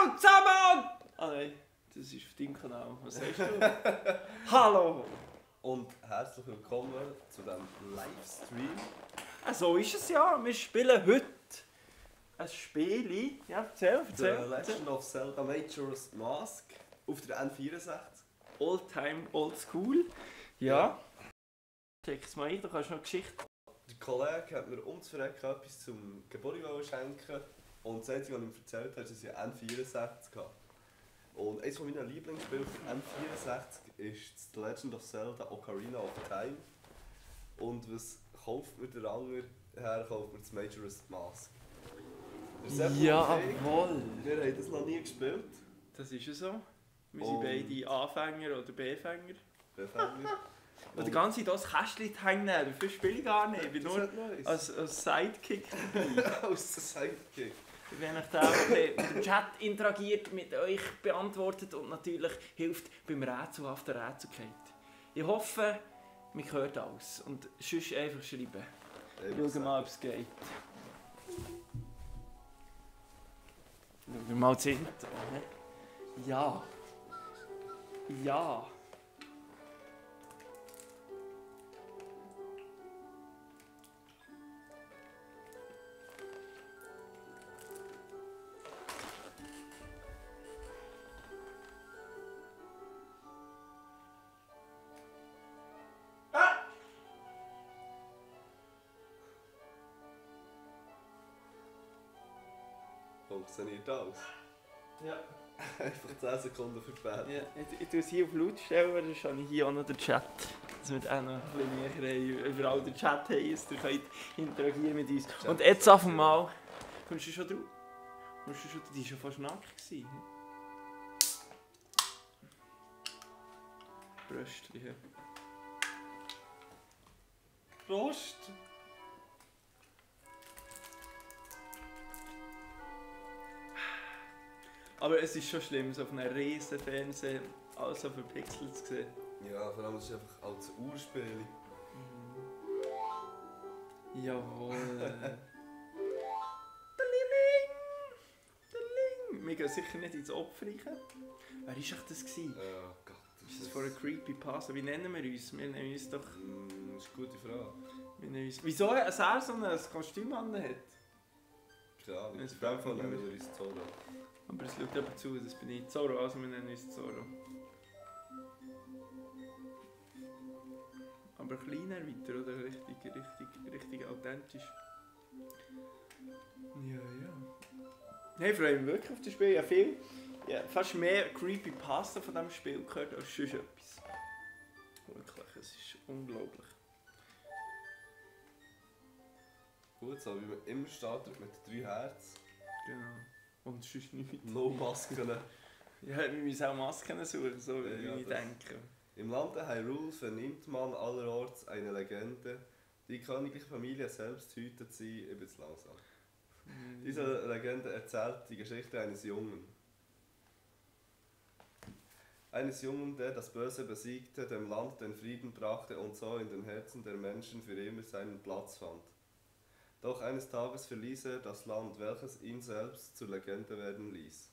Hallo zusammen! Ah nein, das ist auf deinem Kanal. Was sagst du? Hallo! Und herzlich willkommen zu diesem Livestream. So ist es ja. Wir spielen heute ein Spiel. Ja, erzähl. The Legend of Zelda Majora's Mask auf der N64. Old Time, Old School. Ja. Check es mal ein, du kannst noch Geschichte. Der Kollege hat mir ums Verrecken etwas zum Geburtstag schenken. Und das Einzige, was ich ihm erzählt habe, ist, dass ich eine N64 hatte. Und eines meiner Lieblingsspiele auf der N64 ist The Legend of Zelda Ocarina of Time. Und was kauft mir der andere her? Kauft mir das Majora's Mask. Jawohl! Wir haben das noch nie gespielt. Das ist ja so. Wir sind beide Anfänger oder B-Fänger. Befänger. Und die ganze Zeit das Kästchen hängen, dafür spiele ich gar nicht. Ich bin nur als Sidekick dabei. Als Sidekick. Wenn ich da mit dem Chat interagiert, mit euch beantwortet und natürlich hilft beim Rätsel auf der Rätselkeit. Ich hoffe, man hört alles. Und sonst einfach schreiben. Schauen wir mal, ob es geht. Schauen wir mal das Intro. Ja. Ja. Funktioniert alles. Ja. Einfach 10 Sekunden verspätet. Ja, ich tue es hier auf laut stellen, sonst habe ich hier auch noch den Chat. Dass wir auch noch ein bisschen näher überall den Chat haben, dass ihr könnt interagieren mit uns. Und jetzt einfach mal... Kommst du schon drauf? Die war schon fast nackig gewesen. Bröstchen. Prost! Aber es ist schon schlimm, so auf einem riesen Fernseher alles so verpixelt zu sehen. Ja, vor allem ist es einfach als Urspiel. Jawohl. Wir gehen sicher nicht ins Opferreiche. Wer war das? Oh Gott. Ist das vor einer Creepypasta? Wie nennen wir uns? Wir nennen uns doch... Das ist eine gute Frage. Wir nennen uns... Wieso er so ein Kostüm an hat? Keine Ahnung. Das In dem Fall fragt mich nennen wir uns Zorro. Aber es schaut aber zu, das bin ich. Zorro, also wir nennen uns Zorro. Aber kleiner weiter, oder? Richtig authentisch. Ja. Hey, ich freue mich wirklich auf das Spiel. Ja, fast mehr Creepypasta von diesem Spiel gehört als sonst etwas. Wirklich, es ist unglaublich. Gut, so wie man immer startet mit 3 Herzen. Genau. Und sonst nichts. No Masken. Ja, wir müssen auch Masken suchen, so wie Ja, ich denke. Im Lande Hyrule vernimmt man allerorts eine Legende. Die königliche Familie selbst hütet sie über das langsam. Diese Legende erzählt die Geschichte eines Jungen. Eines Jungen, der das Böse besiegte, dem Land den Frieden brachte und so in den Herzen der Menschen für immer seinen Platz fand. Doch eines Tages verließ er das Land, welches ihn selbst zur Legende werden ließ.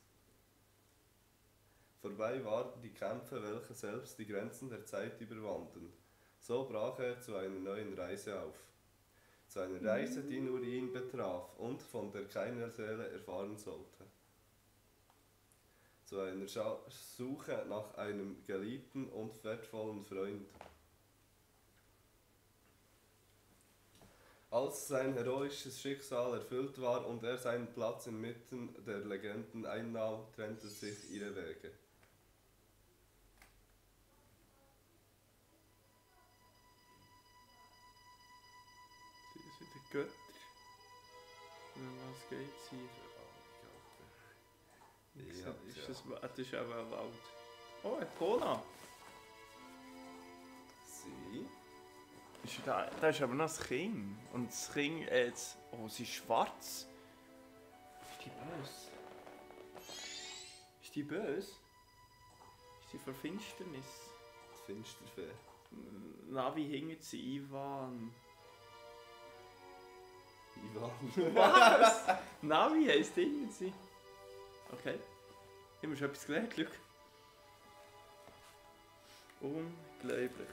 Vorbei waren die Kämpfe, welche selbst die Grenzen der Zeit überwanden. So brach er zu einer neuen Reise auf. Zu einer Reise, die nur ihn betraf und von der keine Seele erfahren sollte. Zu einer Suche nach einem geliebten und wertvollen Freund. Als sein heroisches Schicksal erfüllt war und er seinen Platz inmitten der Legenden einnahm, trennten sich ihre Wege. Sind das wieder Götter? Oder was geht's hier? Das ist auch ein Wald. Oh, ein Cola! Sie? Da ist aber noch das Kind. Und das Kind jetzt... Oh, sie ist schwarz. Ist die böse? Ist die böse? Ist die vor Finsternis? Die Finsterfee. Navi hinter sie, Ivan. Ivan. Was? Navi heisst hinter sie. Okay. Haben wir schon etwas gelernt, schau. Unglaublich.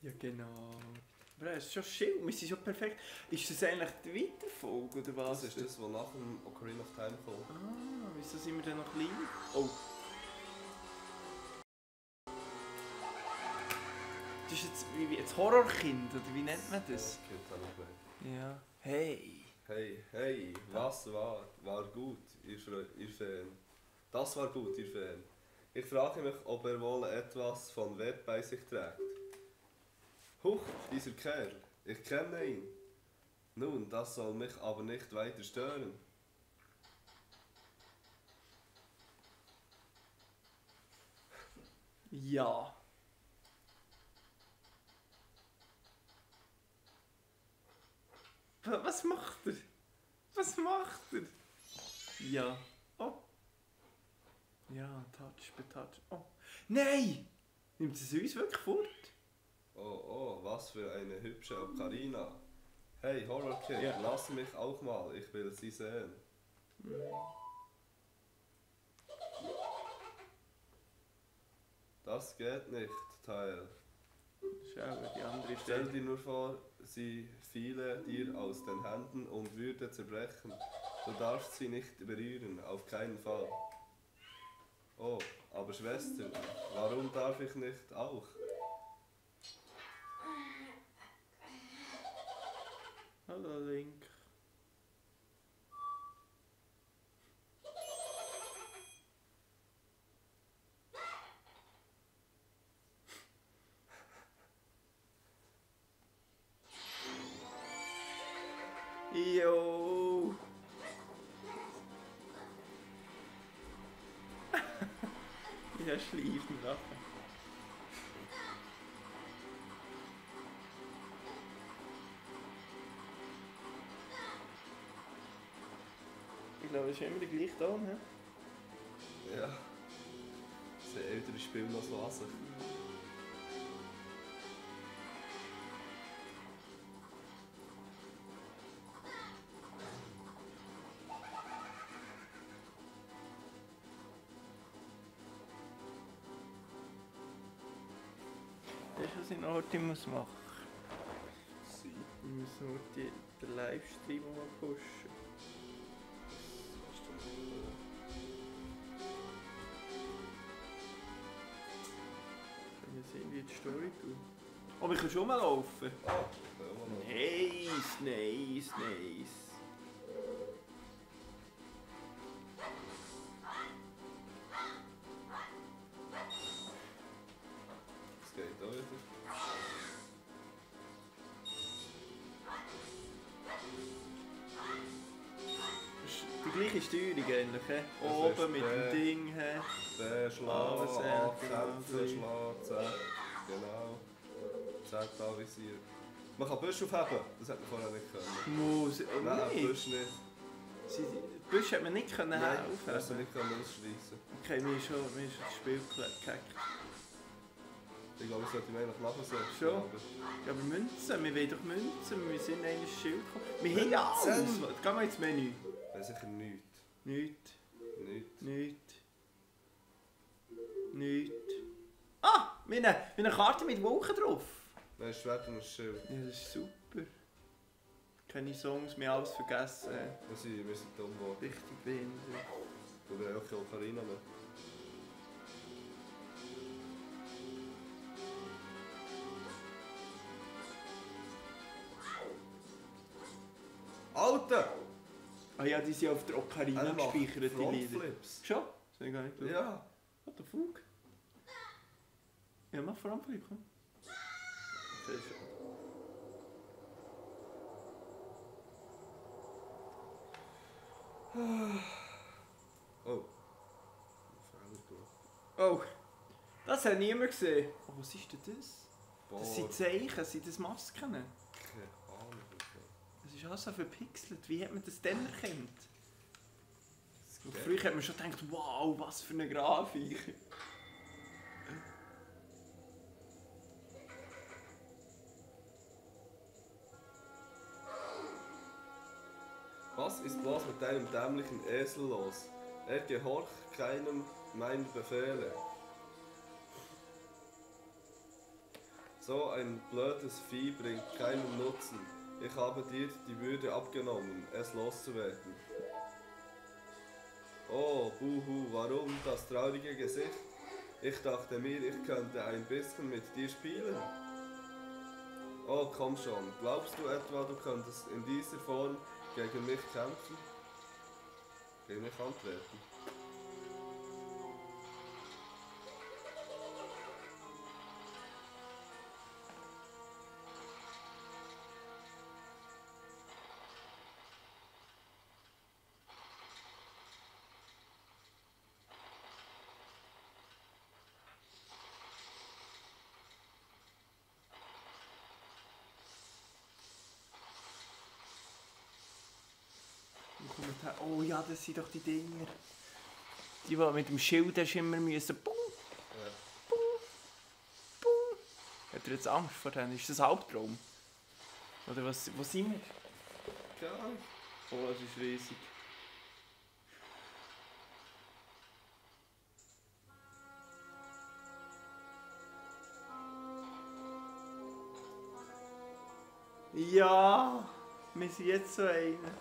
Ja genau. Aber es ist schon schön, wir sind schon perfekt. Ist das eigentlich die Weiterfolge oder was? Das ist das, was nach dem Ocarina of Time kommt. Ah, wieso sind wir denn noch klein? Oh. Das ist jetzt wie ein Horrorkind, oder wie nennt man das? Kind habe ich gemeint. Ja. Hey. Hey, was war gut, ihr Fan? Das war gut, ihr Fan. Ich frage mich, ob er wohl etwas von Wert bei sich trägt. Huch, dieser Kerl, ich kenne ihn. Nun, das soll mich aber nicht weiter stören. Ja. Was macht er? Was macht er? Ja. Oh. Ja, touch. Oh. Nein! Nimmt es uns wirklich fort? Oh, was für eine hübsche Ocarina. Hey, Horrorkid, Ja. lass mich auch mal, ich will sie sehen. Das geht nicht, Teil. Schau, die andere Stell Stelle. dir nur vor, sie fiele dir aus den Händen und würde zerbrechen. Du darfst sie nicht berühren, auf keinen Fall. Oh, aber Schwester, warum darf ich nicht auch? Hallo Link. Jo. Ja, schleifen nachher. Ich glaube, es ist immer der gleiche Ton, ne? Ja. Das sind ältere Spiele noch so an sich. Das ist, was ich noch heute machen muss. Sie. Wir müssen nur den Livestream mal pushen. Kannst du nicht, Können wir sehen, wie die Story tut. Oh, wir können schon mal laufen. Ah, können wir noch. Nice. Das geht auch wieder. Das ist die gleiche Steuerung eigentlich, he? Das Oben ist mit der- dem Ding, he? Der Schlag, Alles, ja, Kämpfen, genau. Schlag, Z. Genau. Z avisiert. Man kann Büsche aufheben, das hätte man vorher nicht können. Muss, Nein, nicht. Büsche nicht. Die Büsche hat man nicht können Nein, helfen. das hast du nicht ausschliessen. Okay, mir ist das Spiel gehackt. Ich glaube, ich sollte ihn eigentlich nachsehen. Schon? Ja, aber Münzen, wir wollen doch Münzen, wir sind eigentlich Schild gekommen. Wir haben ja alles! Münzen! Gehen wir ins Menü. Nein, sicher nichts. Nichts. Ah! Wir haben eine Karte mit Wolken drauf. Nein, ein Schwert und ein Schild. Ja, das ist super. Keine Songs, wir haben alles vergessen. Wir sind dumm geworden. Richtig behindert. Und wir haben auch keine Ocarina mehr. Alter! Ah ja, die sind auf der Ocarina Er macht gespeichert, die Lieder. Frontflips. Schon? Das habe ich gar nicht geschaut. Ja. What the fuck? Ja, mach Frontflip, komm. Okay, schon. Oh. Oh, das hat niemand gesehen. Oh, was ist denn das? Boah. Das sind Zeichen, sind das Masken? Keine Ahnung. Das ist alles so verpixelt. Wie hat man das denn erkannt? Und Das früher hat man schon gedacht, wow, was für eine Grafik. Was ist bloß mit deinem dämlichen Esel los? Er gehorcht keinem meiner Befehle. So ein blödes Vieh bringt keinen Nutzen. Ich habe dir die Würde abgenommen, es loszuwerden. Oh, Buhu, warum das traurige Gesicht? Ich dachte mir, ich könnte ein bisschen mit dir spielen. Oh, komm schon. Glaubst du etwa, du könntest in dieser Form gegen mich kämpfen? Gegen mich antreten? Oh ja, das sind doch die Dinger. Die mit dem Schild hast immer müssen. Bum, Ja. bum, bum. Hat er jetzt Angst vor denen? Ist das ein Albtraum? Oder was, wo sind wir? Keine Ahnung. Oh, das ist riesig. Ja, wir sind jetzt so einer.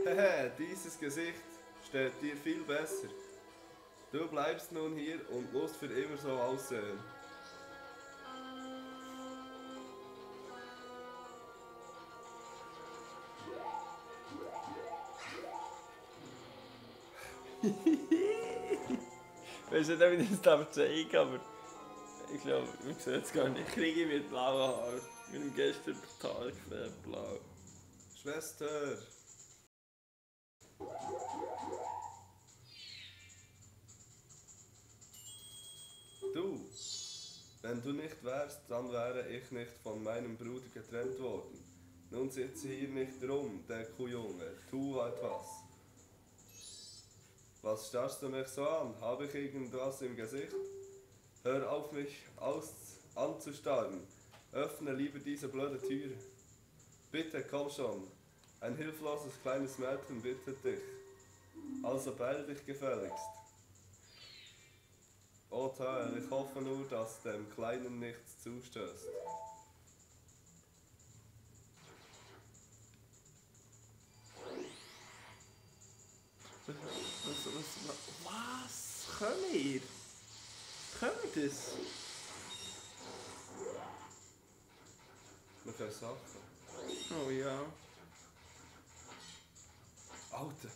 Hehe, dieses Gesicht steht dir viel besser. Du bleibst nun hier und musst für immer so aussehen. Ich weiß nicht, ob ich das darf zeigen, aber ich glaube, man sieht es gar nicht. Ich kriege mit blauen Haaren. Mit dem gestern total gefärbt blau. Schwester! Du! Wenn du nicht wärst, dann wäre ich nicht von meinem Bruder getrennt worden. Nun sitze hier nicht rum, der Kuhjunge. Tu etwas. Was starrst du mich so an? Habe ich irgendwas im Gesicht? Hör auf mich anzustarren. Öffne lieber diese blöde Tür. Bitte, komm schon. Ein hilfloses kleines Mädchen bittet dich. Also beeil dich gefälligst. Oh Teil, ich hoffe nur, dass dem Kleinen nichts zustößt. Was? Können wir? Können wir das? Wir können Sachen. Oh ja. Alter!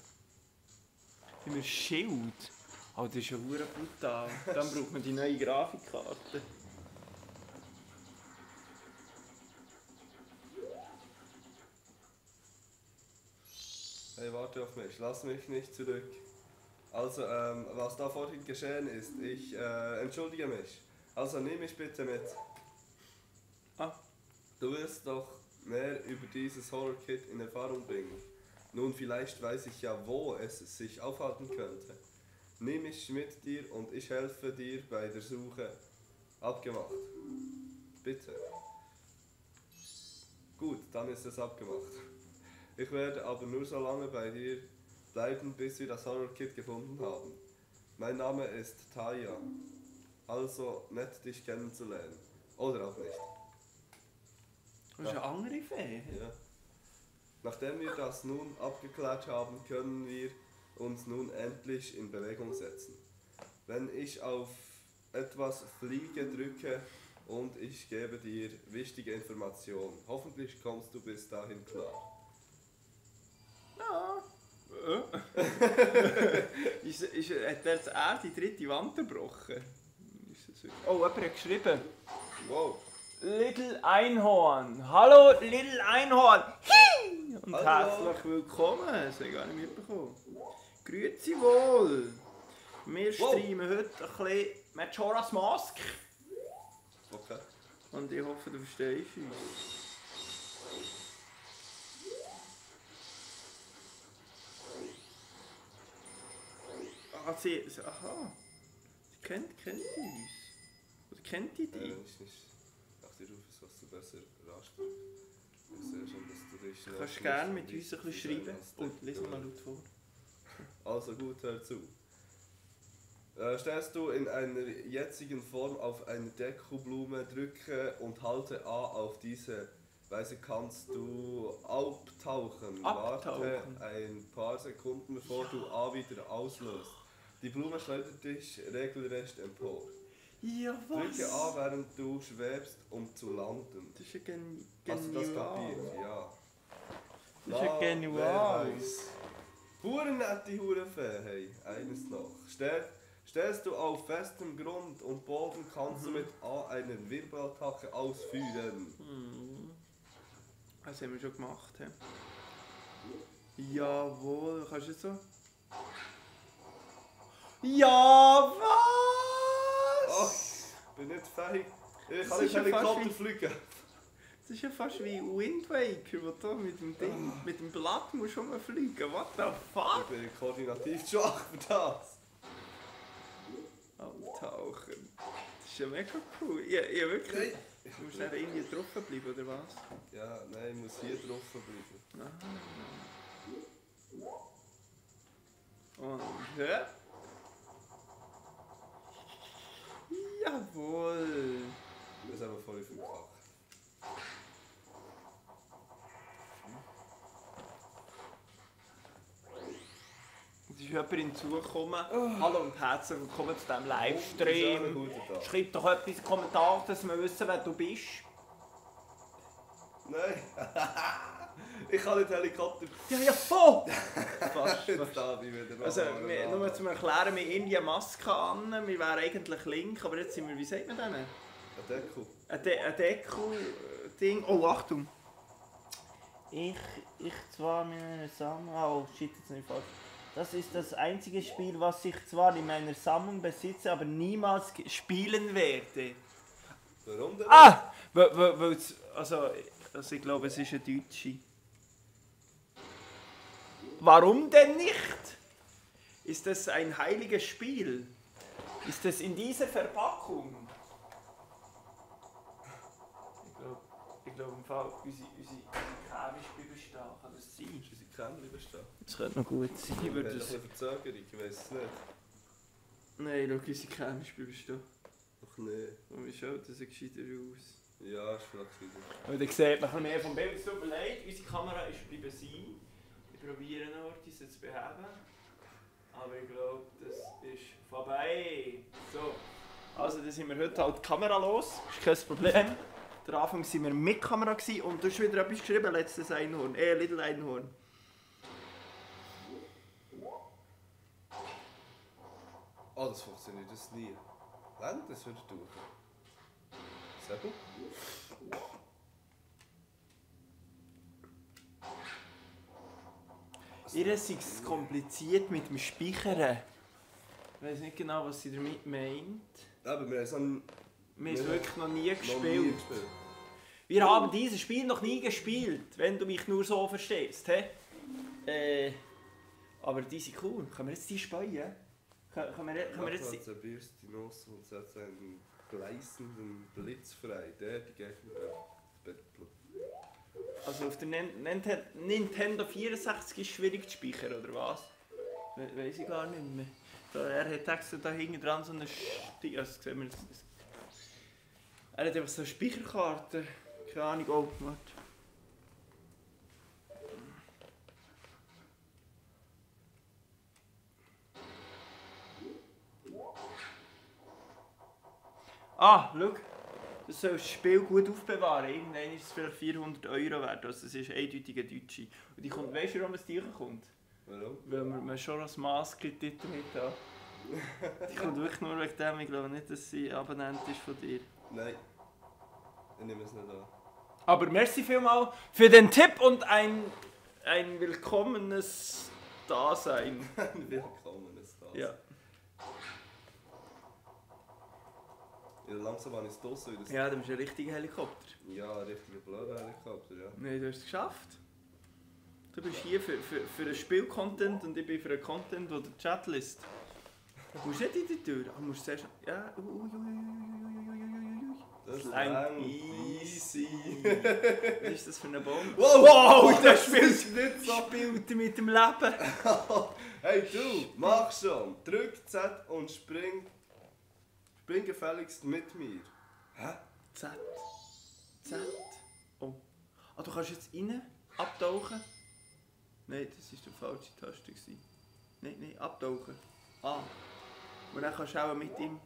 Haben wir Schild? Oh, das ist ja verdammt brutal. Dann braucht man die neue Grafikkarte. Hey, warte auf mich, lass mich nicht zurück. Also, was da vorhin geschehen ist, ich entschuldige mich. Also nimm mich bitte mit. Ah. Du wirst doch mehr über dieses Horror-Kit in Erfahrung bringen. Nun, vielleicht weiß ich ja, wo es sich aufhalten könnte. Nimm mich mit dir und ich helfe dir bei der Suche. Abgemacht. Bitte. Gut, dann ist es abgemacht. Ich werde aber nur so lange bei dir bleiben, bis wir das Horror-Kit gefunden haben. Mein Name ist Taya. Also nett, dich kennenzulernen. Oder auch nicht. Das ist eine andere Fee. Ja. Nachdem wir das nun abgeklärt haben, können wir uns nun endlich in Bewegung setzen. Wenn ich auf etwas Fliege drücke und ich gebe dir wichtige Informationen. Hoffentlich kommst du bis dahin klar. Ja. Hat er jetzt die dritte Wand gebrochen? Oh, jemand hat geschrieben. Wow. Little Einhorn. Hallo, Little Einhorn. Hi! Und Hallo. herzlich willkommen. Das habe ich gar nicht mitbekommen. Grüezi wohl. Wir streamen heute ein bisschen Majora's Mask. Okay. Und ich hoffe, du verstehst uns. Aha, sie Kennt die uns? Oder kennt die dich? Ach, die rufen es, was du besser rastest. Ich sehe schon, dass du dich... Du kannst gerne mit uns ein bisschen schreiben. Und lese mal laut vor. Also gut, hör zu. Stellst du in einer jetzigen Form auf eine Dekoblume, drücke und halte A auf diese Weise kannst du abtauchen. Warte ein paar Sekunden, bevor du A wieder auslöst. Die Blume schleudert dich regelrecht empor. Ja, was? Drücke A, während du schwebst, um zu landen. Das ist ja genial. Hast du das kapiert? Ja. Das ist ja genial. Hurennette Hurenfee, hey, eines noch. Stehst du auf festem Grund und Boden, kannst du mit A eine Wirbelattacke ausführen. Das haben wir schon gemacht. He? Jawohl, kannst du das so? Ja, was? Ach, bin nicht fähig. Ich kann Das nicht ist ja Helikopter fast fliegen. Das ist ja fast wie Wind Waker, wo du mit dem Ding, mit dem Blatt musst rumfliegen. What the fuck? Ich bin koordinativ schwach für das. Tauchen. Das ist ja mega cool. Ja, wirklich. Du musst dann irgendwie drauf bleiben, oder was? Ja, nein, ich muss hier drauf bleiben. Und hä? Jawohl. Das haben wir voll verkackt. Es ist jemand hinzugekommen. Hallo und herzlich willkommen zu diesem Livestream. Schreib doch etwas in die Kommentare, dass wir wissen, wer du bist. Nein. Ich kann nicht Helikopter. Ja, oh! Fast. Da bin ich wieder. Also, nur zum Erklären, wir haben eine Maske an, wir wären eigentlich link, aber jetzt sind wir, wie sagt man denn? Ein Deckel. Ein Deckel-Ding. Oh, Achtung! Ich zwar mit meiner Sammlung... Oh, shit, jetzt nicht falsch. Das ist das einzige Spiel, was ich zwar in meiner Sammlung besitze, aber niemals spielen werde. Warum denn? Ah! Also ich glaube, es ist ein Deutsche. Warum denn nicht? Ist das ein heiliges Spiel? Ist es in dieser Verpackung? Ich glaube im Fall, unsere chemische bestehen, kann das sein? Ist unsere Kämmchen bestehen? Das könnte noch gut sein. Ich würde das... Ein bisschen Verzögerung, ich weiss es nicht. Nein, schau, unsere chemische bestehen. Ach nee. Und wie schaut das gescheiter aus? Ja, ist vielleicht wieder. Und dann sieht man ein mehr vom Bild. Es tut mir leid, unsere Kamera ist bleiben sein. Ich probiere noch, diese zu beheben. Aber ich glaube, das ist vorbei. So. Also, dann sind wir heute halt kameralos. Ist kein Problem. Am Anfang waren wir mit Kamera und du hast wieder etwas geschrieben, letztes Einhorn. Little Einhorn. Oh, das funktioniert das nie. Wenn, das würde durch. Sehr gut. Ihr seid es kompliziert mit dem Speichern. Ich weiß nicht genau, was sie damit meint. Aber wir haben es wirklich noch nie gespielt. Wir haben dieses Spiel noch nie gespielt, wenn du mich nur so verstehst. He? Aber die sind cool. Können wir jetzt die speien? Können wir jetzt die... Zerbierst die Nuss und setzt einen gleißenden Blitz frei, der die Gegner bettelt. Also auf der Nintendo 64 ist schwierig zu speichern, oder was? Weiß ich gar nicht mehr. Er hat extra da hinten dran so eine sehen wir das. Er hat einfach so eine Speicherkarte. Keine Ahnung, oh, warte. Ah, schau. Du sollst das Spiel gut aufbewahren. Irgendwann ist es vielleicht 400 € wert. Also es ist eindeutig ein Deutsche. Und die kommt, weißt du, warum es die kommt? Warum? Weil wir schon als Mask-Titel mit haben. Die kommt wirklich nur wegen dem. Ich glaube nicht, dass sie Abonnent ist von dir. Nein. Ich nehme es nicht an. Aber merci vielmals für den Tipp und ein willkommenes Dasein. Ein willkommenes Dasein. Ja. Ja, langsam habe ich es draussen wieder. Ja, du bist ein richtiger Helikopter. Ja, ein richtiger blöder Helikopter, ja. Nein, du hast es geschafft. Du bist hier für den Spiel-Content und ich bin für den Content, der der Chat liest. Du musst nicht in die Tür. Du musst zuerst... Ja, Das langt easy. Was ist das für eine Bombe? Wow, der das ist nicht so. Spielt mit dem Leben. Hey du, mach schon. Drück Z und spring. Spring gefälligst mit mir. Hä? Z. Oh. Ah, du kannst jetzt rein abtauchen? Nein, das war die falsche Taste. Nein, abtauchen. Ah. Und dann kannst du auch mit ihm...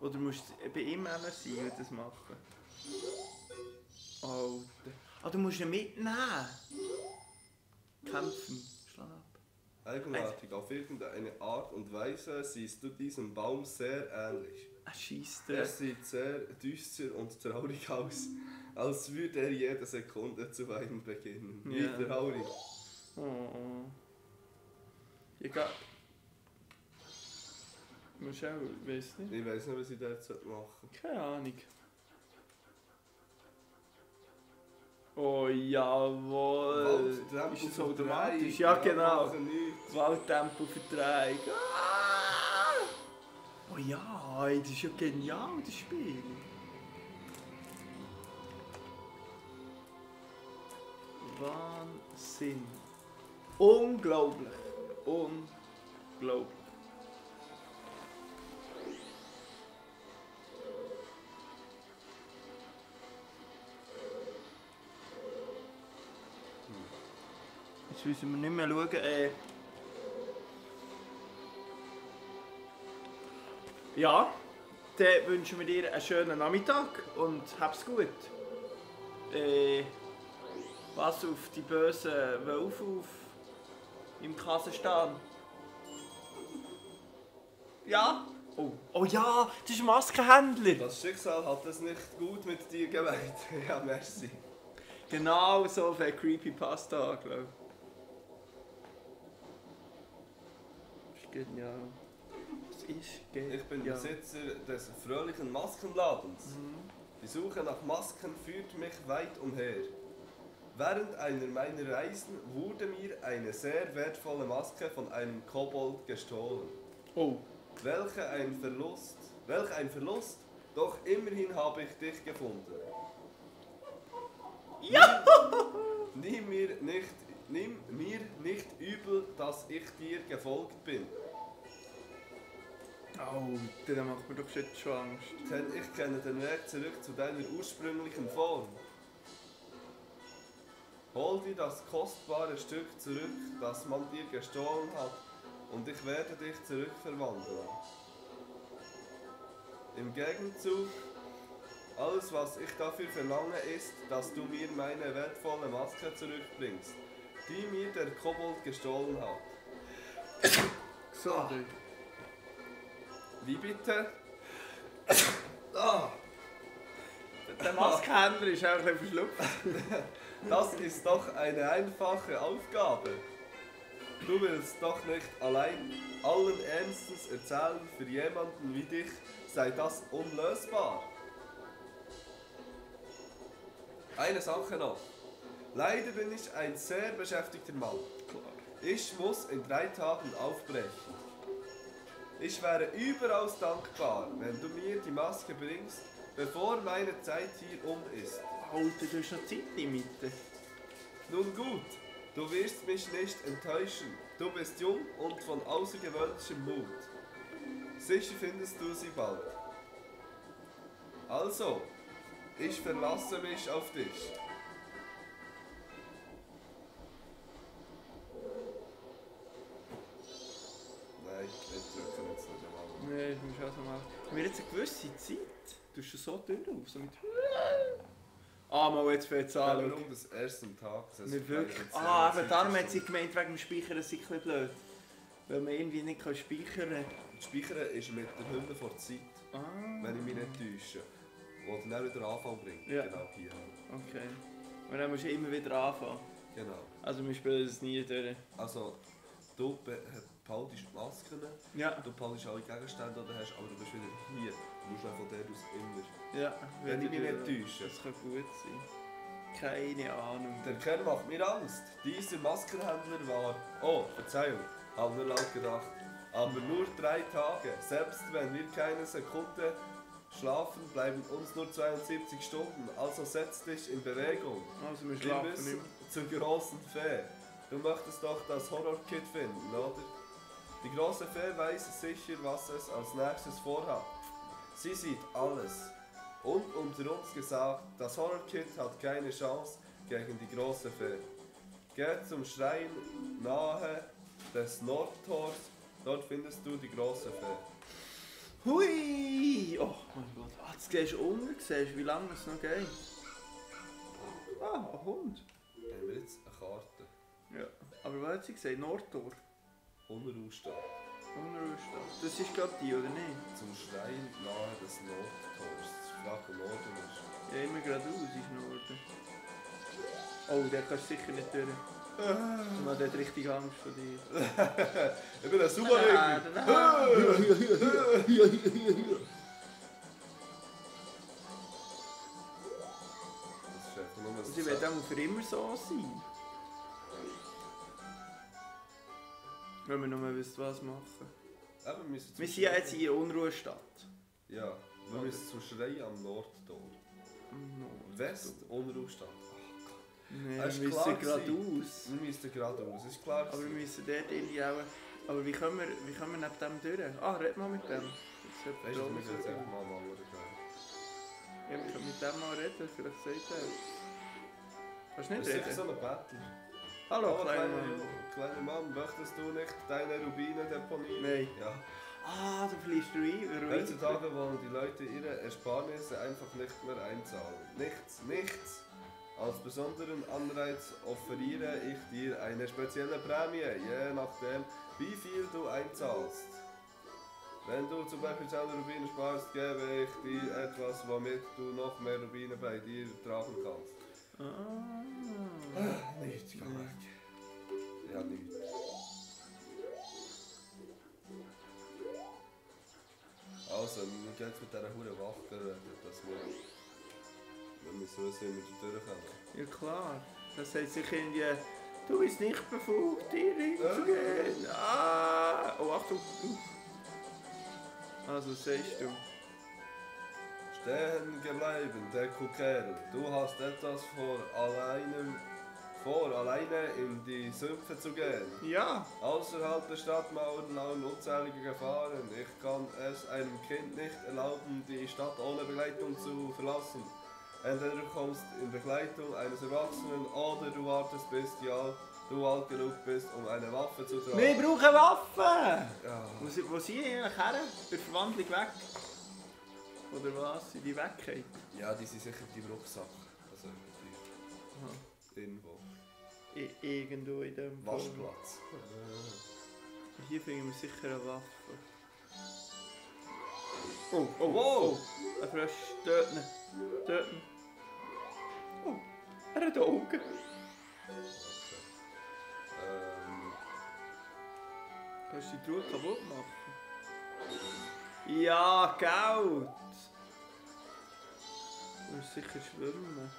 Oder musst du bei ihm auch sein und das machen? Alter. Ah, du musst ihn mitnehmen. Kämpfen. Schlag ab. Eigenartig, auf irgendeine Art und Weise siehst du diesem Baum sehr ähnlich. Scheisst Er sieht sehr düster und traurig aus, als würde er jede Sekunde zu weinen beginnen. Wie Ja. traurig. Oh. Egal. Muss auch, weiss nicht. Ich weiss nicht, was ich da jetzt machen soll. Keine Ahnung. Oh jawohl. Ist das automatisch? Ja genau. Waldtempoverträge. Ah! Oh ja, das ist ja genial, das Spiel. Wahnsinn. Unglaublich. Unglaublich. Jetzt müssen wir nicht mehr schauen. Ja, dann wünschen wir dir einen schönen Nachmittag und hab's gut. Was auf die bösen Wölfe auf im Kasachstan? Ja? Oh ja, das ist ein Maskenhändler. Das Schicksal hat es nicht gut mit dir gemeint. Ja, merci. Genau so für Creepypasta, glaube ich. Das ist genial. Das ist genial. Ich bin Besitzer des fröhlichen Maskenladens. Die Suche nach Masken führt mich weit umher. Während einer meiner Reisen wurde mir eine sehr wertvolle Maske von einem Kobold gestohlen. Oh. Welch ein Verlust, doch immerhin habe ich dich gefunden. Ja! Nimm mir nicht übel, dass ich dir gefolgt bin. Oh, dann macht mir doch jetzt schon Angst. Denn ich kenne den Weg zurück zu deiner ursprünglichen Form. Hol dir das kostbare Stück zurück, das man dir gestohlen hat, und ich werde dich zurückverwandeln. Im Gegenzug, alles was ich dafür verlange ist, dass du mir meine wertvolle Maske zurückbringst, die mir der Kobold gestohlen hat. Sorry. Wie bitte? Der Maskenhändler ist auch ein bisschen verschluckt. Das ist doch eine einfache Aufgabe. Du willst doch nicht allein allen Ernstes erzählen, für jemanden wie dich sei das unlösbar. Eine Sache noch. Leider bin ich ein sehr beschäftigter Mann. Ich muss in 3 Tagen aufbrechen. Ich wäre überaus dankbar, wenn du mir die Maske bringst, bevor meine Zeit hier um ist. Alter, du hast noch Zeitlimite. Nun gut, du wirst mich nicht enttäuschen. Du bist jung und von außergewöhnlichem Mut. Sicher findest du sie bald. Also, ich verlasse mich auf dich. Nein, ich drücke jetzt nicht einmal. Nein, das musst du auch so machen. Wir haben jetzt eine gewisse Zeit. Du hast schon so durch, so mit... Ah, mal jetzt fängt es an. Warum das ersten Tag? Das Nicht wirklich. Ah, aber darum hat sie gemeint, wegen dem Speichern ist es ein bisschen blöd. Weil man irgendwie nicht speichern kann. Das Speichern ist mit der Hülle vor der Zeit, Ah. wenn ich mich nicht täusche. Wo dann auch wieder Anfang bringt. Ja. Genau hier. Okay. Und dann musst du immer wieder anfangen. Genau. Also wir spielen es nie durch. Also, du behaltest die Masken, Ja. du behaltest alle Gegenstände, die du hast, aber du bist wieder hier. Du musst auch von der aus immer. Ja. Wenn ich mich wieder nicht durch. täusche. Das kann gut sein. Keine Ahnung. Der Kerl macht mir Angst. Dieser Maskenhändler war... Oh, Verzeihung, haben wir laut gedacht. Aber nur 3 Tage. Selbst wenn wir keine Sekunde schlafen, bleiben uns nur 72 Stunden. Also setz dich in Bewegung. Also wir Wir schlafen müssen nicht. zur großen Fee. Du möchtest doch das Horror-Kit finden, oder? Die große Fee weiß sicher, was es als nächstes vorhat. Sie sieht alles. Und unter uns gesagt, das Horror-Kit hat keine Chance gegen die große Fee. Geh zum Schrein nahe des Nordtors, dort findest du die große Fee. Hui! Oh mein Gott. Ah, jetzt gehst du unten, siehst wie lange es noch geht. Ah, ein Hund. Haben wir jetzt eine Karte? Ja. Aber was hat sie gesagt? Nordtor? Unruhestadt. Unruhestadt. Das ist gerade die, oder nicht? Zum Schrein nahe des Nordtors. Die Frage, wo Norden ist. Ja, immer geradeaus ist Norden. Oh, der kannst du sicher nicht durch. Man hat richtig Angst vor dir. Ich bin ein Superregel. Das ist einfach nur Sie wird auch für immer so sein. Wenn wir noch mal wissen, was machen. Wir müssen Wir sind ja jetzt in der Unruhestadt. Ja, wir müssen zum Schrein am Nordtor. West, Unruhestadt. Nein, Das wir ist klar müssen geradeaus. Wir müssen geradeaus, ist klar. Aber wir müssen dort irgendwie auch... Aber wie können wir neben dem durch? Ah, red mal mit dem. Jetzt hat Weißt du, wir müssen jetzt ja, einfach mal gehen. wir können mit dem mal reden, vielleicht sagt er. Kannst du Das nicht ist sicher so reden? ein Battle. Hallo, kleiner Mann. Kleiner Mann, möchtest du nicht deine Rubine deponieren? Nein. Ja. Ah, du fließt rein. Heutzutage wollen die Leute ihre Ersparnisse einfach nicht mehr einzahlen. Nichts. Als besonderen Anreiz offeriere ich dir eine spezielle Prämie, je nachdem, wie viel du einzahlst. Wenn du zum Beispiel 10 Rubine sparst, gebe ich dir etwas, womit du noch mehr Rubine bei dir tragen kannst. Nichts, kann ich. Ja, nichts. Also, wir gehen jetzt mit dieser Hure Waffe reden, dass wir müssen wissen, wie wir da durchkommen. Ja klar. Das heißt sich irgendwie... Du bist nicht befugt, hier hinzugehen. Ah! Oh, Achtung. Also, was sagst du? Stehen geblieben, der Kukerl. Du hast etwas alleine in die Sümpfe zu gehen. Ja. Außerhalb der Stadtmauern lauern unzählige Gefahren. Ich kann es einem Kind nicht erlauben, die Stadt ohne Begleitung zu verlassen. Entweder du kommst in Begleitung eines Erwachsenen oder du wartest bis du alt genug bist, um eine Waffe zu tragen. Wir brauchen Waffen! Ja. Wo sind die eigentlich her? Bei der Verwandlung weg? Oder was? Sind die weggehen? Ja, die sind sicher im Rucksack. Also die irgendwo. Irgendwo in dem Fall. Waschplatz. Hier finden wir sicher eine Waffe. Wow! Ein Frosch. Töten. Oh, er hat Augen. Kannst du die Truhe kaputt machen? Ja, Geld! Du musst sicher schwimmen.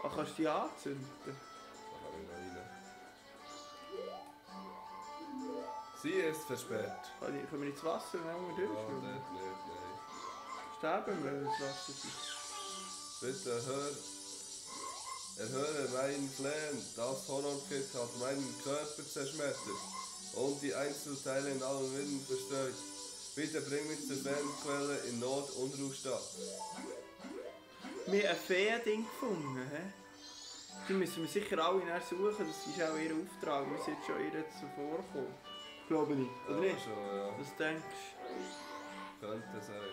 Ach, kannst du die anzünden? Da kann ich noch rein. Sie ist versperrt. Können wir ins Wasser, wenn wir Ja, durchschwimmen? dort nicht, nein. Sterben wir, wenn wir ins Wasser sind. Bitte erhöre mein Flehen. Das Horror-Kit hat meinen Körper zerschmettert und die Einzelteile in allen Winden verstreut. Bitte bring mich zur Fernquelle in Nord-Unruhstadt. Wir haben ein Fee-Ding gefunden, hä? Die müssen wir sicher alle nachher suchen, das ist auch ihr Auftrag. Wir sind schon ihr zuvorkommen. Glaube ich, oder Ja, nicht? schon, ja. Was denkst du? Könnte sein.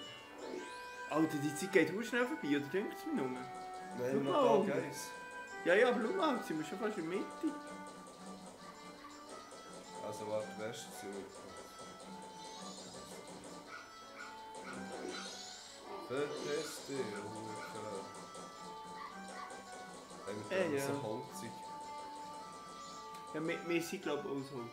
Alter, die Zeit geht auch schnell vorbei, oder denkt es mir nur? Nein, Schau noch mal. Tag 1. Ja, aber schau mal, jetzt sind wir schon fast in der Mitte. Also warte, West sind Verpiss dich, Hurenkerl. Eigentlich Ja. so holzig. Ja, wir sind glaube ich aus Holz.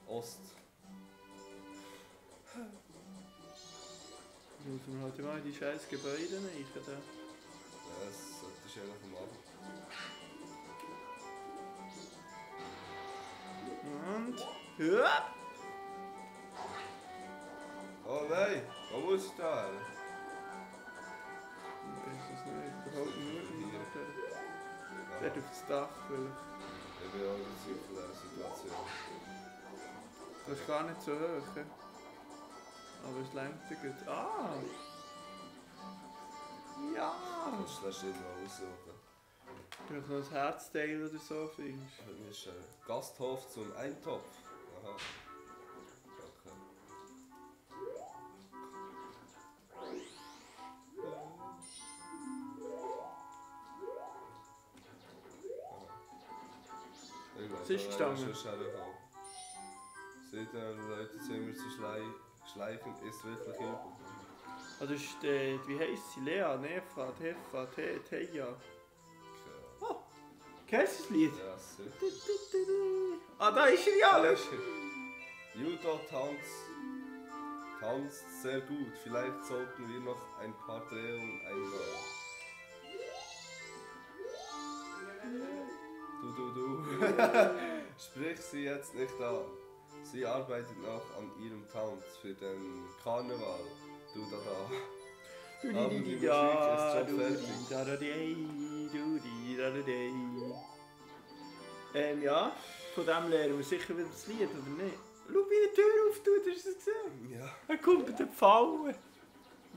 Ost. müssen wir halt immer in die scheiß Gebäude rein. Da. Ja, das solltest du ja noch am Abend. Und... Ja! Oh nein, wo muss ich da hin? Ich weiß es nicht, überhaupt nur Hier. dort auf das Dach vielleicht. Ich bin auch in dieser Situation. Das ist gar nicht so hoch. Ja? Aber es lenkt ja gut. Ah! Ja! Kannst du das nicht mal aussuchen? Du hast noch ein Herzteil oder so, findest du? Das ist ein Gasthof zum Eintopf. Aha. Okay. Ich glaube, Was ist gestanden? Seit Leute Zimmer zu schleichen ist wirklich übel. Ah, das ist wie heisst sie? Lea, Nefa, Tefa, Teja. Oh! Kennst du das Lied? Ja, sicher. Ah, da ist er ja! Judo tanzt sehr gut. Vielleicht sollten wir noch ein paar Drehungen einbauen. Du. Sprich sie jetzt nicht an. Sie arbeitet noch an ihrem Tanz für den Karneval. Du da. Aber die Musik ist schon fertig. Ja, von dem lernen wir sicher wieder das Lied, oder nicht? Schau, wie die Tür auftut, hast du es gesehen? Ja. Er kommt mit den Pfaulen.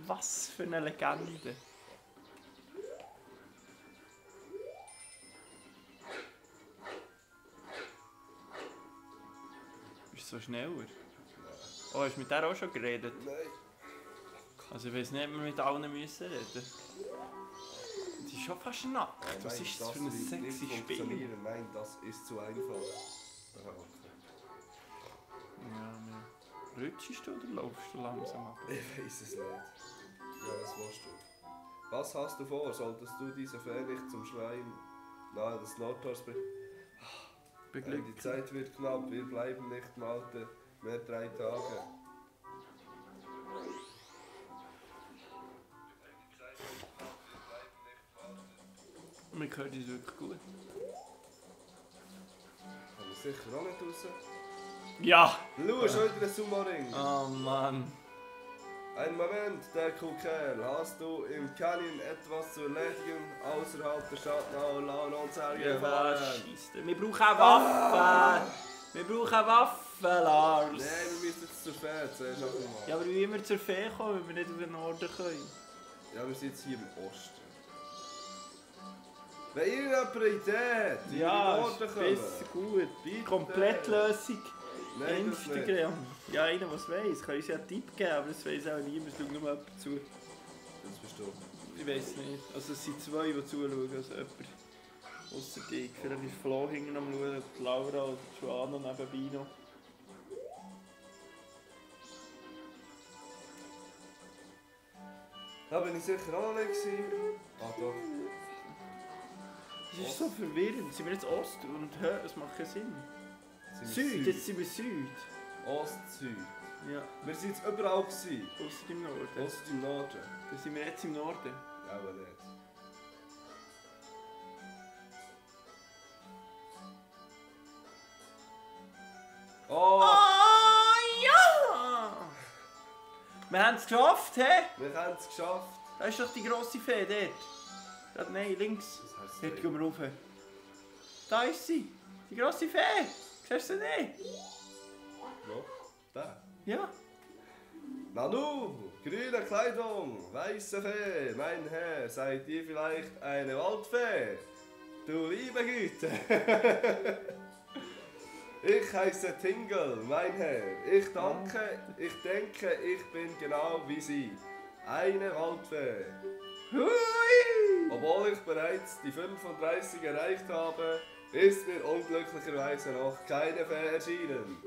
Was für eine Legende. Bist du so schneller? Oh, hast du mit der auch schon geredet? Nein. Also ich weiß nicht, ob wir mit allen müssen reden. Die ist schon fast nackt. Was ist das für ein sexy Spiel? Nein, das ist zu einfach. Aha, okay. Ja, rutschst du oder laufst du langsam ab? Ich weiß es nicht. Ja, was willst du? Was hast du vor? Solltest du diese Fähre nicht zum Schwein nahe des Nordtors Beglücken. Die Zeit wird knapp, wir bleiben nicht mal mehr 3 Tage. Wir hören uns wirklich gut. Kann ich sicher auch nicht raus. Ja! Schau, schon wieder ein Sumo-Ring. Oh Mann. Ein Moment, der Kukerl. Hast du im Canyon etwas zu erledigen außerhalb der Stadt Launonzell Ja, gefahren? Scheisse. Wir brauchen eine Waffe! Wir brauchen eine Waffe, Lars! Nein, wir müssen jetzt zur Fähre, zuerst noch einmal. Ja, aber wie wir zur Fee kommen, wenn wir nicht auf den Norden können? Ja, wir sind jetzt hier im Osten. Wenn ihr eine Idee die Ja, in den ist Norden kommen, besser, gut. bitte. Komplettlösung. Nein, das nicht. Instagram. Ja, einer, was weiss. Kann uns ja einen Tipp geben, aber das weiss auch niemand. Es schaut nur jemand zu. Das bist du. Ich weiss nicht. Also es sind 2, die zuschauen. Also jemand ausser dich. Vielleicht ist Flo hinten am Schauen, die Laura oder die Joanna nebenbei noch. Da bin ich sicher auch noch nicht gewesen. Ah doch. Das ist so verwirrend. Sind wir jetzt Ost und Hö? Es macht keinen Sinn. Sind wir Süd, jetzt sind wir Süd. Ost, Süd. Ja, Wir sind jetzt überall gewesen. ausser im Norden. Ost im Norden. Dann sind wir jetzt im Norden. Ja, aber nicht. Oh! Ja! Wir haben es geschafft, hä? Wir haben es geschafft. Da ist doch die grosse Fee dort. Dort, nein, links. Das heisst Dort gehen wir rauf. Da ist sie. Die grosse Fee. Siehst du sie nicht? Wo? Da. Ja. Nanu, grüne Kleidung, weiße Fee, mein Herr, seid ihr vielleicht eine Waldfee? Du liebe Güte! Ich heiße Tingle, mein Herr. Ich denke, ich bin genau wie Sie. Eine Waldfee. Hui! Obwohl ich bereits die 35 erreicht habe, ist mir unglücklicherweise noch keine Fee erschienen.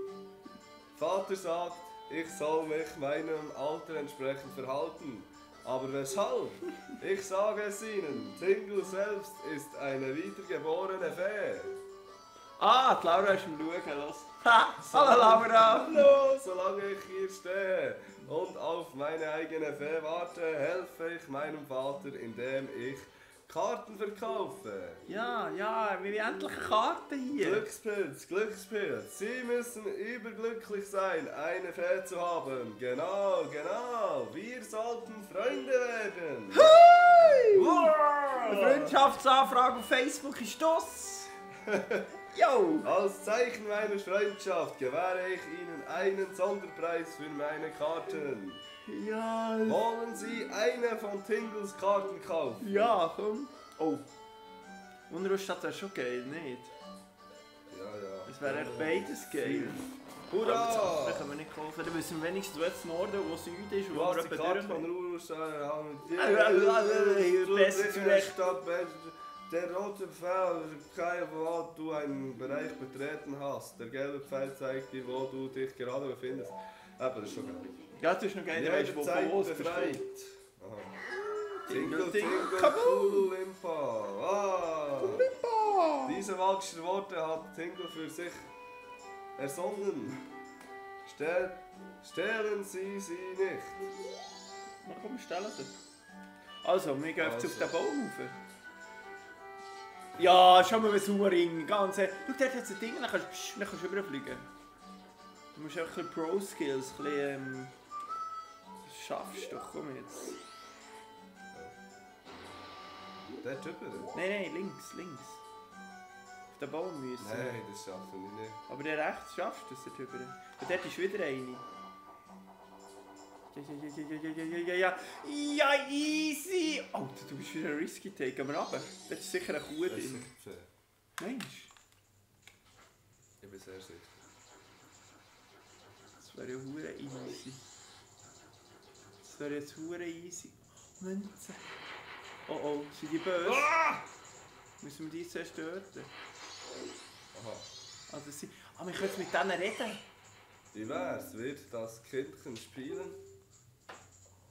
Vater sagt, ich soll mich meinem Alter entsprechend verhalten. Aber weshalb? Ich sage es Ihnen, Tingle selbst ist eine wiedergeborene Fee. Ah, die Laura ist am Schauen, los. Ha! Hallo Laura! Hallo, solange ich hier stehe und auf meine eigene Fee warte, helfe ich meinem Vater, indem ich Karten verkaufe. Ja, wir haben endlich eine Karte hier. Glückspilz, Glückspilz, Sie müssen überglücklich sein, eine Fee zu haben. Genau, wir sollten Freunde werden. Eine Freundschaftsanfrage auf Facebook ist das. Jo! Als Zeichen meiner Freundschaft gewähre ich Ihnen einen Sonderpreis für meine Karten. Ja, Wollen Sie eine von Tingles Karten kaufen? ja, komm. Oh. Unruhestadt wäre schon geil, nicht? Ja. Es wäre echt beides geil. Hurra! Aber das können wir nicht kaufen. Dann wissen wir wenigstens, wo jetzt Norden und wo Süden ist. Du Wo hast wir die etwa Karte durch von Besser Besser zurecht. Stadt, der rote Pfeil zeigt, wo du einen Bereich betreten hast. Der gelbe Pfeil zeigt dir, wo du dich gerade befindest. Aber das ist schon geil. Ja, das ist noch geil, weißt du, wo es befreit. Tingle, Tingle, tingle, Cool Limpa. Diese magischen Worte hat Tingle für sich ersonnen. Stellen Sie sie nicht. Na komm, stellen Sie. Also, wir gehen jetzt auf den Baum rauf. Ja, schau mal, wie Ring. Ganz Schau, dort hat es ein Ding, dann kannst du rüberfliegen. Du musst auch ein bisschen Pro-Skills, ein bisschen, das schaffst du doch, komm jetzt. Der Typ, oder? Nein, links. Auf den Baum müssen. Nein, das schaffe ich nicht. Aber der rechts schaffst du das, der Typ. Und dort ist wieder eine. Ja, easy! Alter, du bist wieder ein risky Take. Gehen wir runter. Da ist sicher eine Kuh Das ist drin. fair. Mensch, Ich bin sehr sicher. das wäre ja hure easy. Das wäre jetzt hure easy. Münzen. Oh, sind die böse? Müssen wir die zuerst töten? Aha. Also wir können jetzt mit denen reden. Wie wär's? Wird das Kindchen spielen?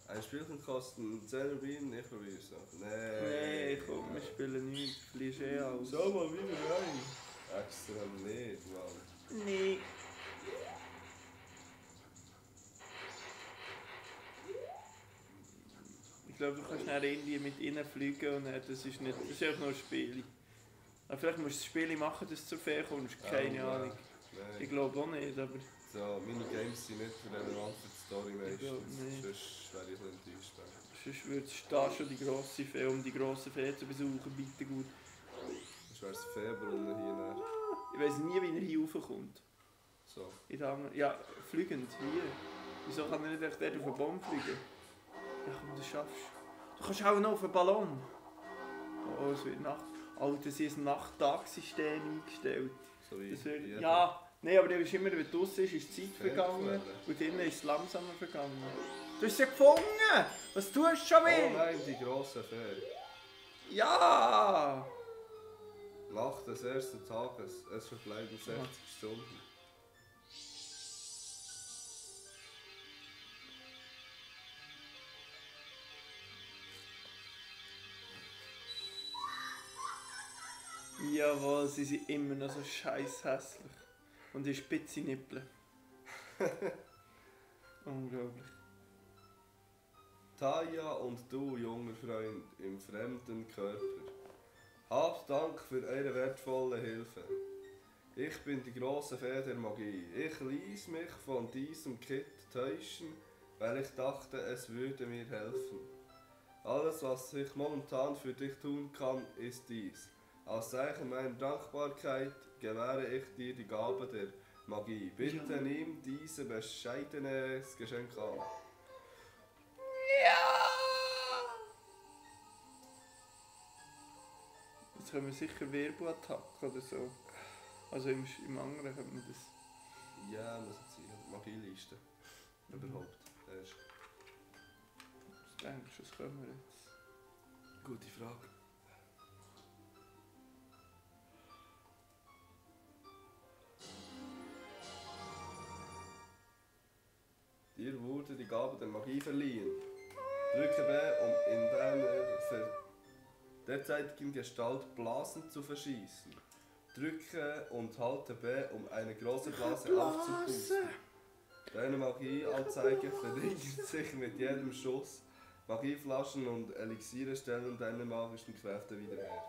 Ein Spielchen kosten 10 Rubinen, ich probiere es noch. Nee, komm, wir spielen nichts. Du fliegst eh aus. Schau mal wieder rein. Extra nicht, Mann. Nee. Ich glaube, du kannst dann irgendwie mit ihnen fliegen und das ist nicht. Das ist einfach nur ein Spiel. Aber vielleicht musst du das Spiel machen, dass du zur Fee kommst. Keine Ahnung. Nein. Ich glaube auch nicht, aber. So, Minigames sind nicht relevant für die Story glaub meistens. nicht. Sonst wäre ich ein bisschen enttäuscht. Sonst würdest du da schon die grosse Fee, um die grosse Fee zu besuchen, bitte gut. Sonst wäre es Feenbrunnen hier näher. Ich weiss nie, wie er hier raufkommt. So. Ja, fliegend, hier. Wieso kann er nicht echt dort auf den Baum fliegen? Ja komm, das schaffst du. Du kannst auch noch auf einen Ballon. Oh, es wird Nacht. Alter, sie haben ein Nacht-Tag-System eingestellt. So wie Das wird, jeder. ja, nein, aber der ist immer, wenn draussen ist die Zeit vergangen Fernquelle. und drinnen ist es langsamer vergangen. Du hast sie gefunden! Was tust du schon Oh wieder? nein, die grosse Fee. Ja! Nacht des ersten Tages. Es verbleiben 60 Stunden. Jawohl, sie sind immer noch so scheiß hässlich. Und die spitze Nippel. Unglaublich. Taya und du, junger Freund, im fremden Körper. Habt Dank für eure wertvolle Hilfe. Ich bin die große Fee der Magie. Ich ließ mich von diesem Kit täuschen, weil ich dachte, es würde mir helfen. Alles, was ich momentan für dich tun kann, ist dies. Als Zeichen meiner Dankbarkeit gewähre ich dir die Gabe der Magie. Bitte nimm dieses bescheidene Geschenk an. Ja! Jetzt können wir sicher Werbeattack oder so. Also im anderen können wir das. Ja, muss jetzt sein. Magieliste. Überhaupt. Erst. Was denkst du, was können wir jetzt? Gute Frage. Dir wurde die Gabe der Magie verliehen. Drücke B, um in deiner derzeitigen Gestalt Blasen zu verschießen. Drücke und halte B, um eine große Blase aufzupusten. Deine Magieanzeige verringert sich mit jedem Schuss. Magieflaschen und Elixiere stellen deine magischen Kräfte wieder her.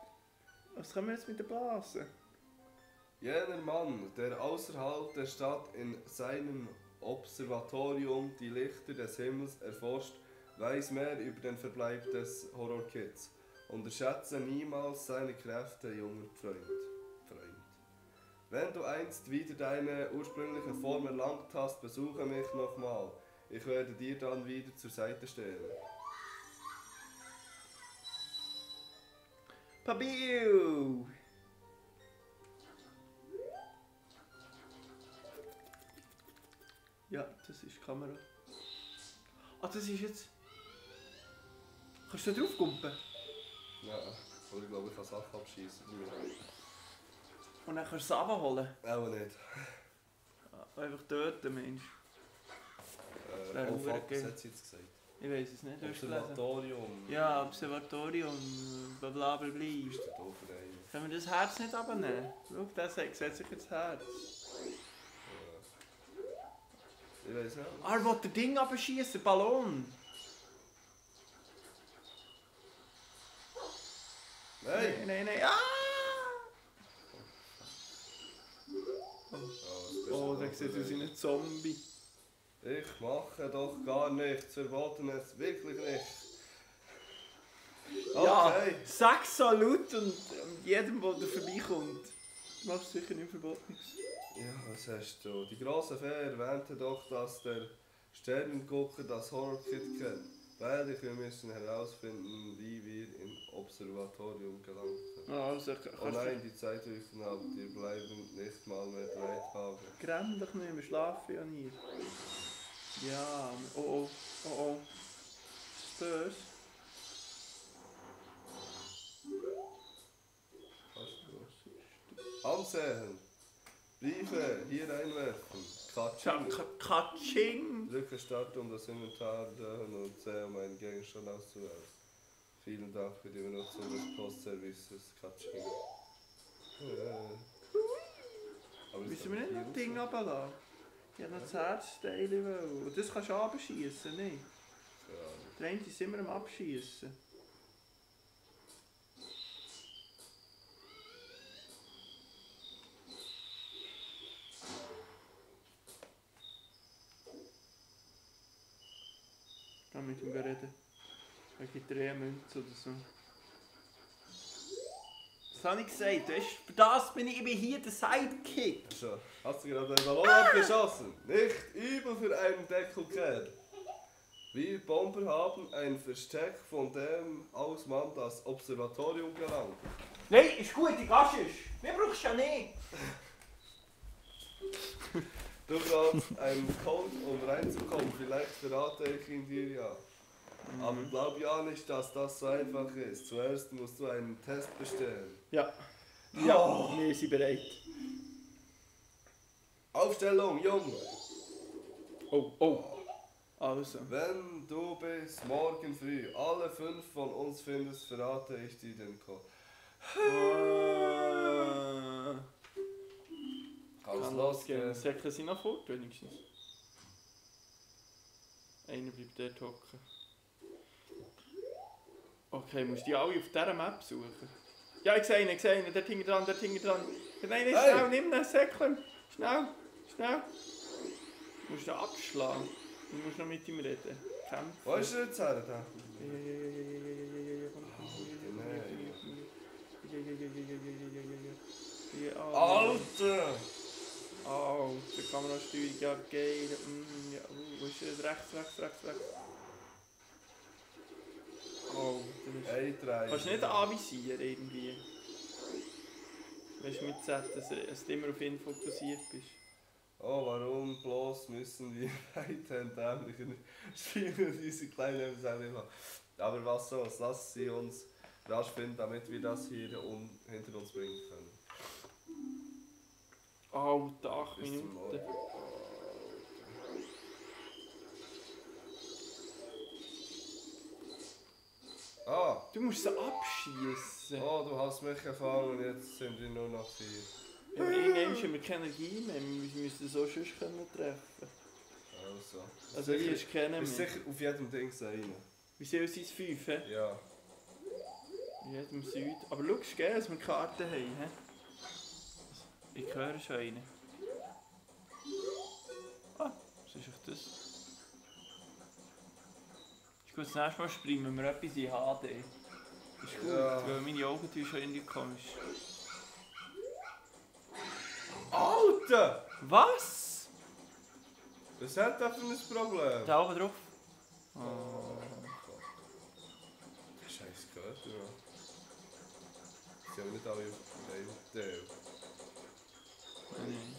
Was können wir jetzt mit der Blase? Jener Mann, der außerhalb der Stadt in seinem Observatorium die Lichter des Himmels erforscht, weiß mehr über den Verbleib des Horrorkits. Unterschätze niemals seine Kräfte, junger Freund. Wenn du einst wieder deine ursprüngliche Form erlangt hast, besuche mich nochmal. Ich werde dir dann wieder zur Seite stehen. Pabiu! Ja, das ist die Kamera. Ah, das ist jetzt... Kannst du da drauf kumpen? Ja, aber ich glaube, ich kann Sachen abschießen. Und dann kannst du es abholen? Auch nicht. Einfach töten, Mensch. Oh fuck, was hat sie jetzt gesagt? Ich weiß es nicht, du hast gelesen. Observatorium. Ja, Observatorium, bla bla bla bla. Ist der doof rein? Können wir das Herz nicht abnehmen? Schau, das setzt sich ins Herz. Ich weiß nicht. Ah, er will das Ding abschießen, Ballon. Nein! Nein, nein, ah! Oh, der sieht aus wie ein Zombie. Ich mache doch gar nichts, Verbotenes, wirklich nicht. Okay. Ja, sag so laut und jedem, der da vorbeikommt. Du machst sicher nicht Verbotenes. Ja, was hast du? Die große Fee erwähnte doch, dass der Sternengucker das Horrorkit kennt. Freilich, wir müssen herausfinden, wie wir im Observatorium gelangen können. Also, Oh nein, die Zeit läuft ab, wir bleiben nicht mal mehr 3 Tage. Grenn doch nicht, wir schlafen ja nie. Ja, oh oh, oh oh. Ist das böse? Ansehen! Briefe hier einwerfen. Katsching. Katsching! Drücke Start, um das Inventar und C, um einen Gegenstand auszuwählen. Vielen Dank für die Benutzung des Postservices. Katsching. Müssen wir nicht noch ein Ding runterlassen? Ich habe noch das Herzteil. Und das kannst du abschießen, nicht? Ja. Der eine ist immer am Abschießen. Ich kann mit ihm reden. Wegen 3 Münzen oder so. Was habe ich gesagt? Weißt, für das bin ich hier der Sidekick. So, hast du gerade einen Ballon abgeschossen? Nicht übel für einen Deckelkerl. Wir Bomber haben ein Versteck, von dem aus man das Observatorium gelangt. Nein, ist gut, die Gast ist. Wir brauchen es ja nicht. Du brauchst einen Code, um reinzukommen. Vielleicht verrate ich ihn dir ja. Aber glaub ja nicht, dass das so einfach ist. Zuerst musst du einen Test bestehen. Ja. Ja, wir sind bereit. Aufstellung, Junge! Oh, oh. Also. Wenn du bis morgen früh alle 5 von uns findest, verrate ich dir den Code. Kann's losgehen. Säcke sind noch fort, wenigstens. Einer bleibt dort hocken. Okay, musst du die alle auf dieser Map suchen? Ja, ich sehe ihn, dort hinten dran, dort hinten dran. Nein, nicht schnell, nimm den Säckchen. Schnell, schnell. Du musst ihn abschlagen. Du musst noch mit ihm reden. Kämpfen. Wo ist er jetzt her? Alter! Oh, die Kamerasteuerung, ja geil. Ja, wo ist er jetzt? Rechts. Oh, das ist... Kannst du nicht anvisieren irgendwie? Weißt du, mitsetzen, dass du immer auf ihn fokussiert bist. Oh, warum bloß müssen wir weiterhin dämlichen Spiele diese kleinen Episoden machen? Aber was soll's, lass sie uns rasch finden, damit wir das hier hinter uns bringen können. Oh, 8 Bis zum Minuten. Morgen. Ah! Du musst sie abschießen. Oh, du hast mich gefangen und jetzt sind wir nur noch 4. Ja, aber irgendwann haben wir keine Energie mehr. Wir müssen so sonst können treffen. Also hier ist keiner Ist mehr. sicher auf jedem Ding sein. Wie viel sind es? 5? He? Ja. In jedem Süd. Aber schau, es geht, dass wir Karten haben. He? Ich höre schon einen. Ah, was ist echt das? Ist gut, das nächste Mal springen wir etwas in HD. Ist gut, Ja. weil meine Augen tun schon irgendwie komisch. Alter! Was? Was hat das für ein Problem? Da oben drauf? Oh. Scheiß gehört, ja. Sie haben nicht alle auf dem Teil. Nein.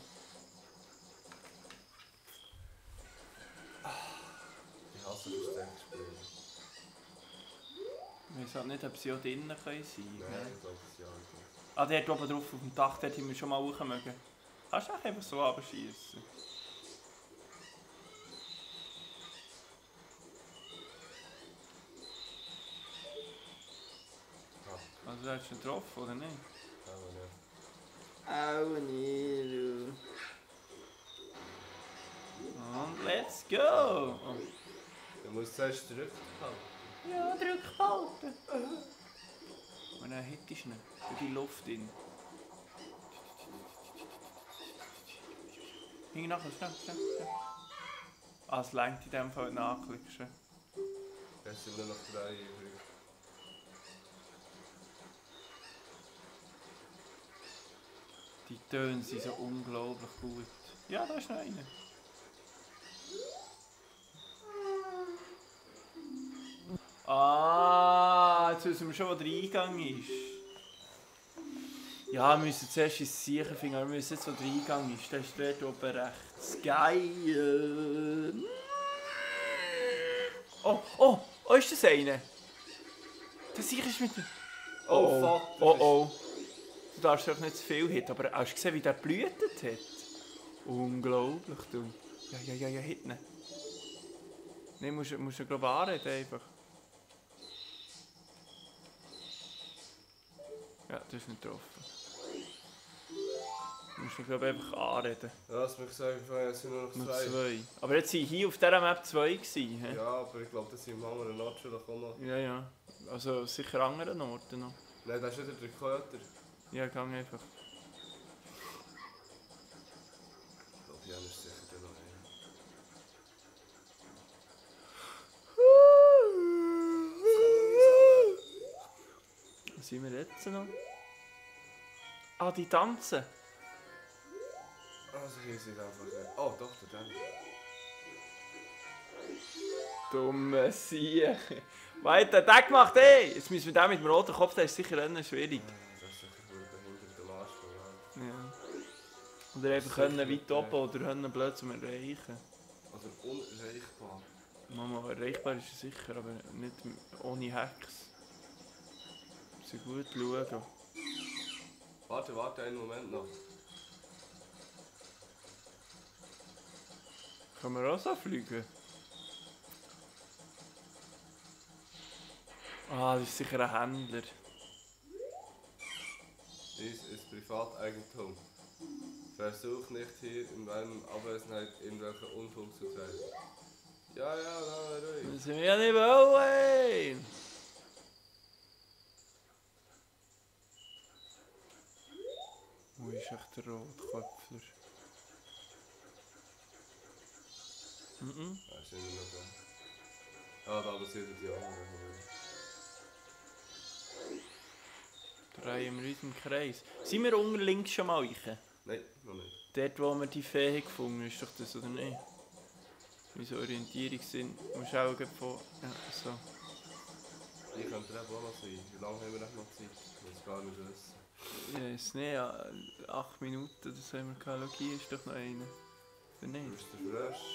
Ich hasse Versteckspiele. Ich weiß halt nicht, ob sie auch drinnen sein können. Nein, ich glaube es ja nicht. Ah, dort oben drauf auf dem Dach, dort haben wir schon mal hoch mögen. Kannst du auch einfach so runterschiessen? Also, du hast ihn getroffen, oder nicht? Aber nicht. Auch nicht, du. Und let's go! Oh. Du musst zuerst zurückhalten. Ja, drück halten. Und dann hittest du ihn durch die Luft in. Hing nachher, schnell. Ah, es lenkt in dem Fall nachklickst. Jetzt sind nur noch 3 übrig. Die Töne sind so unglaublich gut. Ja, da ist noch einer. Ah, jetzt wissen wir schon, wo der Eingang ist. Ja, wir müssen zuerst ins Sicher finden, aber wir wissen jetzt, wo der Eingang ist. Der ist dort oben rechts. Geil! Oh, ist das einer? Der Sicher ist mit dem... Oh. Du darfst doch nicht zu viel hitten, aber hast du gesehen, wie der blühtet hat? Unglaublich, du. Ja, hinten. Nein, musst du glaube ich anreden einfach. Ja, du hast nicht getroffen. Du musst glaube ich einfach anreden. Ja, hast du mir gesagt, es sind nur noch 2. Nur 2. Aber jetzt waren hier auf dieser Map 2 gewesen. He? Ja, aber ich glaube, das sind im anderen Ort schon auch noch. Ja. Also sicher an anderen Orten noch. Nein, das ist wieder der Köter. Ja, gang einfach. Ich glaube, Jan ist sicher der noch einer. Was sind wir jetzt noch? Ah, die tanzen. Also hier sind einfach... Oh, doch, der Danny. Dumme Sieg. Weiter, der gemacht, ey! Jetzt müssen wir den mit dem roten Kopf, der ist sicher rennen schwierig. Das ist sicher wohl behindert am Arsch von Ja. Oder einfach können weit oben oder können blöd zum Erreichen. Oder unerreichbar. Mama, erreichbar ist er sicher, aber nicht ohne Hacks. Sie gut schauen. Warte einen Moment noch. Können wir auch so fliegen? Ah, das ist sicher ein Händler. Dies ist Privateigentum. Versuch nicht hier in meiner Abwesenheit irgendwelche Unfug zu treiben. Ja, ruhig. Das sind wir ja nicht wollen! Wo ist echt der Rotköpfler? Ah, ist immer noch da. Ah, da aber sind die anderen. Drehen wir uns im Kreis. Sind wir unten links schon mal rein? Nein, noch nicht. Dort, wo wir die Fee gefunden haben, ist doch das, oder nicht? Wie so Orientierungssinn. Du musst auch von... Ja, so. Ich könnte auch noch sein. Wie lange haben wir noch Zeit? Ich will es gar nicht wissen. Ja, ist nicht, ja, 8 Minuten, das haben wir gehabt. Schau, hier ist doch noch einer. Oder Du nicht? bist der Frösch.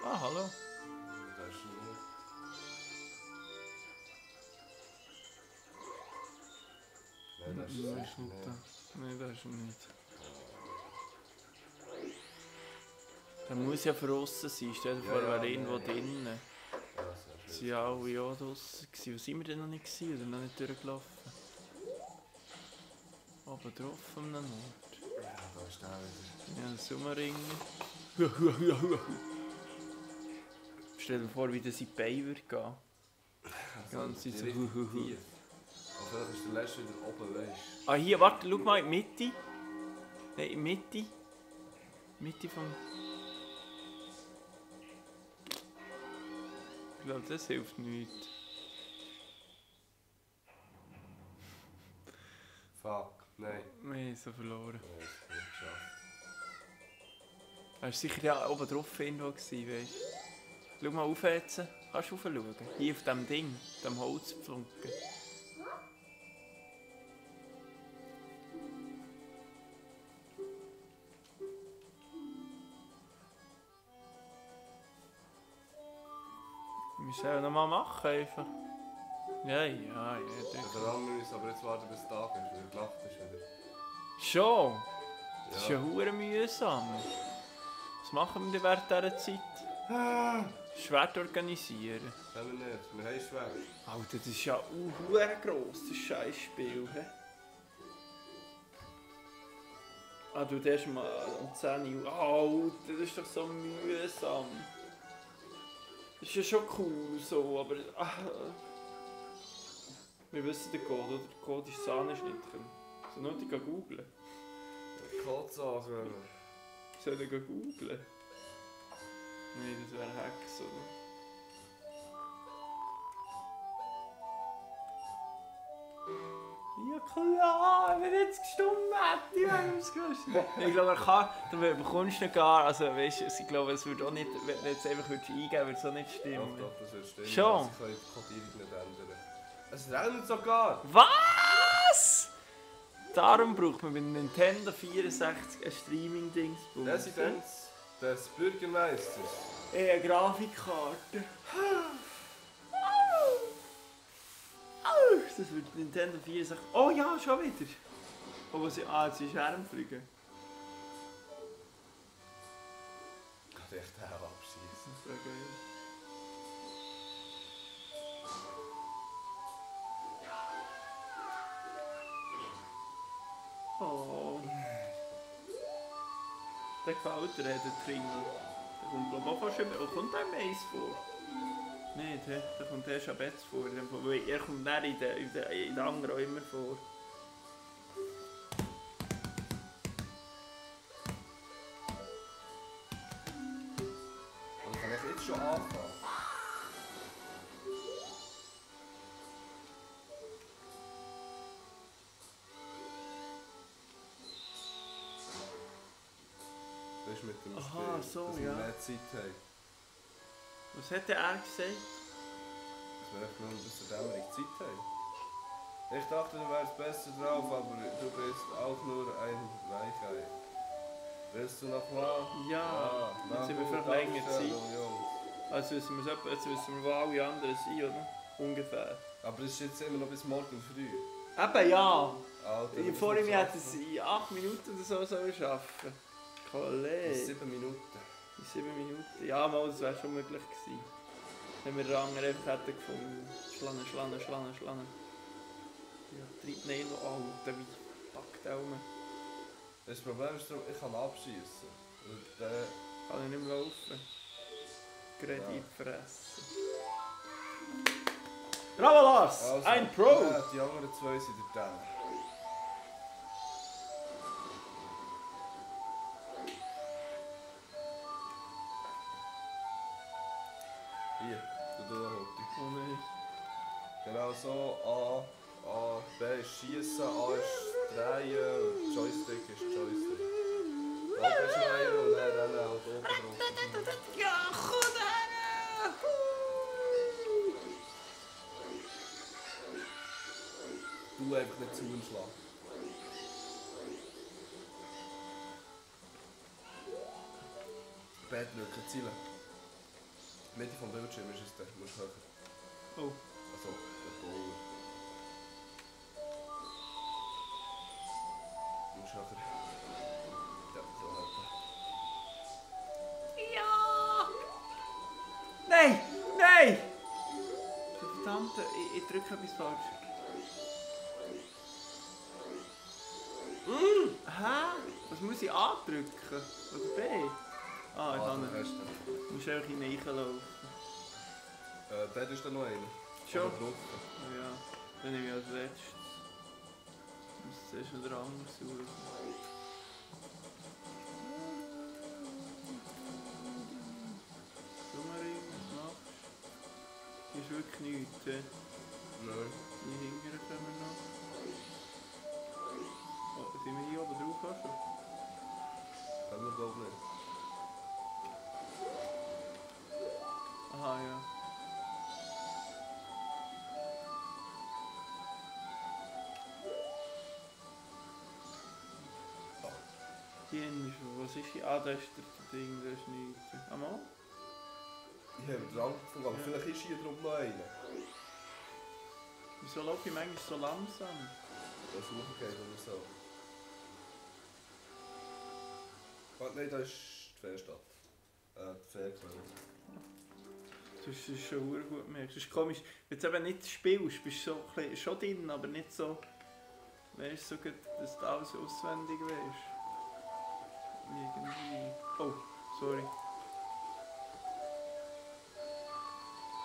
Ah, hallo. Das ist nicht. Nein, das ist Nein, sicher ist nicht nicht. da. Nein, das ist er nicht. Der muss ja draussen sein, stell dir vor, er wäre irgendwo drinnen. Ja, Sie waren alle auch draussen. Wo sind wir denn noch nicht gewesen? Oder noch nicht durchgelaufen? Oben drauf an einem Ort. Ja, da ist der wieder. Ja, ein Sommerringer. Stell dir vor, wie das in die Beine würde gehen. Ganz so. Tief. Aber vielleicht ist der letzte wieder oben, weißt du. Ah, hier, warte, schau mal in die Mitte. Nein, in die Mitte. Mitte vom... Ich glaube, das hilft nichts. Fuck, nein. Wir haben so verloren. Ja, das ist nicht geschafft. Er war sicher ja oben drauf irgendwo, weißt du. Schau mal auf jetzt. Kannst du raufschauen? Hier auf diesem Ding, diesem Holzpflunken. Wir sollen noch mal machen einfach. Ja. Ja, der andere muss aber jetzt warten, bis der Tag ist, weil die Nacht ist wieder. Schon? Das ist Ja. ja hure mühsam. Was machen wir denn während dieser Zeit? Schwert organisieren. Können wir nicht, wir haben Schwert. Alter, das ist ja hure gross, das Scheißspiel. Ah, du darfst mal um 10 Uhr. Alter, das ist doch so mühsam. Das ist ja schon cool so, aber... Wir wissen den Code, oder? Der Code ist Sahneschnittchen. So nur die googeln. Kotsachen. Soll ich googeln? Nein, das wäre Hex, oder? Ja klar, wenn jetzt gestummt hätte, wäre es gewusst. Ich glaube, er kann, du bekommst nicht gar, also weißt du, ich glaube, es würde auch nicht, wenn du jetzt einfach eingeben würdest, würde es auch nicht stimmen. Doch, das wird stimmen. Schon? Sie können die Codierung nicht ändern. Es rennt sogar! Was? Darum braucht man bei Nintendo 64 ein Streaming-Dingsbums. Residenz des Bürgermeisters. Eine Grafikkarte. Das wird Nintendo 64. Oh ja, schon wieder. Oh, was jetzt ist Armfliegen. Kann echt auch abschießen. Das wäre geil. Oh. Der gefällt dir, der Tringo. Der kommt glaube ich auch fast immer. Kommt der im Eis vor? Nicht, he? Der kommt erst am Bett vor. Weil er kommt dann in den anderen auch immer vor. Also kann ich jetzt schon anfangen? Das ist mit dem Aha, Spiel, so, dass ja. wir mehr Zeit haben. Was hat der er gesagt? Dass wir echt nur bis zur Dämmerung Zeit haben. Ich dachte, du wärst besser drauf, aber du bist auch nur ein Weichei. Willst du nochmal? Ja, na jetzt sind wir gut, für länger Dankeschön, Zeit. Jungs. Also jetzt wissen wir, wo alle anderen sind, oder? Ungefähr. Aber es ist jetzt immer noch bis morgen früh. Eben ja! Alter, Vorhin hätten sie in 8 Minuten oder so schaffen. Kollege. 7 Minuten. In 7 Minuten. Ja, mal, das wäre schon möglich gewesen. Wenn wir den anderen einfach hätten gefunden. Schlange. Ja, treibt nicht noch an, der Wein packt auch rum. Das Problem ist, ich kann abschießen. Und der... Kann ich nicht mehr laufen. Kredit fressen. Bravo Lars! Also, Ein Pro! Ja, die anderen zwei sind dann. Hier, du Holti. Oh nein. Genau so, A, B ist Schiessen, A ist Drehen und Joystick ist Joystick. Oben schneiden und dann rennen halt oben drauf. Ja, goed her! Du einfach nicht zuschlagen. Bett drücken, zielen. Mitte vom Bildschirm ist es, du musst höher. Oh. Also, der Bowler. Du musst höher. Ja, so höher. Variante, ich drücke etwas falsch. Hä? Was muss ich andrücken? Oder B? Ah, ich kann nicht. Du musst einfach hineinlaufen. Dort ist dann noch einer. Schon? Aber drauf. Ja, dann nehme ich als letztes. Ich muss zuerst noch den anderen suchen. Summering, was machst du? Hier ist wirklich nichts. Nein. Die hingern kommen noch. Oh, sind wir hier oben drauf auch schon? Können wir glaube nicht. Aha, ja. Hier ist was ist hier? Ah, da ist der Ding, da ist nichts. Ah, mal? Ich habe den Rand gefunden, Ja. vielleicht ist hier drum noch einer. Wieso laufe ich manchmal so langsam? Der suchen geht oder so. Ah, nein, da ist die Fährstadt. Die Fährquelle. Das ist schon verdammt gut gemerkt. Das ist komisch, wenn du eben nicht spielst, bist du so ein bisschen, schon drin, aber nicht so, weißt du, so gut, dass du alles auswendig weißt. Irgendwie. Oh, sorry.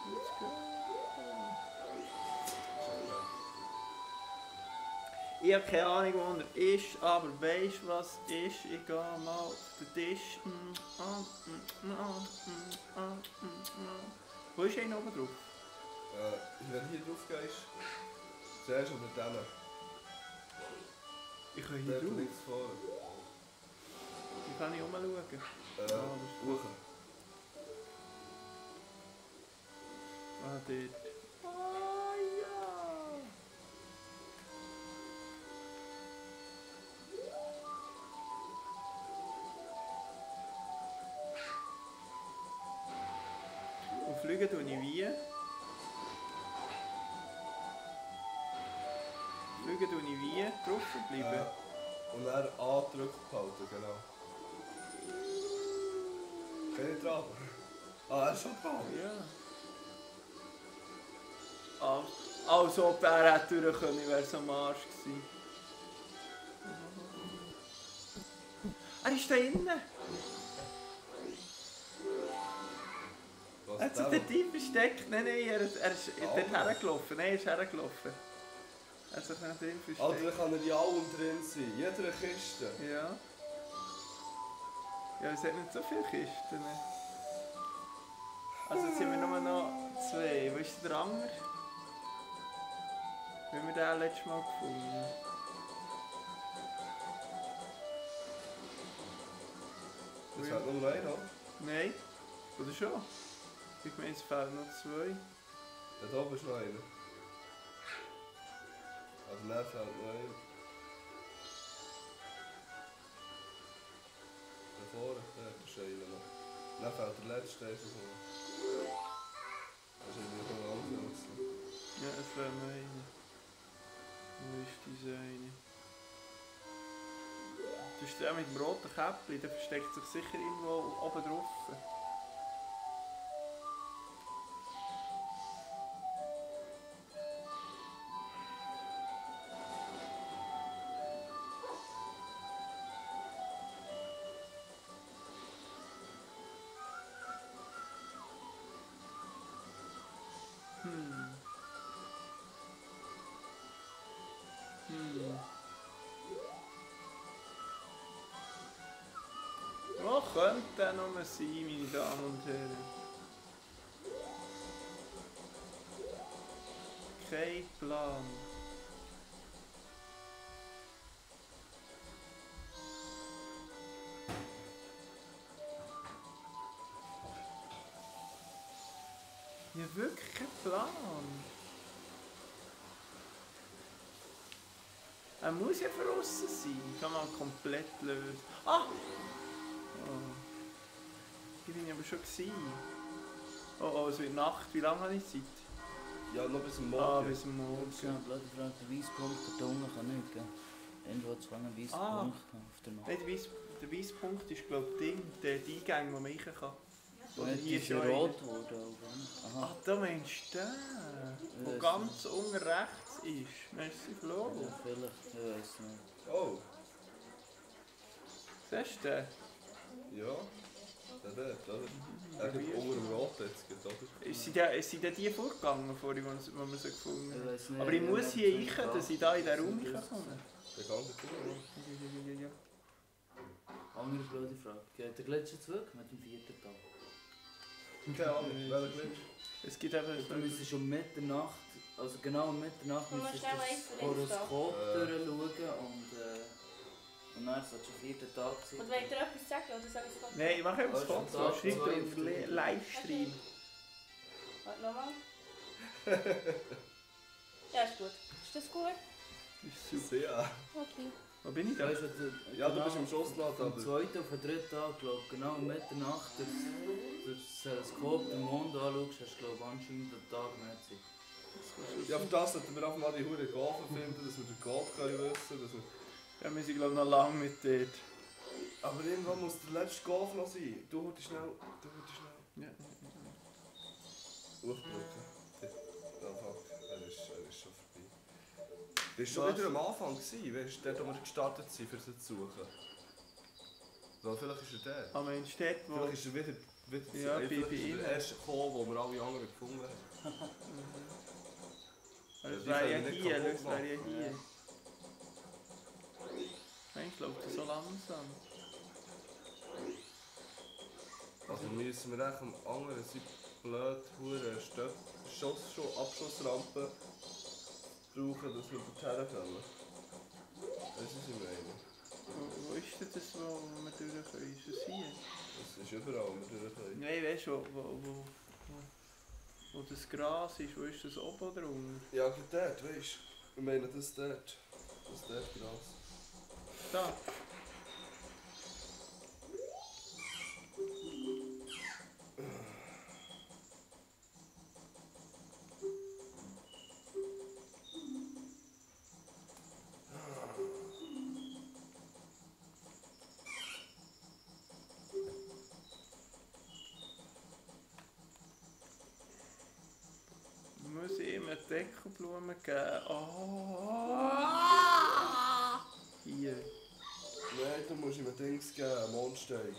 Let's go. Ich habe keine Ahnung, wo er ist, aber weißt du, was ist? Ich gehe mal auf den Tisch. Wo ist einer oben drauf? Wenn du hier drauf gehst, zuerst unter denen. Ich kann hier Dort drauf. links vorne. Wie kann ich rumschauen? Das ist Hoch. Ah, dort. Ah, ja! Und fliegen tue ich wie? Fliegen tue ich wie? Drauf bleiben? Und dann andrücken behalten, genau. Bin ich dran? Ah, er ist schon dran. Ja. Ah, als ob er hätte durch können, wäre so am Arsch gewesen. Er ist da innen! Was Er hat sich der? dort tief versteckt. Nein, er ist dort hergelaufen. Nein, er ist hergelaufen. Er hat sich nicht drin versteckt. Alter, kann er in allem drin sein. Jeder Kiste. Ja. Ja, es hat nicht so viele Kisten. Also jetzt sind wir nur noch 2. Wo ist der andere? Wie haben wir den letztes Mal gefunden? Es fehlt nur einer. Nein. Oder schon? Ich meine, es fehlen noch 2. Da oben ist noch einer. Also dann fehlt noch einer. Da vorne, da ist einer noch. Dann fehlt der letzte einfach noch. Das ist irgendwie noch anders. Ja, es fehlt noch einer. Wo ist diese eine? Das ist der mit dem roten Käppchen, der versteckt sich sicher irgendwo oben drauf. Wo könnte der noch sein, meine Damen und Herren? Kein Plan. Ja, wirklich kein Plan. Er muss ja verrissen sein. Kann man komplett lösen. Ah! Oh. Ich bin aber schon gewesen. Oh, oh, es wird Nacht. Wie lange habe ich Zeit? Ja, noch bis zum Ah, Morgen. bis zum Morgen. Das ist eine blöde Frage. Der Weisspunkt, der Unge kann nicht, gell? Irgendwo hat es einen Weisspunkt auf der Nacht. Nein, der Weisspunkt ist, glaube ich, Ding, der Eingang, wo man rein kann. Oder Nein, hier die ist ja ist einer. rot geworden. Aha. Ah, da meinst du den, der Ja, ganz unten rechts ist. Merci, Flo. Ja, vielleicht, ich weiß nicht. Oh, Siehst du den? ja. Der dort, oder? Er geht unter dem Rot jetzt, geht, oder? Sind denn die vorgegangen, vorhin, wo wir sie gefunden Ich haben? weiss nicht, Aber ich muss wir hier haben rein, schon dass ich da in den Raum gedacht, komme. Der ganze Tour, Ja. Andere blöde Frage. Geht der Gletscher zurück mit dem 4. Tag? keine Ahnung, welcher Glitch? Es gibt eben... Du müsstest um Mitternacht, also genau um Mitternacht, Kann man müsstest schnell du eins das von links Horoskop da? durchschauen und dann solltest du am 4. Tag sein. Und wollt ihr etwas sagen oder soll ich es Nein, ich mache eben das Also, Foto. Tag Schreib zwei dir auf auf der- Livestream. Warte nochmal. Ja, ist gut. Ist das gut? Das ist super. Sehr. Okay. Wo bin ich da? Weißt du, Ja, du bist im Schussladen, Vom aber... 2. auf den 3. Tag, glaub, genau um Mitternacht durch das Teleskop den Mond anschaust, hast du glaub, anscheinend den Tag mehr Zeit. Ja, für das sollten wir einfach mal die Hure Gafen finden, dass wir den Gott können wissen, dass wir... Ja, wir sind glaube ich noch lange mit dort. Aber irgendwann muss der letzte Golf noch sein. Du holst schnell. Ja. Aufdrücken. Ja, fuck. Er ist schon vorbei. Du warst schon Was? wieder am Anfang, weißt du, dort, wo wir gestartet sind, für sie zu suchen. Weil vielleicht ist er der. Aber meinst du dort, wo... Vielleicht ist er wieder Ja, vielleicht bei ist er Ihnen. der erste gekommen, wo wir alle anderen gefunden haben. Das die wäre ja können wir nicht hier, kaputt das wäre ja machen. hier. Mensch, läuft das so langsam. Also müssen wir echt am anderen Seite blöd hure Abschussrampe brauchen, dass wir dorthin können. Das ist was ich meine. Wo ist denn das, wo wir durch können? Ist es hier? Das ist überall, wo wir durch können. Nein, weißt du, wo das Gras ist, wo ist das oben oder unten? Ja, gut dort, weißt du. Ich meine das dort. Das dort Gras. Da. Muss ich ihm eine Deckelblume geben? Oh. Hier. Nein, du musst ihm ein Dings geben, einen Mondstein.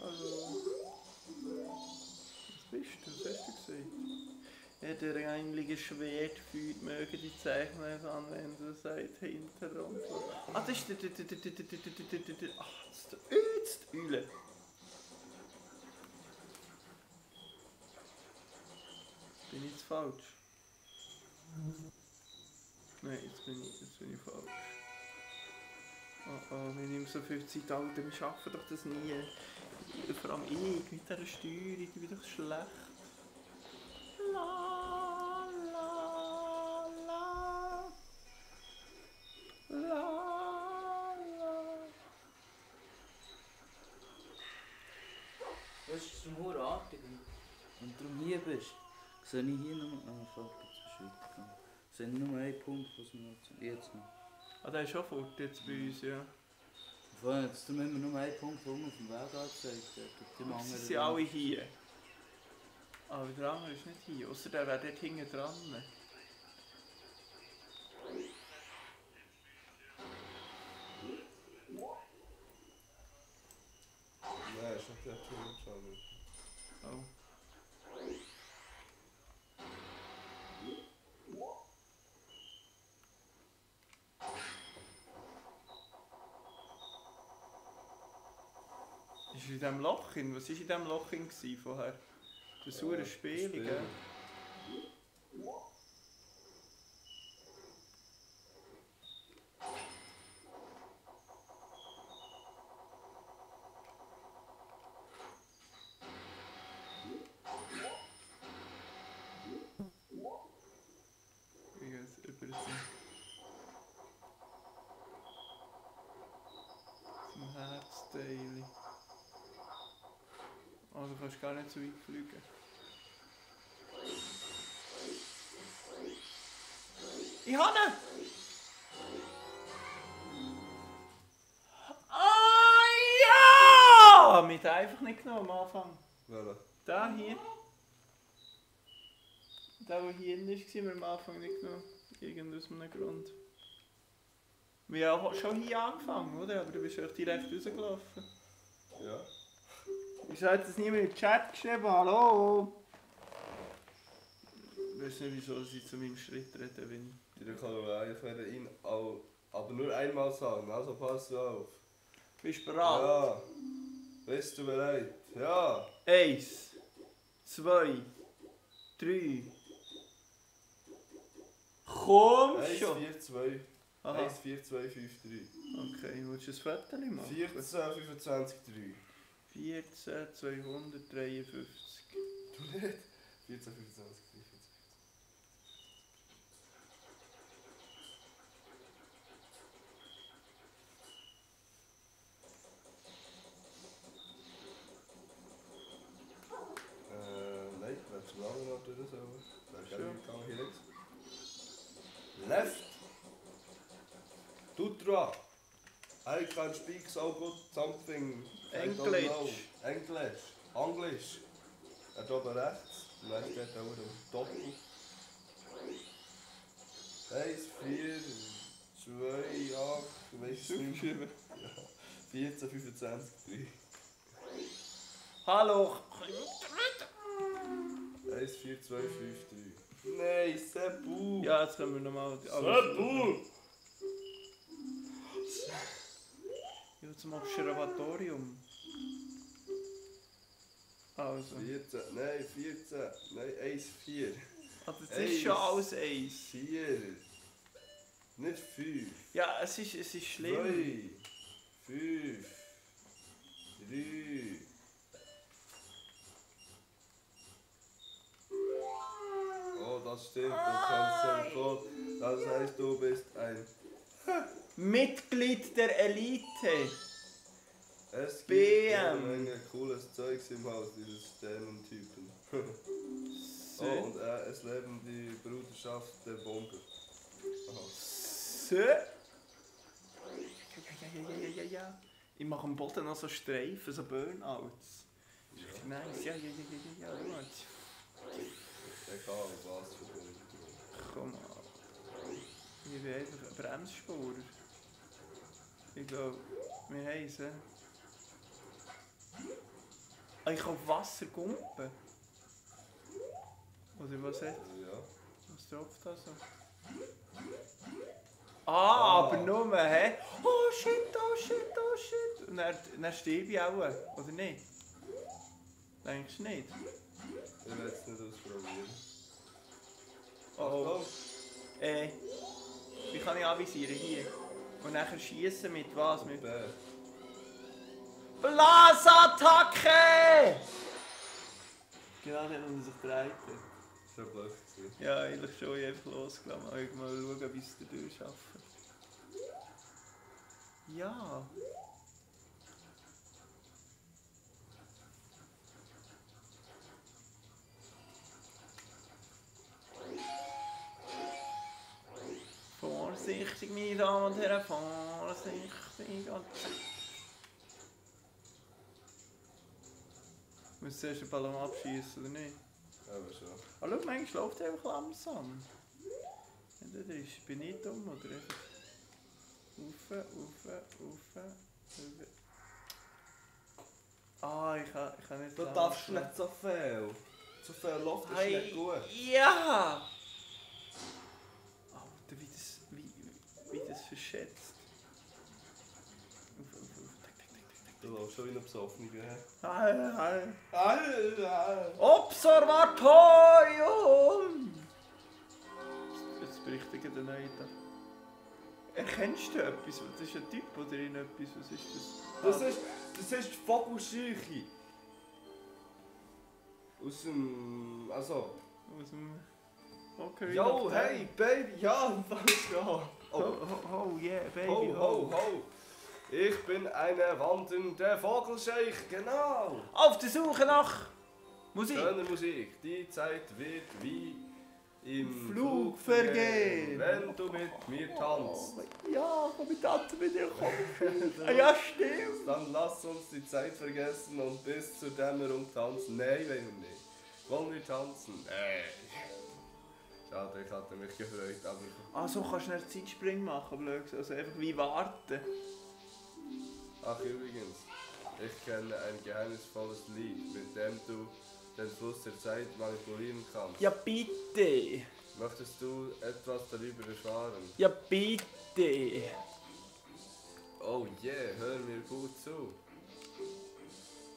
Hallo. Was bist du? Was hast du gesagt? Ja, der reinliche Schwert fühlt, möge die Zeichner anwenden, seit Hintergrund. Ah, das ist der. Ach, das ist der Eule. Bin ich jetzt falsch? Nein, jetzt bin ich falsch. Oh, wir nehmen so viel Zeit, Alter, wir schaffen doch das nie. Vor allem ich, mit dieser Steuerung, ich bin doch schlecht. La, la, la. La, la. Das ist zum Hurartig. Wenn du hier bist, sehe ich hier nur... Ah, fuck, jetzt bist du weitergegangen. Sehe ich nur einen Punkt, was wir jetzt noch... Ah, der ist schon fort jetzt bei uns, ja. Vorhin jetzt haben wir nur einen Punkt, wo wir auf dem Weg angezeigt haben. Sie sind alle hier. Aber der andere ist nicht hier, außer der wäre dort hinten dran. Nein, ist nicht dort schon. Oh. Ist in diesem Loch hin? Was war in diesem Loch hin vorher? Das saure Spiel, gell? Wie geht's über zum Herzteil. Oh, du kannst gar nicht so weit fliegen. Ich habe ihn! ich den einfach nicht genommen am Anfang? Welcher? Der hier. Der hier drin war, haben wir am Anfang nicht genommen. Irgend aus einem Grund. Wir haben schon hier angefangen, oder? Aber du bist echt direkt rausgelaufen. Ja. Wieso hat das niemand im Chat geschrieben? Hallo? Ich weiß nicht, wieso sie zu meinem Schritt reden, wenn Die kann einfach ihn aber nur einmal sagen, also pass auf. Bist du bereit? Ja. Bist du bereit? Ja. 1, 2, 3. Komm 1, schon! 4, 2. Aha. 1, 4, 2, 5, 3. Okay, willst du ein Foto machen? 14, 25, 3. 14, 253. Du nicht? 14, 25, 3. Nein, willst du lange noch durch so? Wäre gerne gegangen hier links. Left. Tutra. I can speak so good something. I don't know. Englisch. Englisch. Da oben rechts. Und dann steht da oben Doppel. 1, 4, 2, 8, du weißt es nicht mehr. 14, 25, 3. Hallo! 1, 4, 2, 5, 3. Nein, Seppu! Ja, jetzt können wir nochmal. Seppu! Ja, zum Observatorium. Also. 14, nein, 14, nein, 1, 4. Also, das ist schon alles 1. 4. Nicht 5. Ja, es ist schlimm. 2, 5, 3. Oh, das stimmt, du kennst den Code. Das heißt, du bist ein... Mitglied der Elite. Es gibt BM. eine Menge cooles Zeugs im Haus, dieses Sternentypen. So. Oh, und es leben die Bruderschaft der Bomber. Aha. So. Ja. Ich mache am Boden noch so Streifen, so Burnouts. Ja. Nice, ja. Egal, was für Bomber. Komm mal. Ich bin einfach ein Bremsspur. Ich glaube, wir haben es. Ich kann auf Wasser gumpen. Oder was hat? Ja. Was tropft da so? Aber nur, hä? Oh shit. Und dann sterbe ich auch, oder nicht? Denkst du nicht? Ich will es nicht ausprobieren. Oh. Wie kann ich anvisieren? Hier. Und nachher schießen mit was? Mit Bär. Blasattacke! Genau, dann haben sie sich dreht. Das war blöd. Ja, eigentlich schon. Ich habe einfach losgelassen. Mal schauen, wie sie es durchschaffen. Ja. Vorsichtig, meine Damen und Herren, vorsichtig. Und muss zuerst den Ballon abschießen, oder nicht? Aber schon. Ah, schau, manchmal läuft er einfach langsam. Ja, das ist, bin ich dumm, oder einfach... Rauf. Ah, ich kann nicht Du darfst nicht so viel. So viel Luft ist nicht gut. Ja! Alter, wie das verschätzt. Du läufst schon wie ein Besoffener. Observatorium! Jetzt bricht er den neuen da. Erkennst du etwas? Das ist ein Typ oder etwas? Was ist das? Das ist die Vogelscheuche. Aus dem... Also... Aus dem... Okay. Yo, hey, Baby, ja, was geht? Oh, yeah, Baby, Ho. Ich bin eine wandernde Vogelscheich, genau. Auf der Suche nach Musik. Schöne Musik. Die Zeit wird wie im Flug vergehen. wenn du mit mir tanzt. Ja, komm mit tanzen mit dir, komm. Ja, stimmt. Dann lass uns die Zeit vergessen und bis zur Dämmerung tanzen. Nein, wenn wir nicht. Wollen wir tanzen? Nein. Schade, ich hatte mich gefreut, aber... Ah, so kannst du einen Zeitspring machen, blöd. Also einfach wie warten. Ach übrigens, ich kenne ein geheimnisvolles Lied, mit dem du den Fluss der Zeit manipulieren kannst. Ja, bitte. Möchtest du etwas darüber erfahren? Ja, bitte. Oh yeah, hör mir gut zu.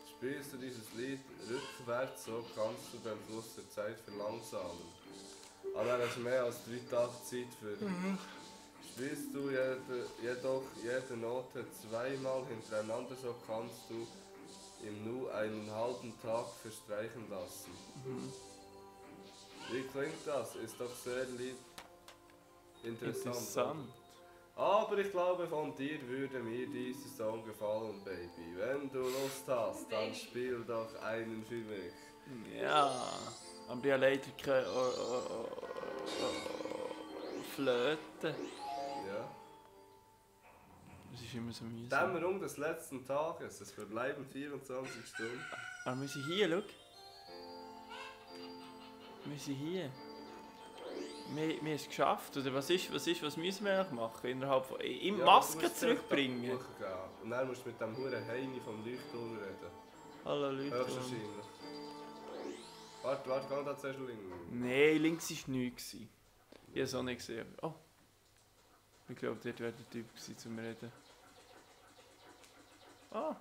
Spielst du dieses Lied rückwärts, so kannst du den Fluss der Zeit verlangsamen. Aber er ist mehr als 3 Tage Zeit für dich. Spielst du jedoch jede Note zweimal hintereinander, so kannst du im Nu einen halben Tag verstreichen lassen. Wie klingt das? Ist doch sehr interessant. Aber ich glaube, von dir würde mir dieser Song gefallen, Baby. Wenn du Lust hast, dann spiel doch einen für mich. Ja, aber ich habe leider keine Flöte. Ja. Das ist immer so mühsam. Dämmerung des letzten Tages. Es verbleiben 24 Stunden. Aber wir sind hier, schau. Wir sind hier. Wir haben es geschafft. Oder was müssen wir eigentlich machen? Innerhalb von... Ja, Maske du musst zurückbringen. zuerst durchgehen. Und dann musst du mit dem Huren Heini vom Leuchtturm reden. Hallo Leute. Höchstwahrscheinlich. Warte, geh da zuerst links. Nein, links war nichts. Ich habe es auch nicht gesehen. Oh. Ich glaube, dort wäre der Typ gewesen, zum Reden. Ah.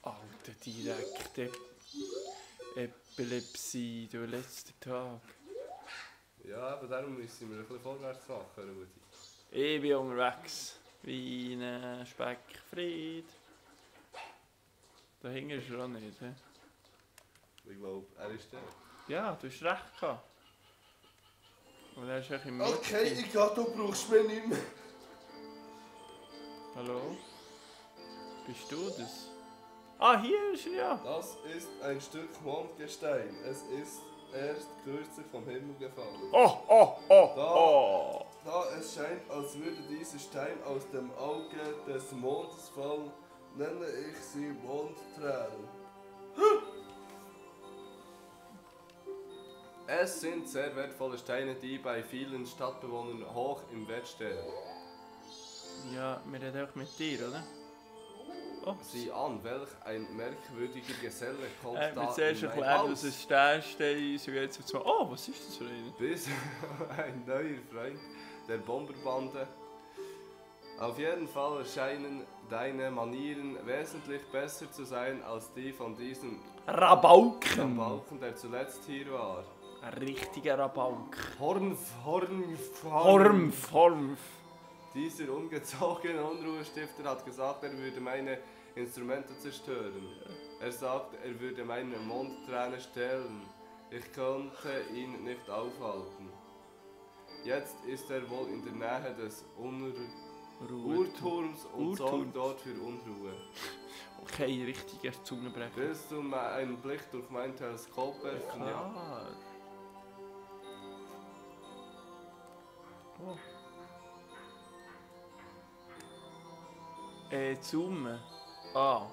Alter, direkte Epilepsie, der letzte Tag. Ja, aber darum müssen wir ein bisschen vorwärts machen, Rudi. Ich bin unterwegs. Wie ein Speckfried. Da hinten ist er auch nicht, he? Ich glaube, er ist der. Ja, du hast recht gehabt. Und er ist echt im Okay, ich glaube, du brauchst mich nicht mehr. Hallo? Bist du das? Ah, hier ist er ja! Das ist ein Stück Mondgestein. Es ist erst kürzlich vom Himmel gefallen. Oh! Da es scheint, als würde dieser Stein aus dem Auge des Mondes fallen, nenne ich sie Mondtränen. Es sind sehr wertvolle Steine, die bei vielen Stadtbewohnern hoch im Wert stehen. Ja, wir reden auch mit dir, oder? Oh, Sieh an, welch ein merkwürdiger Geselle kommt mir da zuerst in mein erklärt, Haus. was ein Sternstein ist und jetzt auf einmal, oh, was ist das für einer? Bis ein neuer Freund der Bomberbande. Auf jeden Fall scheinen deine Manieren wesentlich besser zu sein als die von diesem Rabauken! Balken, der zuletzt hier war. Ein richtiger Rabauk. Hornf. Hormf. Dieser ungezogene Unruhestifter hat gesagt, er würde meine Instrumente zerstören. Er sagt, er würde meine Mondträne stehlen. Ich konnte ihn nicht aufhalten. Jetzt ist er wohl in der Nähe des Uhrturms und sorgt dort für Unruhe. Okay, richtiger Zungenbrecher. Willst du mal einen Blick durch mein Teleskop werfen? Ja. Klar. Oh. Zoomen. Ah.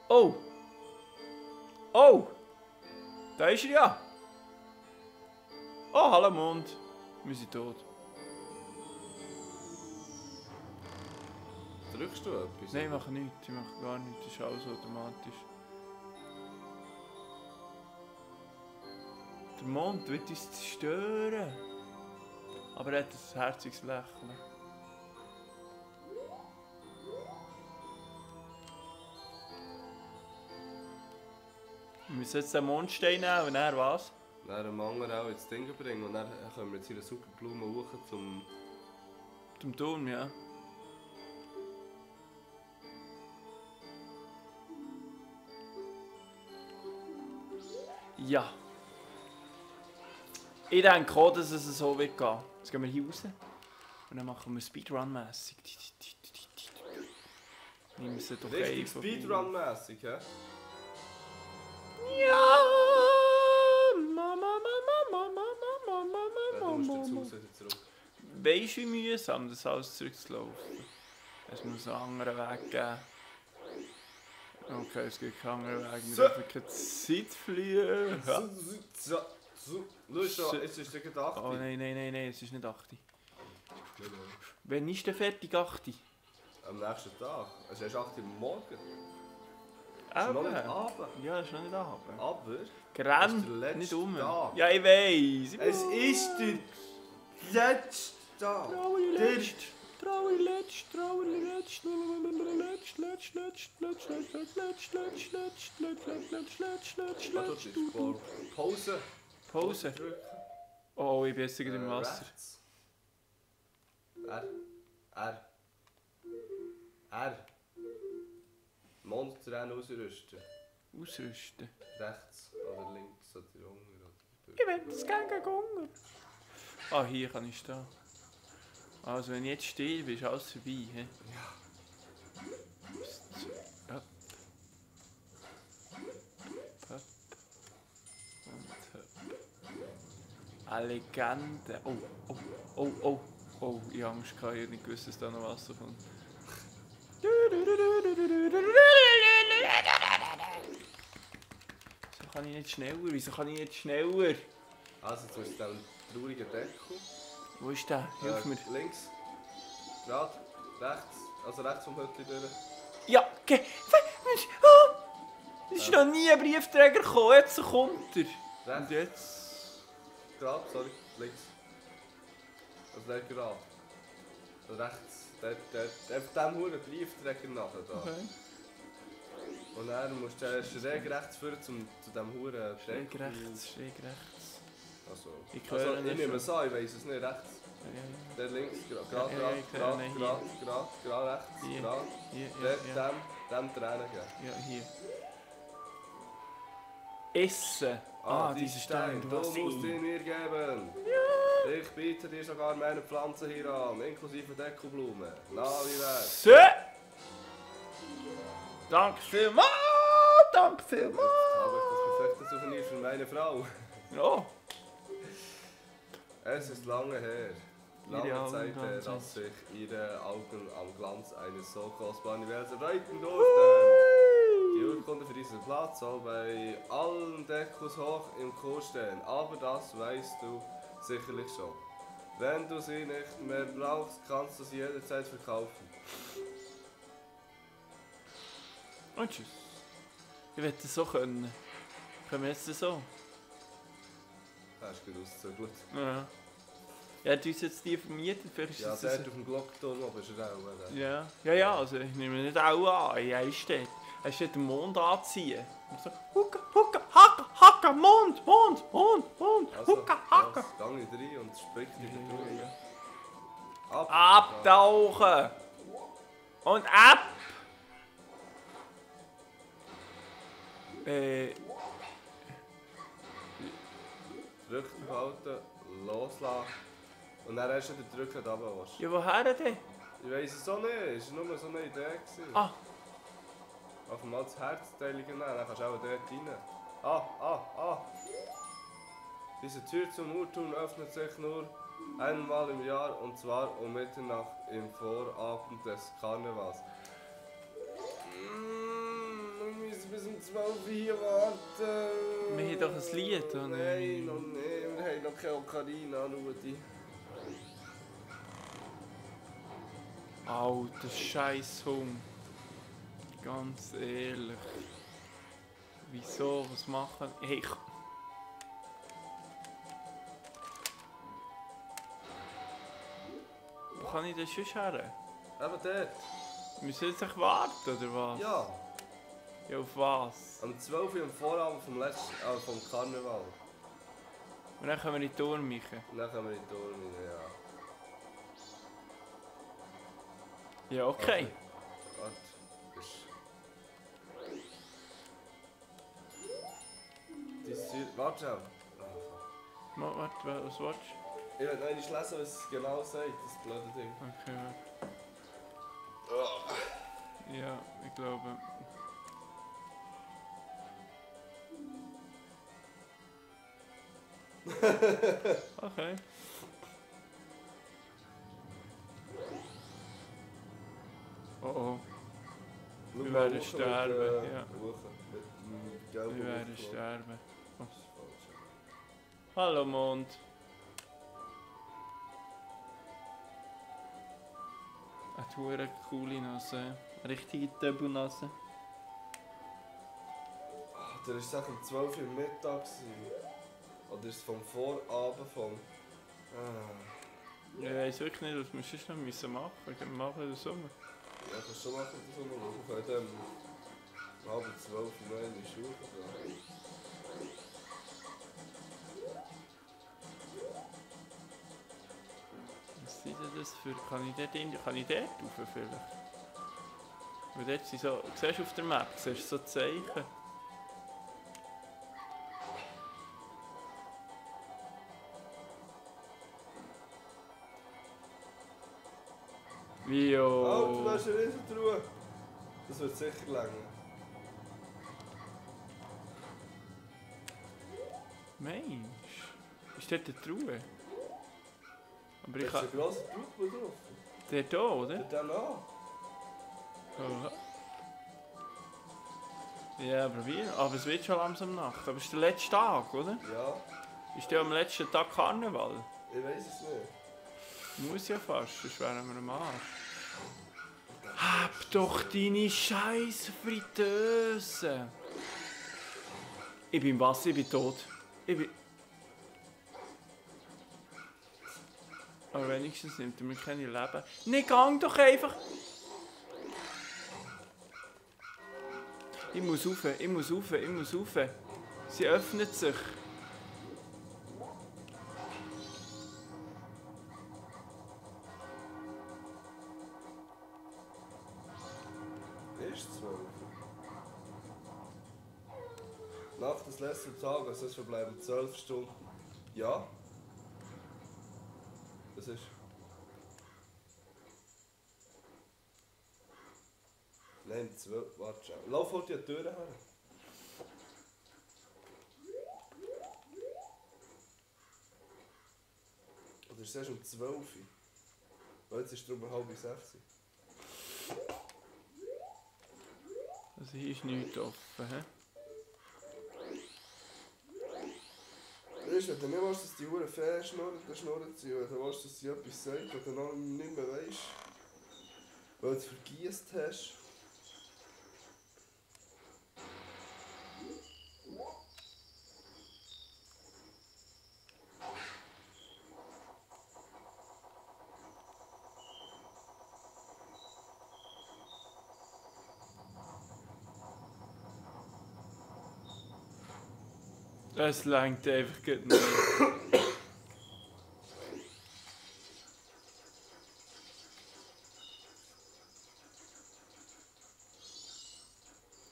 Oh! Oh! Da ist er ja! Oh, hallo Mond. Wir sind tot. Drückst du etwas? Nein, ich mache nichts. Ich mache gar nichts. Das ist alles automatisch. Der Mond wird uns zerstören. Aber er hat ein herziges Lächeln. Wir müssen jetzt den Mondstein nehmen und dann was? Dann dem anderen auch ins Ding bringen und dann können wir jetzt hier Superblume hoch zum... Zum Turm, ja. Ja. Ich denke auch, dass es so wird gehen. Jetzt gehen wir hier raus. Und dann machen wir Speedrun-mässig. Nehmen wir sie doch Richtig einfach. Speedrun-mässig, hä? Ja, Mama. Ja, du musst jetzt Haus wieder zurück. Weisst du, wie mühsam das alles zurückzulaufen? Es muss einen anderen Weg geben. Okay, es gibt keinen anderen Weg. Wir dürfen keine Zeit verlieren. Ja. Schau schon, jetzt ist es gerade 8. Oh nein, es ist nicht 8. Wann ist der fertig 8? Am nächsten Tag. Es ist 8 Uhr morgen. Es ist noch nicht Abend. Abend. Ja, das ist noch nicht Abend. Aber Grenn, ist der letzte nicht um. Tag. Ja, ich weiss. es ist der letzte Tag. Trauer Der- letzt. Ah, dort ist Pause. Pause. Drücken. Oh, ich bin jetzt gerade im Wasser. Rechts. R. Monster ausrüsten. Ausrüsten. Rechts oder links oder unten. Ich will das gegen Hunger. Ah, hier kann ich stehen. Also, wenn ich jetzt stehe, ist alles vorbei. He? Ja. Up. Up. Und up. Eine Legende. Oh, ich habe Angst gehabt, ich habe nicht gewusst, dass da noch Wasser kommt. Wieso kann ich nicht schneller? Also jetzt musst du den traurigen Deckel. Wo ist der? Hilf mir. Links. Gerade. Rechts. Also rechts vom Hütchen durch. Ja, es ist noch nie ein Briefträger gekommen, jetzt kommt er. Und Rechts. jetzt... Gerade, sorry. Links. Also nicht gerade. Rechts. Dem huren Briefträger nachher da. Okay. Und dann musst du schräg rechts führen zu dem huren Schräg Deckel. rechts. Also, Ich höre ihn ich nehme schon. es an, ich weiss es nicht. Rechts. Ja. Der links, Ja, gerade, ich höre ihn gerade rechts, Hier. gerade. Hier. Dem Tränen geben. Ja, hier. Essen. Die diese Steine. du musst ihn mir geben. Ich biete dir sogar meine Pflanzen hier an, inklusive Deckelblumen. Na, wie wär's? So. Danke vielmals. Danke vielmals. Habe ich das perfekte Souvenir für meine Frau. Ja. Es ist lange her. Ihre Lange Augen Zeit, glanzen. dass sich ihre Augen am Glanz eines so kostbaren Juwels erfreuten durften. Die Urkunde für diesen Platz soll bei allen Deckos hoch im Kurs stehen, aber das weißt du sicherlich schon. Wenn du sie nicht mehr brauchst, kannst du sie jederzeit verkaufen. Und tschüss. Ich werde das so können. Können wir jetzt das so? Das ist gut ausgezügelt. Ja. Er hat uns jetzt die vermietet, vielleicht ist Ja, das... dort auf dem Glockturm oben ist er auch. Oder? Ja, also ich nehme nicht auch an. Er ist dort. Er ist dort den Mond anziehen. Und so, Hucka, Hacka, Mond, Also, Hucka, Hacka. gang ich rein und sprich dich durch. Ja. Ab! Abtauchen! Und ab! Drücken behalten, loslassen. Und dann hast du den Drücken da runter. Ja, woher denn? Ich weiss es auch nicht, es war nur so eine Idee. Ah, Auf einmal das Herzteilchen nehmen, dann kannst du auch dort rein. Diese Tür zum Urturm öffnet sich nur einmal im Jahr und zwar um Mitternacht im Vorabend des Karnevals. Wir müssen bis um 12 Uhr hier warten. wir haben doch ein Lied, oder? Nein, noch nicht. Wir haben noch keine Ocarina, Rudi. Alter Scheisshund. Ganz ehrlich. Wieso? Was machen? Hey, wo kann ich denn schon her? Eben dort. Müssen wir jetzt echt warten, oder was? Ja, Ja, auf was? am 12 Uhr am Vorabend vom Karneval. Und dann können wir in die Tour machen. Und dann können wir in die Tour rein, ja. Ja, okay. Warte. Warte schon. Warte, was willst Ich will noch einmal lesen, was es genau sagt, das blöde Ding. du? Okay, ja, ich glaube. Okay. Oh oh, Schau wir mal, werden Woche sterben, mit, ja. Woche mit dem gelben wir werden Luftballon. sterben. Oh. Das ist falsch. Hallo Mond. Eine hure coole Nase. Eine richtige Töbelnase. Ah, der war es um 12 Uhr Mittag. Gewesen. Oder ist es vom Vorabend vom... Ich weiss wirklich nicht, was wir sonst noch müssen machen müssen. Wir machen das Sommer. Ja, kannst du schon machen, das Sommer. Wir können dann um halb 12 Uhr noch in die Schule gehen. Was sind denn das für... Kann ich dort rauf vielleicht? Weil dort sind so... Siehst du auf der Map, siehst du so Zeichen? Alter, da Jo. ist eine Riesentruhe. Das wird sicher länger. Mensch. Ist dort eine Truhe? Aber Da ich ist kann... ein grosser Druck drauf. Der hier, oder? Der dann an. Oh. Ja, probieren. Aber es wird schon langsam Nacht. Aber es ist der letzte Tag, oder? Ja, Ist der am letzten Tag Karneval? ich weiß es nicht. Muss ja fast, sonst wären wir am Arsch. Hab doch deine scheiß Fritteuse! Ich bin im Wasser, ich bin tot. Ich bin... Aber wenigstens nimmt er mir keine Leben. Ne, gang doch einfach! Ich muss rauf, ich muss rauf, ich muss rauf. Sie öffnet sich. Ist 12. Nach des letzten Tages, es verbleiben 12 Stunden. Ja? Das ist... Nein, 12. Warte schon. Lauf halt die Tür her. Oder ist es erst um 12 Uhr? Weil jetzt ist es um 5:30. Also hier ist nichts offen, hä? Weißt du, wenn du nicht weißt, dass die Uhren fair schnurren, dann schnurren sie. Wenn du weißt, dass sie etwas sagt und dann auch nicht mehr weißt, weil du es vergiest hast. Es langt einfach gut nicht.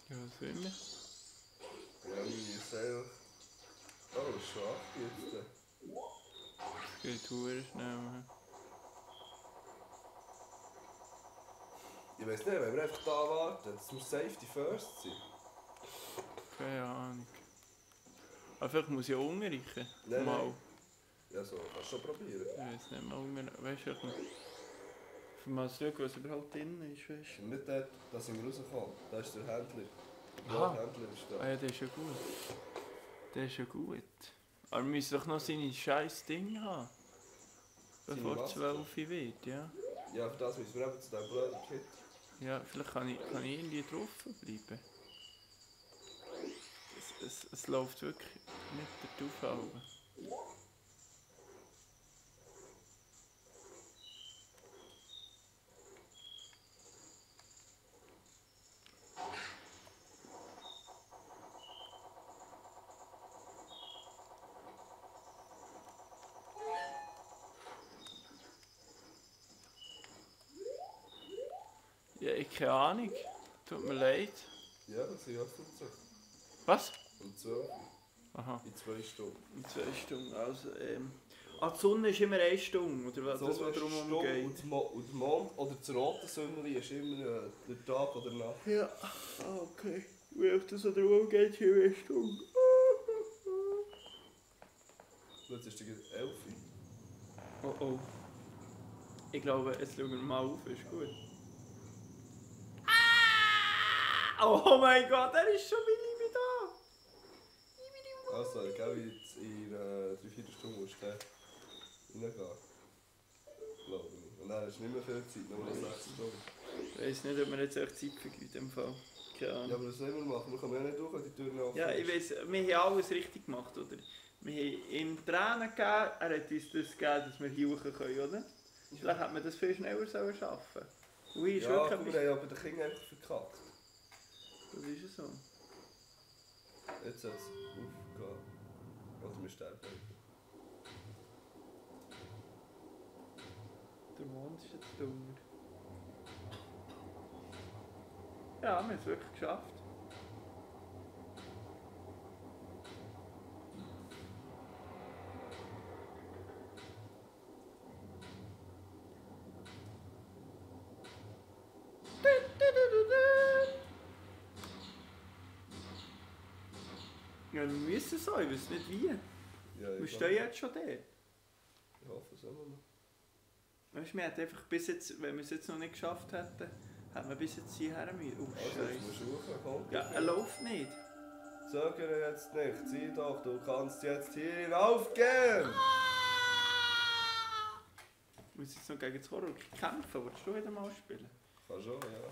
Ja, was will wir? Ja, meine Seele. Oh, das ist schon 8 jetzt. Es geht hure schnell. hä? Ich weiß nicht, wenn wir einfach da warten, das muss Safety First sein. Keine Ahnung. Aber vielleicht muss ich auch umreichen. Nein, Mal. nein. Ja, so, kannst du schon probieren. Ich weiß nicht mal umreichen. Weißt du, für mal schauen, was überhaupt drin ist, weißt Und nicht dort, dass ich rauskomme. Da ist der Händler. Aha. Der Händler ist du? Ah da. ja, der ist ja gut. Der ist ja gut. Aber wir müssen doch noch seine scheiß Ding haben. Seine Bevor Maske? 12 Uhr wird, ja. Ja, für das müssen wir eben zu diesem blöden Kit. Ja, vielleicht kann ich irgendwie drauf bleiben. Es läuft wirklich nicht der Aufhaben. Ja, ich keine Ahnung. Tut mir leid. Ja, das sind öffnet sich. Was? Um 12 Aha. in 2 Stunden. In 2 Stunden. Also, die Sonne ist immer 1 Stunde, oder was? Das, was darum umgeht. Und der Mond oder das rote Sonnenli ist immer der Tag oder Nacht. Ja, okay. Wie auf das darum umgeht, ist immer 1 Stunde. Jetzt ist die 11. Oh oh. Ich glaube, jetzt schauen wir mal auf, ist gut. Ah! Oh mein Gott, er ist schon mein Liebe da! Also, ich glaube, in 3-4 Stunden musst du reingehen. Glaube ich. Und dann hast du nicht mehr viel Zeit, nur noch 6 Stunden. Ich weiß nicht, ob wir jetzt echt Zeit vergeuden im Fall. Keine Ja, Ahnung. aber das wollen wir machen. Wir kommen ja nicht durch, wenn die Tür nicht offen Ja, ich ist. weiss, wir haben alles richtig gemacht, oder? Wir haben ihm Tränen gegeben, er hat uns das gegeben, dass wir hier hoch können, oder? Vielleicht hätte man das viel schneller schaffen sollen. Und ich ist Ja, wirklich aber wir haben aber den Kindern einfach verkackt. Das ist ja so. Jetzt hat es aufgehört. Oder wir sterben. Der Mond ist jetzt dummer. Ja, wir haben es wirklich geschafft. Ja, wir müssen so, ich weiß nicht wie. Ja, Wir ich stehen jetzt schon da. Ich hoffe es immer noch. Weißt du, wir hätten einfach bis jetzt, wenn wir es jetzt noch nicht geschafft hätten, hätten wir bis jetzt hierher müssen. Oh, Also, jetzt musst Scheiße. du hoch, komm. Ja, er läuft nicht. Zögere jetzt nicht, zieh doch, du kannst jetzt hier hinaufgehen! Wir müssen jetzt noch gegen das Horror kämpfen. Wolltest du wieder mal spielen? Kann schon, ja.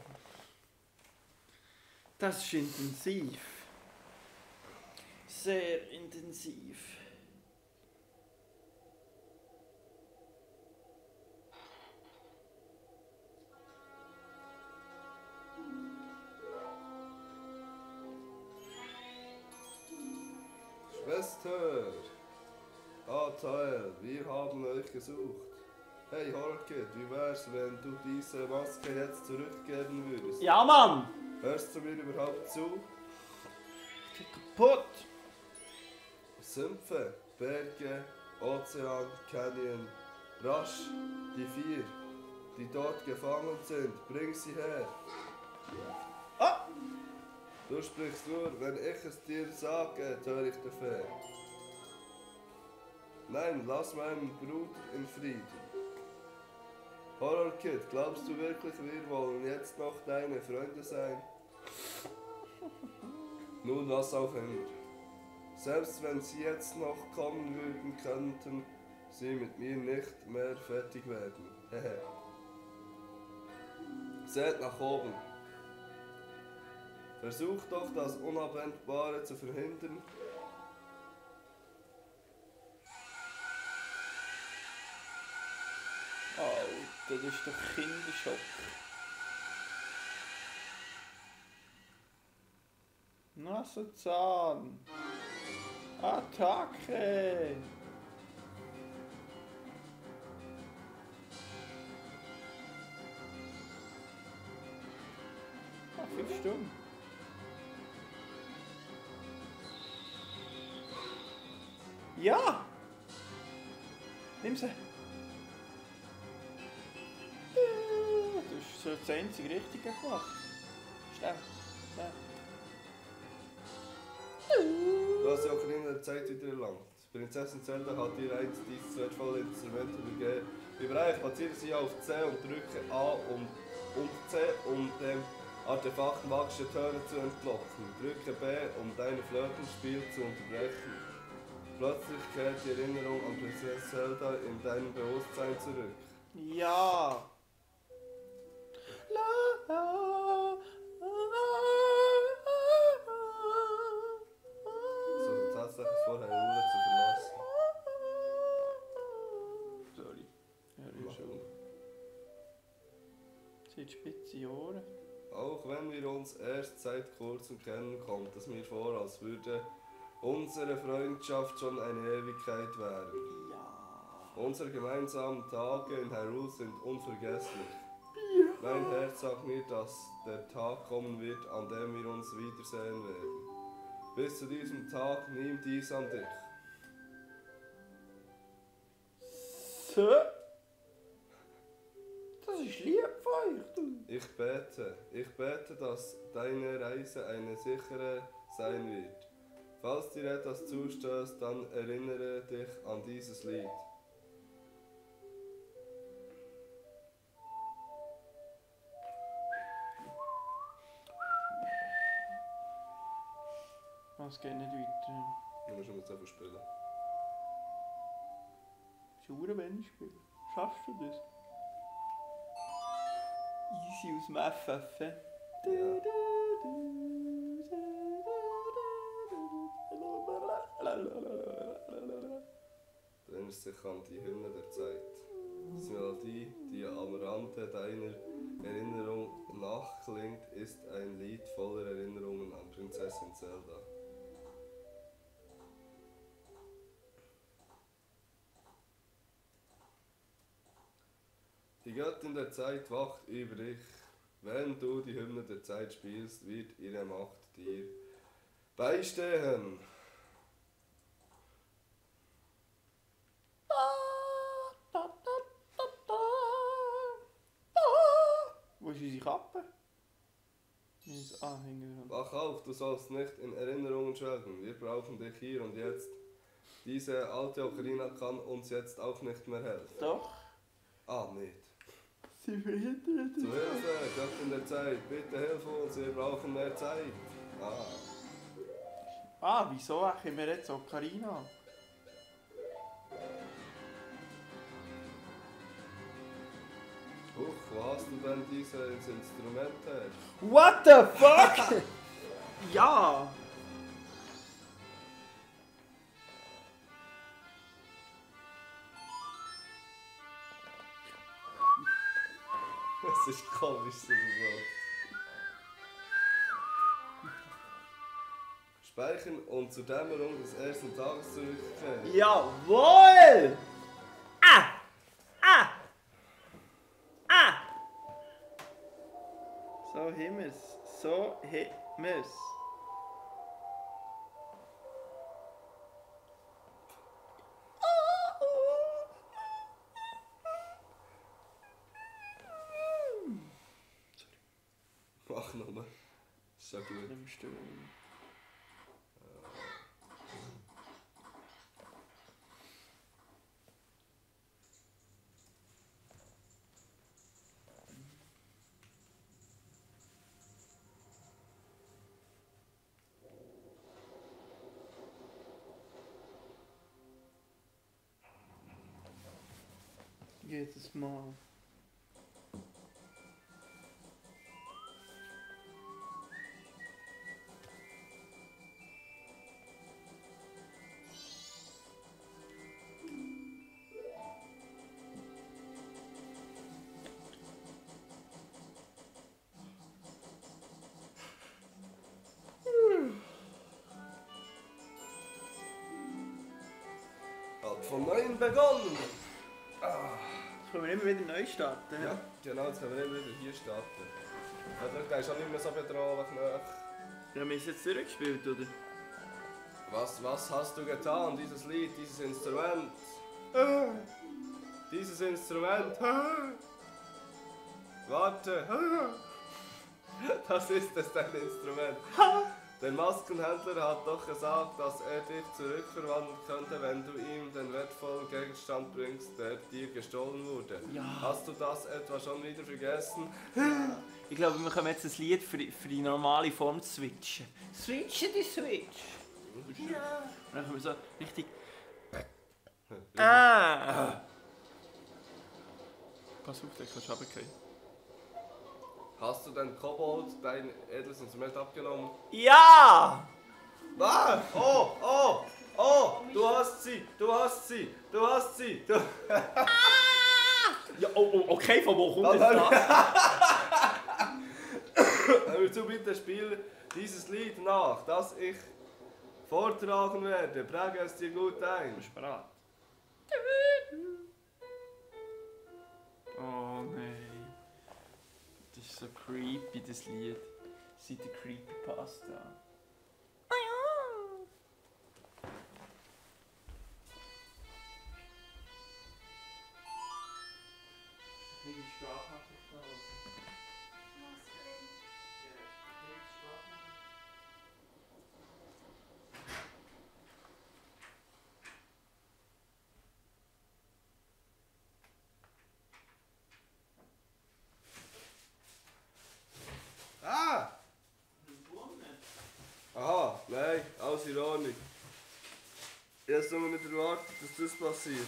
Das ist intensiv. Sehr intensiv. Schwester! Atal, wir haben euch gesucht. Hey Horkid, wie wär's, wenn du diese Maske jetzt zurückgeben würdest? Ja, Mann! Hörst du mir überhaupt zu? Kaputt! Sümpfe, Berge, Ozean, Canyon. Rasch, die 4, die dort gefangen sind, bring sie her. Ah! Du sprichst nur, wenn ich es dir sage, törichter Fee. Nein, lass meinen Bruder in Frieden. Horror Kid, glaubst du wirklich, wir wollen jetzt noch deine Freunde sein? Nun, was auch immer. Selbst wenn sie jetzt noch kommen würden, könnten sie mit mir nicht mehr fertig werden. Hehe. Seht nach oben. Versucht doch, das Unabwendbare zu verhindern. Alter, das ist doch Kinderschock. Nasenzahn. Attacke. Ah, 5 Stunden. Ja! Nimm sie. Du hast so das einzige Richtige gemacht. Schnell. Schnell. Du hast ja auch in der Zeit wieder erlangt. Prinzessin Zelda hat dir einst dieses wertvolle Instrument übergeben. Überreich, platziere sie auf C und drücke A und C, um dem Artefakt magische Töne zu entlocken. Drücke B, um dein Flötenspiel zu unterbrechen. Plötzlich kehrt die Erinnerung an Prinzessin Zelda in dein Bewusstsein zurück. Ja! So tatsächlich vorher Ruhe zu verlassen. Sorry. Ja, schon. Sie hat spitze Ohren. Auch wenn wir uns erst seit kurzem kennen, kommt es mir vor, als würde unsere Freundschaft schon eine Ewigkeit währen. Ja. Unsere gemeinsamen Tage in Hyrule sind unvergesslich. Mein Herz sagt mir, dass der Tag kommen wird, an dem wir uns wiedersehen werden. Bis zu diesem Tag nimm dies an dich. So. Das ist lieb von euch, du. Ich bete, dass deine Reise eine sichere sein wird. Falls dir etwas zustößt, dann erinnere dich an dieses Lied. Es geht nicht weiter. Du musst nur einfach spielen. Schuhe wenig spielen. Schaffst du das? Easy aus dem FF. Ja. Du erinnerst dich an die Hymne der Zeit. Die Melodie, die am Rande deiner Erinnerung nachklingt, ist ein Lied voller Erinnerungen an Prinzessin Zelda. Die Göttin der Zeit wacht über dich. Wenn du die Hymne der Zeit spielst, wird ihre Macht dir beistehen. Wo ist unsere Kappe? Hinten. Wach auf, du sollst nicht in Erinnerungen schwelgen. Wir brauchen dich hier und jetzt. Diese alte Ocarina kann uns jetzt auch nicht mehr helfen. Doch. Ah, nicht. Sie verhindert Zu Hilfe, Göttin der Zeit, bitte hilf uns, wir brauchen mehr Zeit. Wieso haben wir jetzt Ocarina? Huch, wo hast du denn dieses Instrument her? What the fuck? Ja! Das ist komisch, so gesagt. Speichern und zur Dämmerung des ersten Tages zurückkehren. Jawohl! So haben wir's. So haben wir's. Mach nochmal. Ist ja gut. Nimmst du. Jedes Mal. Hat von neuem begonnen. Jetzt können wir immer wieder neu starten. Ja, genau, jetzt können wir immer wieder hier starten. Der ist auch nicht mehr so bedrohlich nach. Ja, wir haben es jetzt durchgespielt, oder? Was hast du getan? Dieses Lied, dieses Instrument. Dieses Instrument. Warte. Das ist es, dein Instrument. Der Maskenhändler hat doch gesagt, dass er dich zurückverwandeln könnte, wenn du ihm den wertvollen Gegenstand bringst, der dir gestohlen wurde. Ja. Hast du das etwa schon wieder vergessen? Ich glaube, wir können jetzt ein Lied für die normale Form switchen. Switchen die Switch! Ja! Und dann können wir so richtig... Pass auf, der kannst du runterfallen. Hast du den Kobold dein edles Instrument abgenommen? Ja! Ah! Oh! Du hast sie! Du hast sie! Du hast sie! Du Ja, okay, von wo kommt das? Hör zu, bitte spiel dieses Lied nach, das ich vortragen werde. Präge es dir gut ein. Bist du bereit? Oh nein. Das ist so creepy, das Lied. Seit der Creepypasta. Welche Sprachnachricht da raus? alles in Ordnung. Ich habe nur nicht erwartet, dass das passiert.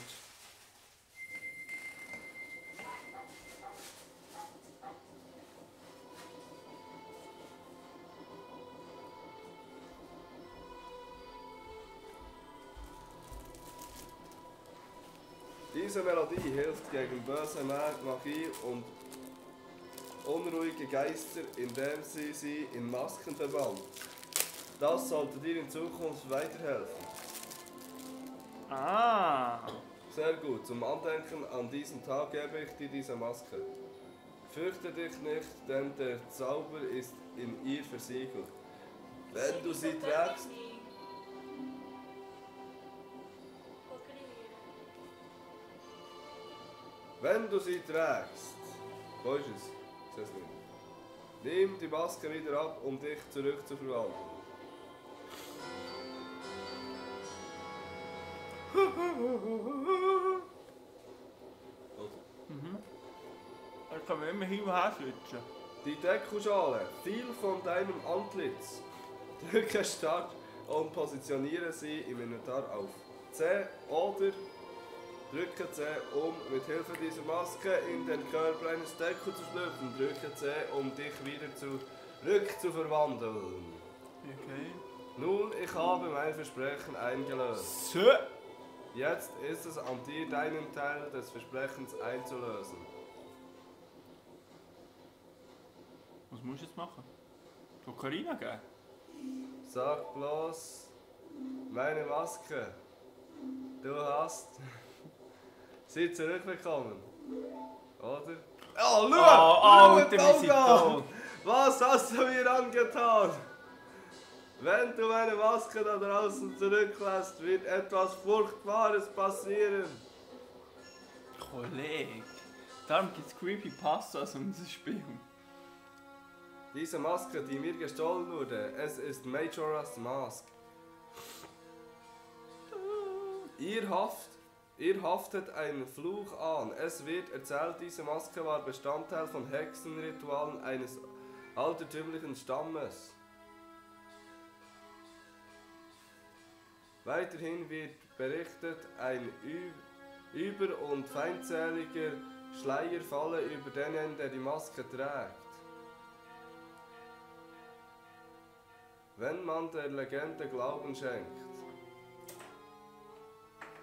Diese Melodie hilft gegen böse Magie und unruhige Geister, indem sie in Masken verwandelt. Das sollte dir in Zukunft weiterhelfen. Ah. Sehr gut, zum Andenken an diesen Tag gebe ich dir diese Maske. Fürchte dich nicht, denn der Zauber ist in ihr versiegelt. Wenn du sie trägst, wo ist es? Ich sehe es nicht. Nimm die Maske wieder ab, um dich zurückzuverwandeln. Da kann man immer hin und her switchen. Die Deckschale fiel von deinem Antlitz. Drücke Start und positioniere sie im Inventar auf C oder drücke C, um mit Hilfe dieser Maske in den Körper eines Deku zu schlüpfen. Drücke C, um dich wieder zurückzuverwandeln. Okay. Nun, ich habe mein Versprechen eingelöst. So. Jetzt ist es an dir, deinen Teil des Versprechens einzulösen. Was musst du jetzt machen? Carina geben? Sag bloß, meine Maske, du hast sie zurückbekommen, oder? Oh, schau! Alter, wir schau sind da! tot! Was hast du mir angetan? Wenn du meine Maske da draußen zurücklässt, wird etwas Furchtbares passieren. Kollege, darum gibt es Creepypastas um dieses Spiel. Diese Maske, die mir gestohlen wurde, es ist Majora's Mask. Ihr haftet einen Fluch an. Es wird erzählt, diese Maske war Bestandteil von Hexenritualen eines altertümlichen Stammes. Weiterhin wird berichtet, ein über- und feindseliger Schleier falle über den, der die Maske trägt. Wenn man der Legende Glauben schenkt,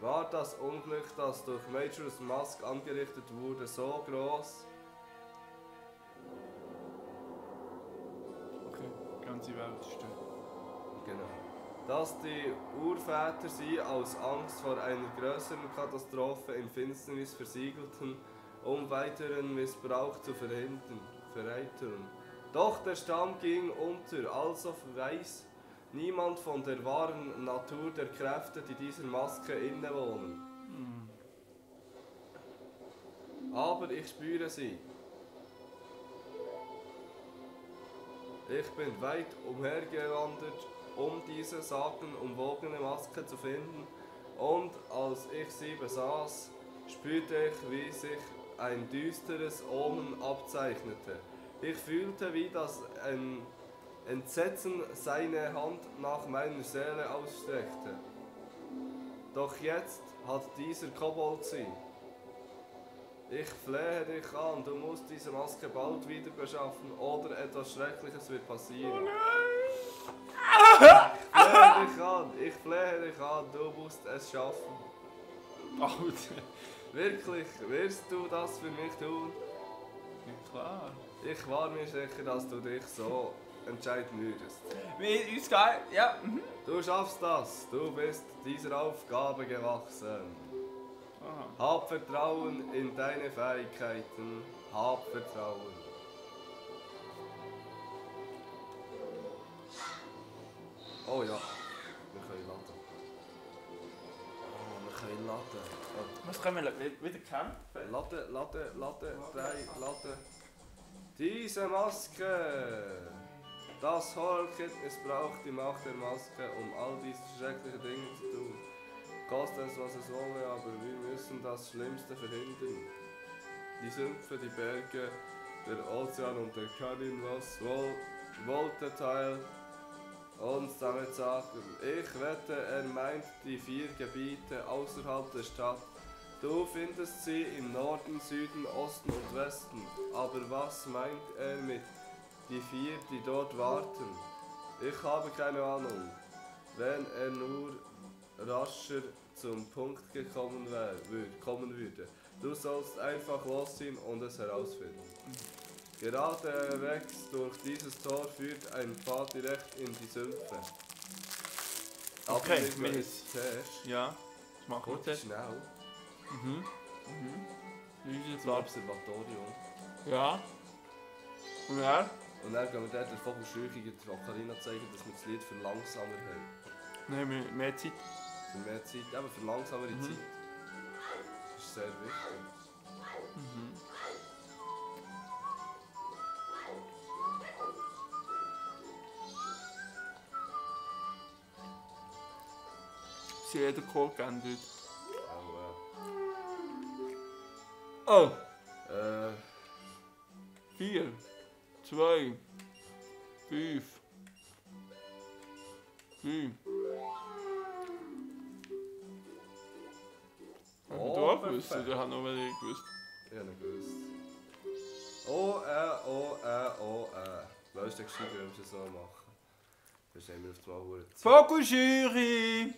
war das Unglück, das durch Majora's Mask angerichtet wurde, so groß. Okay, die ganze Welt ist tot. Genau. Dass die Urväter sie aus Angst vor einer größeren Katastrophe in Finsternis versiegelten, um weiteren Missbrauch zu vereiteln. Doch der Stamm ging unter, also weiß niemand von der wahren Natur der Kräfte, die dieser Maske innewohnen. Aber ich spüre sie. Ich bin weit umhergewandert, um diese sagenumwogene Maske zu finden, und als ich sie besaß, spürte ich, wie sich ein düsteres Omen abzeichnete. Ich fühlte, wie das Entsetzen seine Hand nach meiner Seele ausstreckte. Doch jetzt hat dieser Kobold sie. Ich flehe dich an, du musst diese Maske bald wieder beschaffen, oder etwas Schreckliches wird passieren. Ich flehe dich an, du musst es schaffen. Alter. Wirklich, wirst du das für mich tun? Ja klar. Ich war mir sicher, dass du dich so entscheiden würdest. Uns geil, ja. Du schaffst das, du bist dieser Aufgabe gewachsen. Aha. Hab Vertrauen in deine Fähigkeiten, hab Vertrauen. Oh ja, wir können laden. Oh, wir können laden. Was können wir wieder kämpfen? Laden, laden. Diese Maske! Das Horrorkit missbraucht die Macht der Maske, um all diese schrecklichen Dinge zu tun. Koste es, was es wolle, aber wir müssen das Schlimmste verhindern. Die Sümpfe, die Berge, der Ozean und der Karin, was Volatile und damit sagen, ich wette, er meint die 4 Gebiete außerhalb der Stadt. Du findest sie im Norden, Süden, Osten und Westen. Aber was meint er mit die 4, die dort warten? Ich habe keine Ahnung. Wenn er nur rascher zum Punkt kommen würde. Du sollst einfach losziehen und es herausfinden. Geradewegs durch dieses Tor führt ein Pfad direkt in die Sümpfe. Okay, nicht wir mehr ist- zuerst. Ja, das machen wir Gut, jetzt. schnell. Unser Zum Platz. Observatorium. Ja. Und wer? Und dann gehen wir dort der Vogelscheuchung der Ocarina zeigen, dass wir das Lied verlangsamer haben. Dann haben wir mehr Zeit. Für mehr Zeit, eben für langsamere Zeit. Das ist sehr wichtig. Sie hat den Code geändert. Auch, Oh! äh. 4, 2, 5, 3. Hast du auch gewusst? perfekt. Oder hat noch welche gewusst? Ich habe nicht gewusst. Oh, Weißt du, der Gescheiter, wenn wir es so machen? Das haben wir auf einmal verdammt Zeit. Vogelscheuche!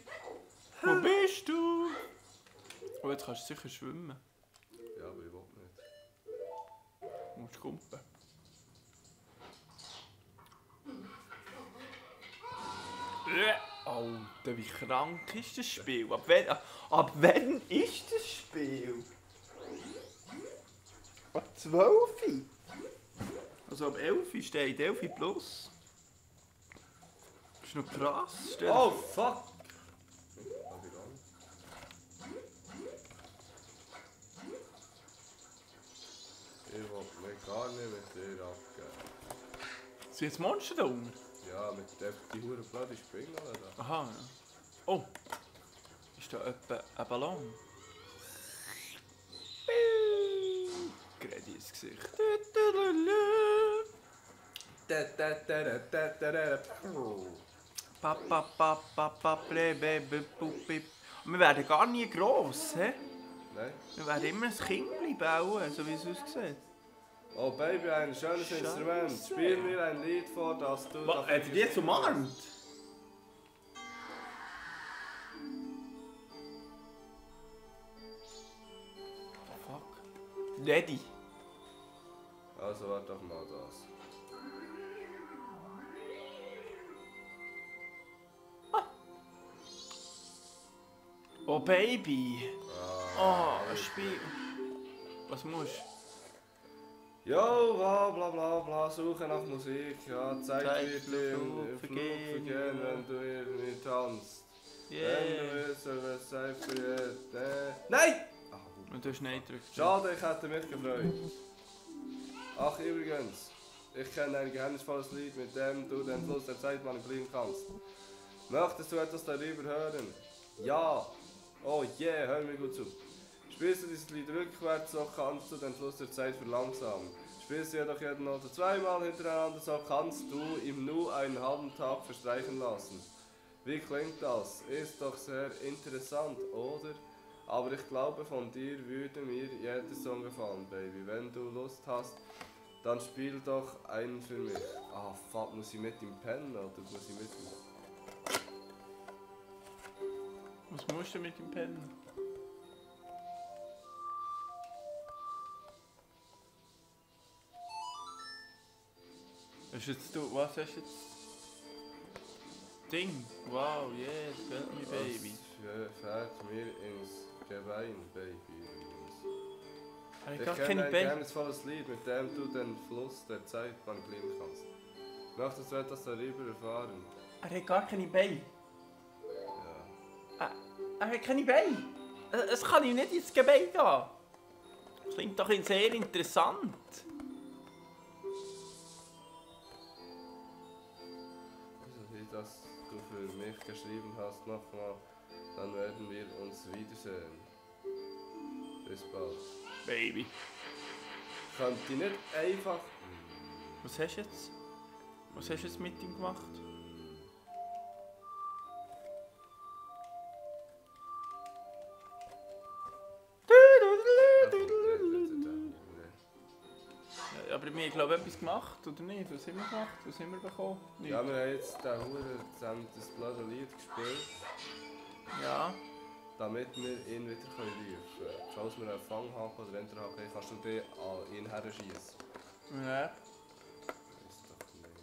Wo bist du? Oh, jetzt kannst du sicher schwimmen. Ja, aber ich will nicht. Du musst kumpen. Alter, wie krank ist das Spiel? Ab wann ist das Spiel? Ab 12? Also ab 11 steht 11 plus. Das ist noch krass. Stell dir Oh, vor- fuck! Hab ich gar nicht. Ich will mich gar nicht mit dir abgeben. Sind jetzt Monster da unten? Ja, mit die hure blöde Spinne oder? Aha, ja. Oh! Ist da etwa ein Ballon? Gerade ins Gesicht. Wir werden gar nie gross, hä? Nein? Wir werden immer ein Kind bauen, so wie es aussieht. Oh Baby, ein schönes Scheiße. Instrument. Spiel mir ein Lied vor, das du... Was? Hat er die jetzt umarmt? Fuck. Daddy. Also warte doch mal das. Oh Baby. Ah, Oh, ein Spiel. Was musst du? Jo, bla bla bla bla, suche nach Musik. Ja, Zeit Zeit wird für im Flug Flug vergehen, vergehen, ja. wenn du irgendwie tanzt. Wenn du Yeah. willst, soll es Zeit vergehen. Nein! Ach, Und du hast Nein gedrückt. schade, ich hätte mich gefreut. Ach übrigens, ich kenne ein geheimnisvolles Lied, mit dem du den Fluss der Zeit manipulieren kannst. Möchtest du etwas darüber hören? Ja! Oh yeah, hör mir gut zu. Spielst du dieses Lied rückwärts, so kannst du den Fluss der Zeit verlangsamen. Spielst du jedoch jeden Note zweimal hintereinander, so kannst du ihm nur einen halben Tag verstreichen lassen. Wie klingt das? Ist doch sehr interessant, oder? Aber ich glaube, von dir würde mir jeder Song gefallen, Baby. Wenn du Lust hast, dann spiel doch einen für mich. Ah, fuck, muss ich mit ihm pennen oder muss ich mit ihm? Was musst du mit dem Pennen? Hast jetzt du, was hast du jetzt? Ding, wow, yeah, das gefällt mir, Baby. Das fährt mir ins Gebein, Baby. Habe ich Ich gar kenne keine ein Baby. geheimnisvolles Lied, mit dem du den Fluss der Zeit manipulieren kannst. Möchtest du etwas darüber erfahren? Er hat gar keine Beine. Ja. Er hat keine Beine. Es kann ihm nicht ins Gebein gehen. Klingt doch sehr interessant. Also wie das du für mich geschrieben hast, nochmal, dann werden wir uns wiedersehen. Bis bald. Baby. Könnt ihr nicht einfach... Was hast du jetzt? Was hast du jetzt mit ihm gemacht? wir glaube etwas gemacht, oder nicht? Was haben wir gemacht? Was haben wir bekommen? Nichts. Ja, wir haben jetzt das blöde Lied gespielt, Ja. damit wir ihn wieder rufen können. Falls wir einen Fanghaken oder Enterhaken haben, kannst du den an ihn herschießen. Ja. Ist doch nicht.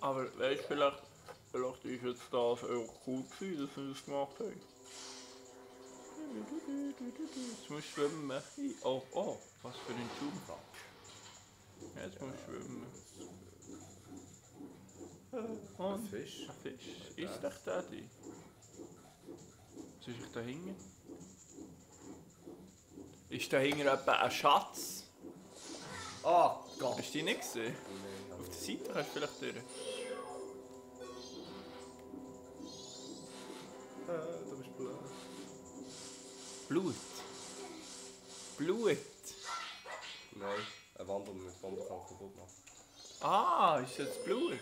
Aber weißt du, vielleicht ist jetzt das auch cool gewesen, dass wir das gemacht haben. Jetzt musst du schwimmen. Oh, oh, was für ein Zoom. Jetzt musst du schwimmen. Oh, Ein Fisch? ein Fisch. Ist echt der die? Was ist da hinten? Ist da hinten etwa ein Schatz? Ah, Gott! Hast du die nicht gesehen? Nee, Auf der Seite kannst du vielleicht durch. du bist blöd. Blut. Blut. Nein, eine Wand und mit Wand kann kaputt machen. Ah, ist das Blut?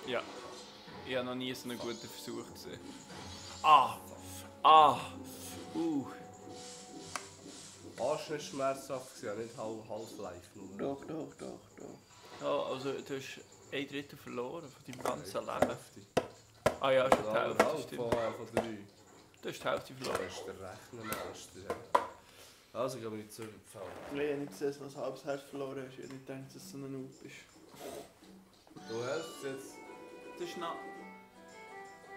Ja. Ich habe noch nie so einen guten Versuch gesehen. Ah! Ah! Arsch nicht schmerzhaft gewesen, nicht Half-Life nur. Doch. Ja, also du hast 1/3 verloren von deinem ganzen Nein, Leben. Hälfte. Ah ja, schon die Ja, Hälfte, halb stimmt. von 3. Du hast die Hälfte Das verloren. ist der Rechnermeister. Also gehen wir nicht zurück. Ich habe nicht gesehen, dass du ein halbes Herz verloren hast. Ich habe nicht gedacht, dass du so ein Noob bist. Du hältst jetzt. Das ist noch...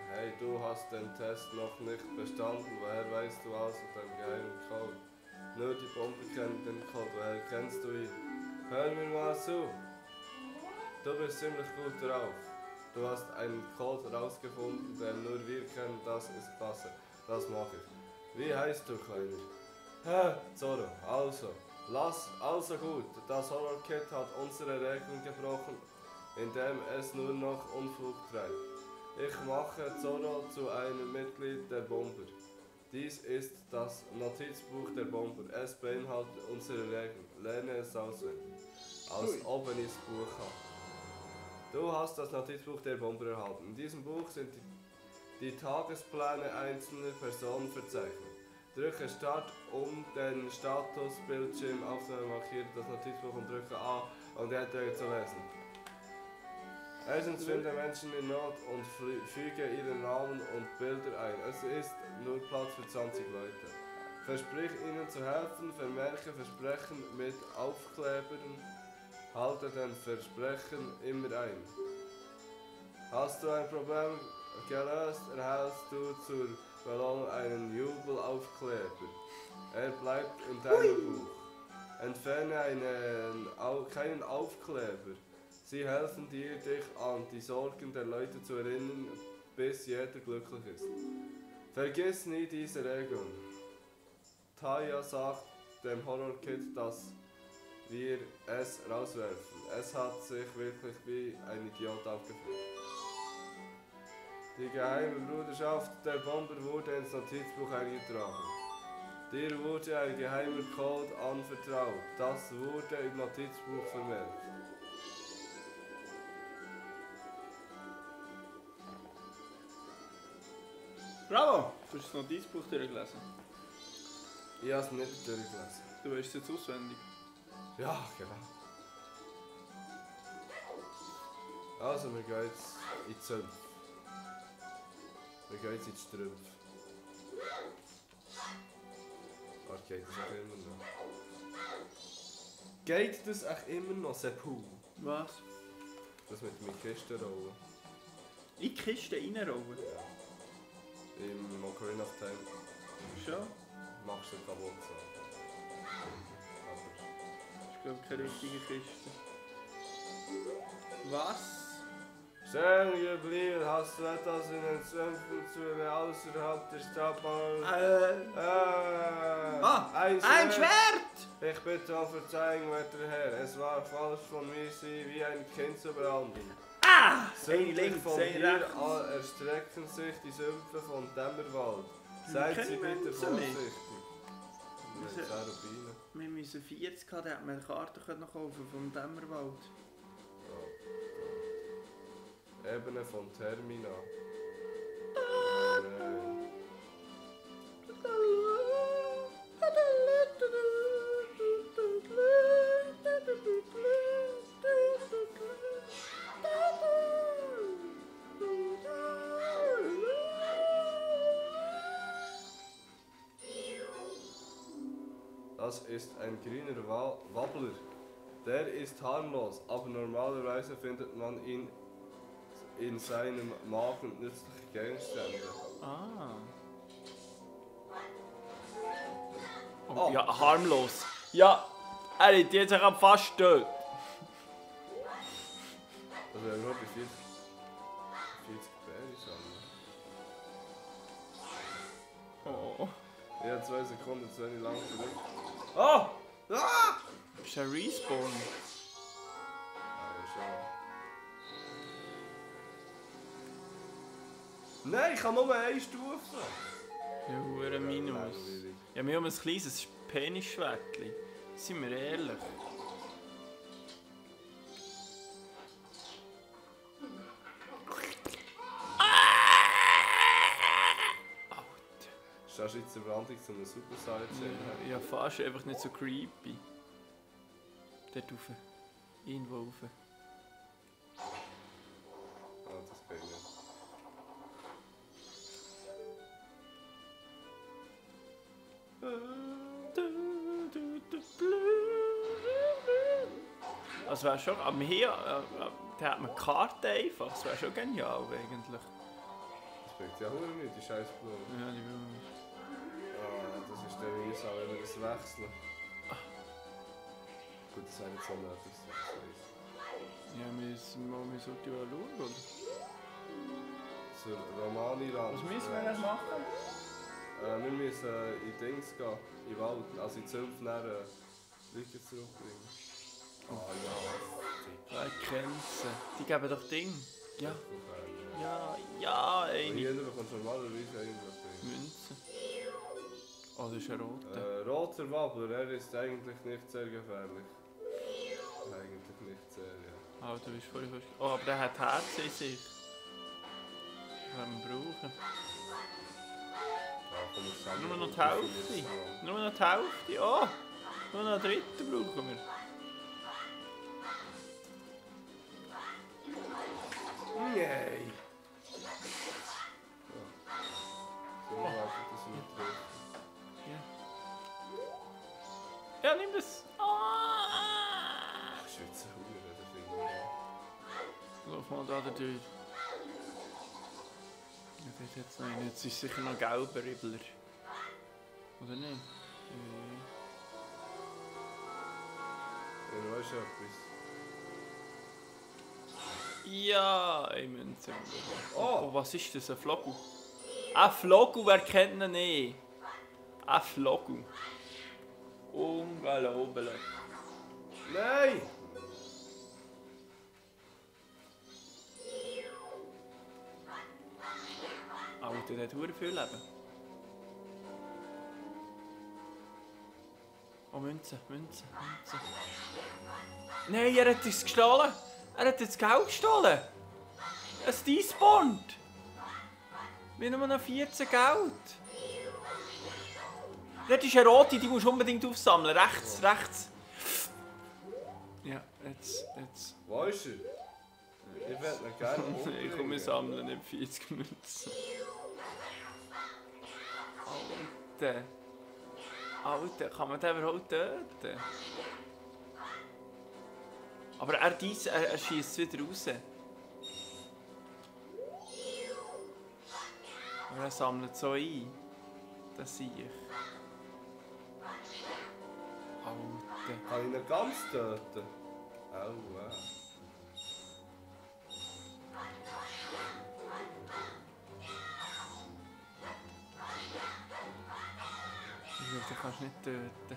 Hey, du hast den Test noch nicht bestanden. Woher weißt du was und deinen geheimen Code? Nur die Bombe kennt den Code. Woher kennst du ihn? Hör mir mal zu. Du bist ziemlich gut drauf. Du hast einen Code rausgefunden, den nur wir kennen. Das ist klasse. Das mache ich. Wie heißt du, Kleiner? Hä? Zorro. Also gut. Das Horror-Kit hat unsere Regeln gebrochen, indem es nur noch Unfug treibt. Ich mache Zorro zu einem Mitglied der Bomber. Dies ist das Notizbuch der Bomber. Es beinhaltet unsere Regeln. Lerne es auswendig. Als ob ich das Buch habe. Du hast das Notizbuch der Bomber erhalten. In diesem Buch sind die Tagespläne einzelner Personen verzeichnet. Drücke Start, um den Statusbildschirm aufzunehmen, markiere das Notizbuch und drücke A, um die Einträge zu lesen. Erstens finde Menschen in Not und füge ihren Namen und Bilder ein. Es ist nur Platz für 20 Leute. Versprich ihnen zu helfen, vermerke Versprechen mit Aufklebern, halte den Versprechen immer ein. Hast du ein Problem gelöst, erhältst du zur Belohnung einen Jubelaufkleber. Er bleibt in deinem Buch. Entferne keinen Aufkleber. Sie helfen dir, dich an die Sorgen der Leute zu erinnern, bis jeder glücklich ist. Vergiss nie diese Regeln. Taya sagt dem Horror-Kid, dass wir es rauswerfen. Es hat sich wirklich wie ein Idiot aufgeführt. Die geheime Bruderschaft der Bomber wurde ins Notizbuch eingetragen. Dir wurde ein geheimer Code anvertraut. Das wurde im Notizbuch vermerkt. Bravo! Du hast das Notizbuch durchgelesen. Ich habe es nicht durchgelesen. Du weißt es jetzt auswendig. Ja, genau. Also, wir gehen jetzt in die Zümpfe. Wir gehen jetzt in die Strümpfe. Okay, das auch immer noch. Geht das auch immer noch, Seppu? Was? Das mit den Kistenrollen. In die Kiste reinrollen? Im Ocarina of Time Schon? machst du kaputt so. Das ist glaube ich keine richtige Kiste. Was? Stehen geblieben, hast du etwas in den Sümpfen zu außerhalb der Stadtbahn? Ein Schwert! Ich bitte um Verzeihung, werter Herr. Es war falsch von mir, Sie wie ein Kind zu behandeln. Ein Südlich links, von ein hier rechts. erstrecken sich die Sümpfe von Dämmerwald. Seid kennen Sie wir bitte uns nicht. vorsichtig. Mit Wir- Cherubinen. Wir müssen 40 haben, da hätten wir eine Karte können kaufen vom Dämmerwald. Ebene von Termina. Nein. Das ist ein grüner Wabbler. Der ist harmlos, aber normalerweise findet man ihn in seinem Magen nützliche Gegenstände. Ah. Oh. Ja, harmlos. Ja, er hat jetzt fast tot. Also er nur bei 40 Bären sammeln. Oh. Ich habe 2 Sekunden zu wenig lang zurück. Oh! Ah! Ist ein Respawn? Ja, schon. Nein, ich habe nur eine Stufe. Ja, hure Minus. Langweilig. Ja, wir haben ein kleines Penisschwättchen. Seien wir ehrlich. Stehst du jetzt in Brandung zu einem Super Saiyan? Ja, fast. Einfach nicht so creepy. Dort rauf. Irgendwo rauf. Ah, das geht nicht. Das wäre schon. Aber hier da hat man die Karte einfach. Das wäre schon genial eigentlich. Das bringt ja auch nicht, die scheiß Blume. Ja, die will Ah, das ist der Wiesa, wenn wir das wechseln. Gut, das wäre nicht so nötig, das weiss. Ja, wir sollten ja schauen, oder? Zur Romani-Land. Was müssen wir jetzt machen? Wir müssen in Dings gehen, in den Wald, also in 12 nachher Leute zurückbringen. Ah ja, Ich kenne sie. Die geben doch Ding. Ja, ja. ja, Und eine. hier bekommst du normalerweise irgendwas drin. Münze. Oh, das ist ein roter. Roter Wabbler, er ist eigentlich nicht sehr gefährlich. Eigentlich nicht sehr, ja. Oh, du bist voll fast. Oh, aber der hat Herz in sich. Wenn wir brauchen. Ja, komm, wir sammeln Nur noch die das Hälfte. jetzt mal. Nur noch die Hälfte. Oh, nur noch einen dritten brauchen wir. Nein! So, warte, dass wir nicht treffen. Ja, nimm das. Oh. Ach, Schweizer Hure, das finde ich. Lauf mal da durch. Ja, dort jetzt noch einen. Jetzt ist sicher noch gelber Ribbler. Oder nicht? Ja, du weißt etwas. Ja, eine Münze. Oh! Was ist das? Ein Flogel? Ein Flogel, wer kennt ihn nicht? Ein Flogel. Unglaublich. Nein! Alter, der hat verdammt viel Leben. Oh, Münze, Münze, Münze. Nein, er hat es gestohlen. Er hat das Geld gestohlen. Es despawned. Wir haben nur noch 14 Geld. Dort ist eine rote, die musst du unbedingt aufsammeln. Rechts, rechts. Ja, jetzt. Wo ist er? Ich würde ihn gerne umbringen. Ich komme sammeln, nicht 40 Münzen. Alter. Alter, kann man den überhaupt töten? Aber er schießt wieder raus. Aber er sammelt so ein. Das sehe ich. Alter. Kann ich ihn ganz töten? Aua. Den kannst du nicht töten.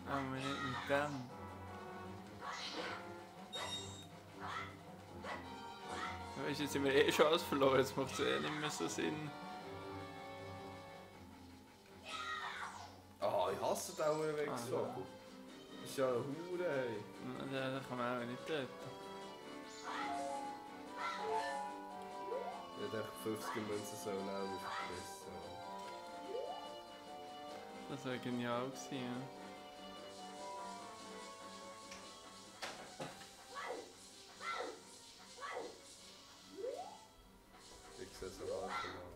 Aber nicht mit dem. Weißt du, jetzt sind wir eh schon alles verloren, jetzt macht es eh nicht mehr so Sinn. Ah, ich hasse den Hurenwegsvogel. Das ist ja eine Hure, hey. Den kann man auch nicht töten. Ich dachte, 50 Münzen sollen auch nicht vergessen. Das wäre genial gewesen, ja. Ich sehe es auch genau.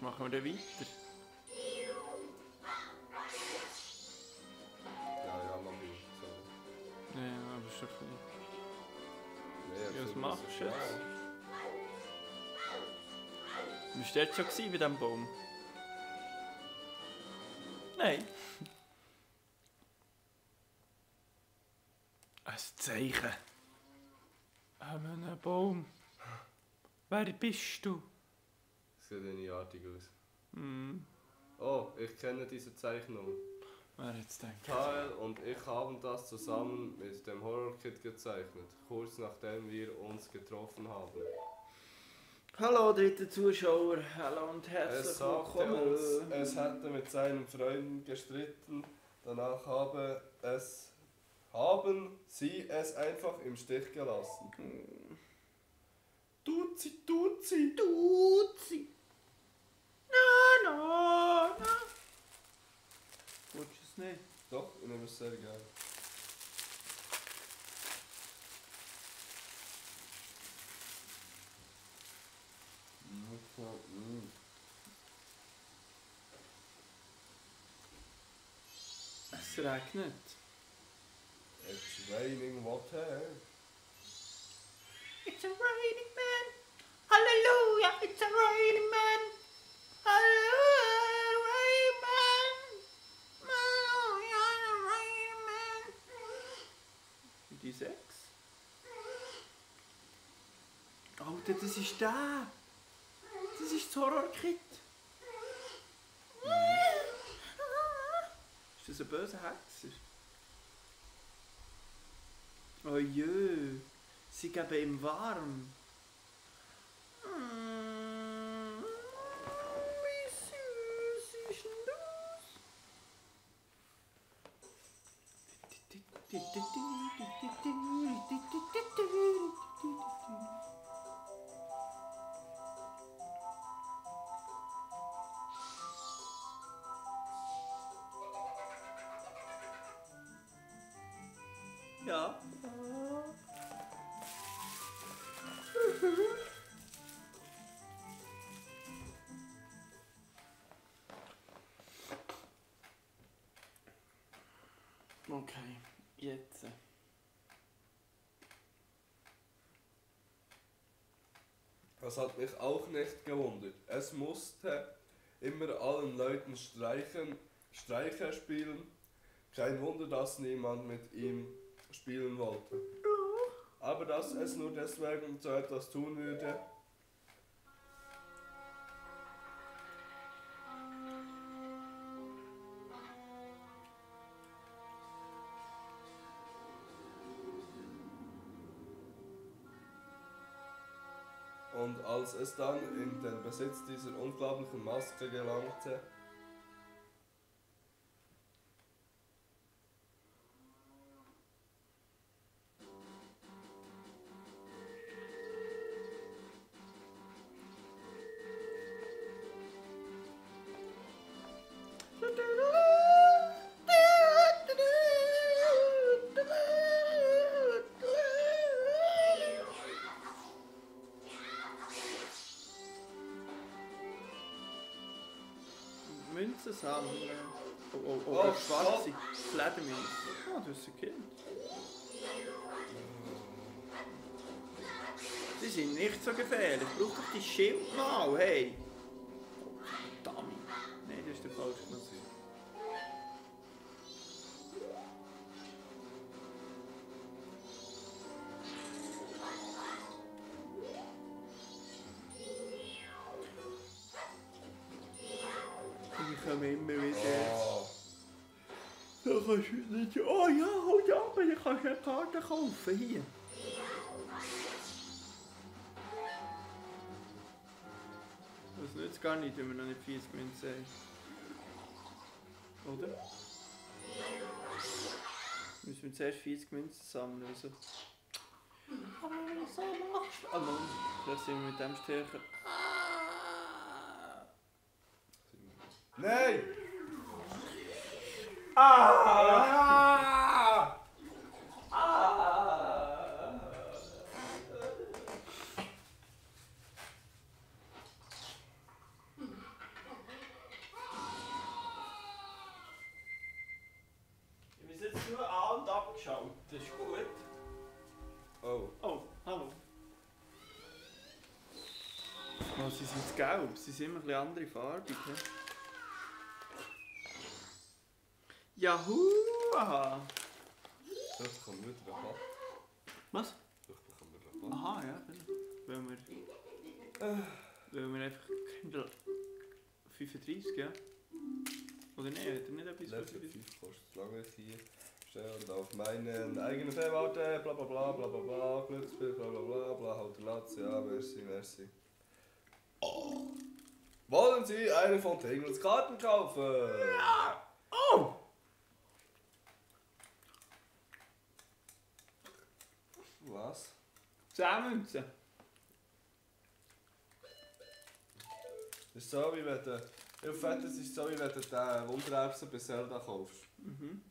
machen wir dann weiter? Ja, mach ich. So. Ja, aber schon ein bisschen. Nee, Ja, was so machst muss du es jetzt? sein. Bist du jetzt schon gewesen bei diesem Baum? Nein. Ein Zeichen. An einem Baum. Wer bist du? Sieht eigenartig aus. Hm. Oh, ich kenne diese Zeichnung. Wer jetzt denkt? Kyle und ich haben das zusammen mit dem Horror-Kit gezeichnet, kurz nachdem wir uns getroffen haben. Hallo, dritte Zuschauer. Hallo und Er herzlich sagte willkommen. uns, es hätte mit seinen Freunden gestritten, danach haben sie es einfach im Stich gelassen. Duzi, Duzi! Duzi. Na. Willst du es nicht? Doch, ich nehme es sehr gerne. Es regnet. It's raining water. It's a raining man. Hallelujah, it's a raining man. Hallelujah, raining man. Hallelujah, raining man. Die 6? Alter, das ist der. Das ist das Horror-Kit. Ist das ein böser Hexer? Oh jö, sie geben ihm warm. Wie süß ist denn das? Ja. Okay, jetzt. Das hat mich auch nicht gewundert. Es musste immer allen Leuten Streicher spielen. Kein Wunder, dass niemand mit ihm spielen wollte. Aber dass es nur deswegen so etwas tun würde. Und als es dann in den Besitz dieser unglaublichen Maske gelangte, Münzen sammeln. Oh, Oh, schwarze Fledermaus. Ah, du hast ein Kind. Sie sind nicht so gefährlich. Brauch doch die Schild mal, hey. Oh, verdammt. Nein, das ist der falsche Knopf. Ich komme immer wieder. oh, Da kannst du nicht. Oh ja, halt ab, dann kannst du eine Karte kaufen. Hier. Das nützt gar nicht, wenn wir noch nicht 40 Münzen haben. Oder? Müssen wir zuerst 40 Münzen sammeln, wieso? Aber wieso machst du? Ah Mann, vielleicht sind wir mit dem stärker. nein! sie sind gelb, sie sind immer ein bisschen andere Farben. Juhu! Aha. Das bekommen wir wieder Rabatt. Was? Das bekommen wir Rabatt. Aha, ja, weil wir einfach 35, ja? Oder nein, hat er nicht etwas Level für 5 kostet lange jetzt hier. Und auf meinen eigenen Fernwarte, bla bla bla bla bla bla, Glücksspiel, bla bla bla bla, Hauternatz, ja, merci, merci. Oh. Wollen Sie eine von Tegels Karten kaufen? Ja! Oh! Was? 10 Münzen. Das ist so, wie wenn du... Ich wette, es ist so, wie wenn du den Wundererbsen bei Zelda kaufst. Mhm.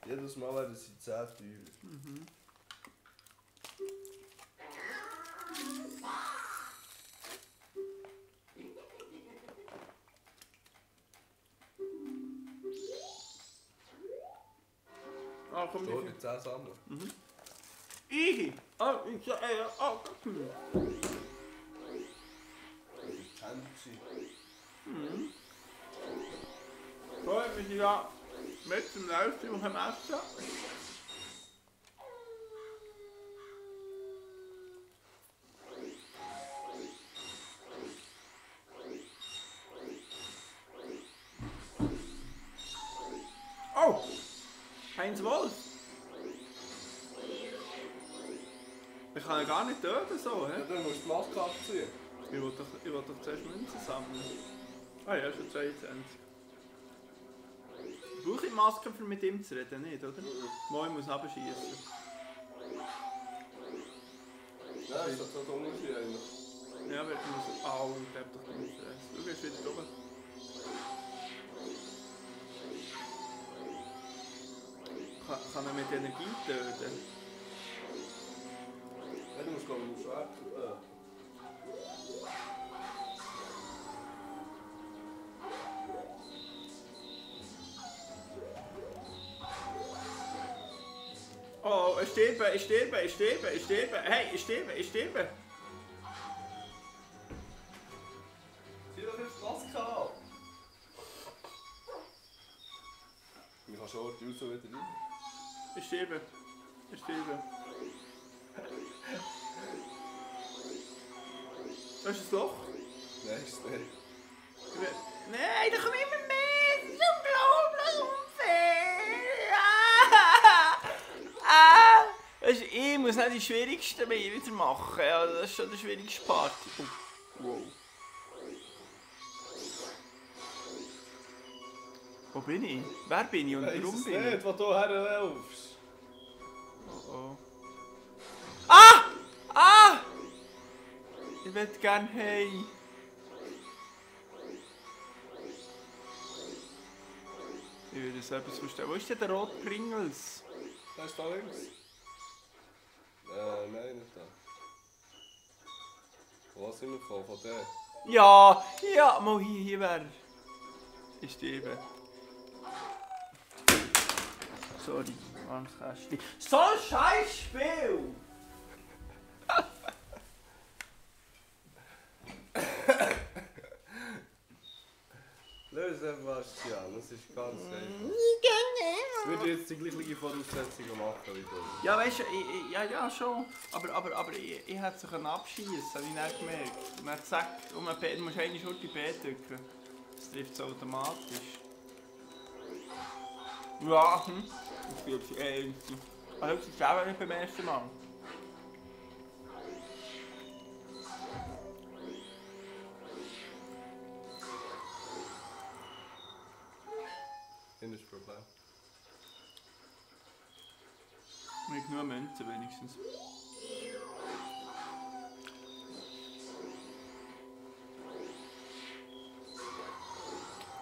Jedes Mal werden sie 10 teurer. Mhm. Ah, komm, So, wie die viel? 10 sammeln. Mhm. Ich! Oh, ich oh, Händchen. Mhm. So, wir sind ja mit dem Livestream am Essen. Oh! Heinz Wolf! Ich kann ihn gar nicht töten so, hä? Ja, dann musst du die Maske abziehen. Ich will doch zuerst Münzen sammeln. Ah ja, schon 22. Brauche ich Masken, um mit ihm zu reden, nicht, oder? Mal, ich muss abschießen. Ja, das ist doch so Unterschied eigentlich. Ja, aber ich muss... Au, ich hab doch nicht Stress. Schau, er ist wieder oben. Kann er mit Energie töten? Ja, du musst glaube ich auf Schwert. Oh, ich sterbe, ich sterbe, ich sterbe, ich sterbe. Hey, ich sterbe, ich sterbe. Zieh doch jetzt die Maske an! Ich kann schon die Auto wieder rein. Ich sterbe. Ich sterbe. Das ist das Loch. Nein, ist nicht. Nein, da kommen immer mehr. Das ist unglaublich unfair. Weißt du, ich muss nicht die schwierigsten wieder machen. Ja, das ist schon der schwierigste Part. Oh. Wow. Wo bin ich? Wer bin ich und Weiss warum es bin ich? nicht, wo du herlaufst. Oh oh. Ah! Ah! Ich würde gerne heim. Ich würde so etwas verstehen. Wo ist denn der rote Pringles? Da ist da links. Nein, nicht da. Wo sind wir gekommen? Von der? Ja, ja, mal hier wäre er. Ich sterbe. Sorry, armes Kästchen. So ein scheiß Spiel! Löse Sebastian, das ist ganz einfach. Ich würde jetzt die gleiche Voraussetzungen machen wie du. Ja, weißt du, ja, schon. Aber ich hätte sich abschießen, habe ich nicht gemerkt. Und dann zack, du musst eine Schurte B drücken. Das trifft es automatisch. Ja, das wird es easy. Also, das ist auch nicht beim ersten Mal. Das ist das Problem. Wir haben genug Münzen wenigstens.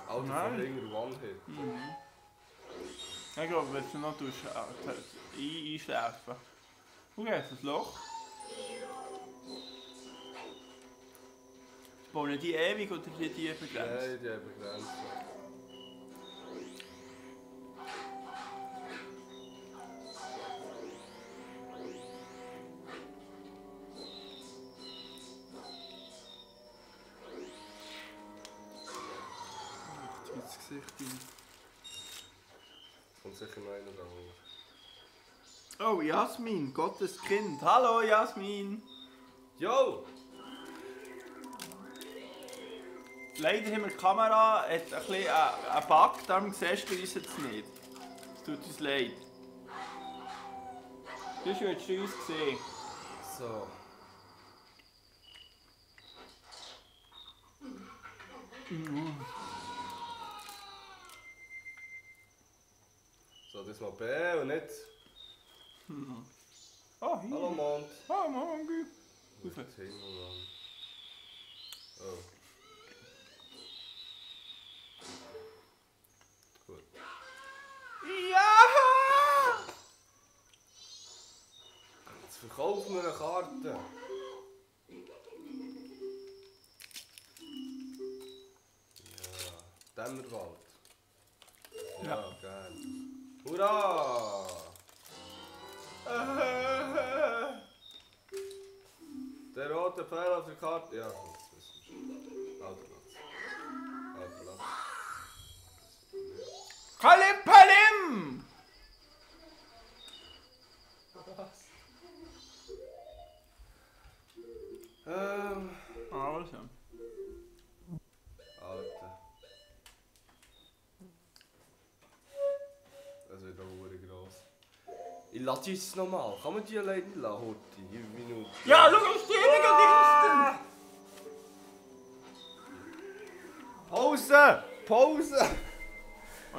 Alter, Nein. von Ringer One-Hit. Mhm. Ich glaube, wenn du noch einschläfen. Wo geht das Loch? Bauen die ewig oder die begrenzt? Nein, die haben begrenzt. ins Gesicht rein. Und sicher noch einer da. Oh, Jasmin, Gottes Kind. Hallo, Jasmin. Yo! Leider haben wir die Kamera hat ein bisschen einen Bug, darum siehst du uns jetzt nicht. Es tut uns leid. Du willst du uns sehen. So. So, das mal B und nicht. Oh, hier. Hallo Mond. Oh, Mangi. Rauf. Mann. Oh. Gut. Ja! Jetzt verkaufen wir eine Karte. Ja, Dämmerwald. Ja, gern. Hurra! Der rote Pfeil auf der Karte. Ja, das ist schon. Alter Latz. Kalim Palim! Also. Alter. Das wird auch verdammt gross. Ich lasse es nochmal. Kann man die alleine lassen, Horti? Minute. Ja, schau, ich stehe nicht Pause! Pause! Ich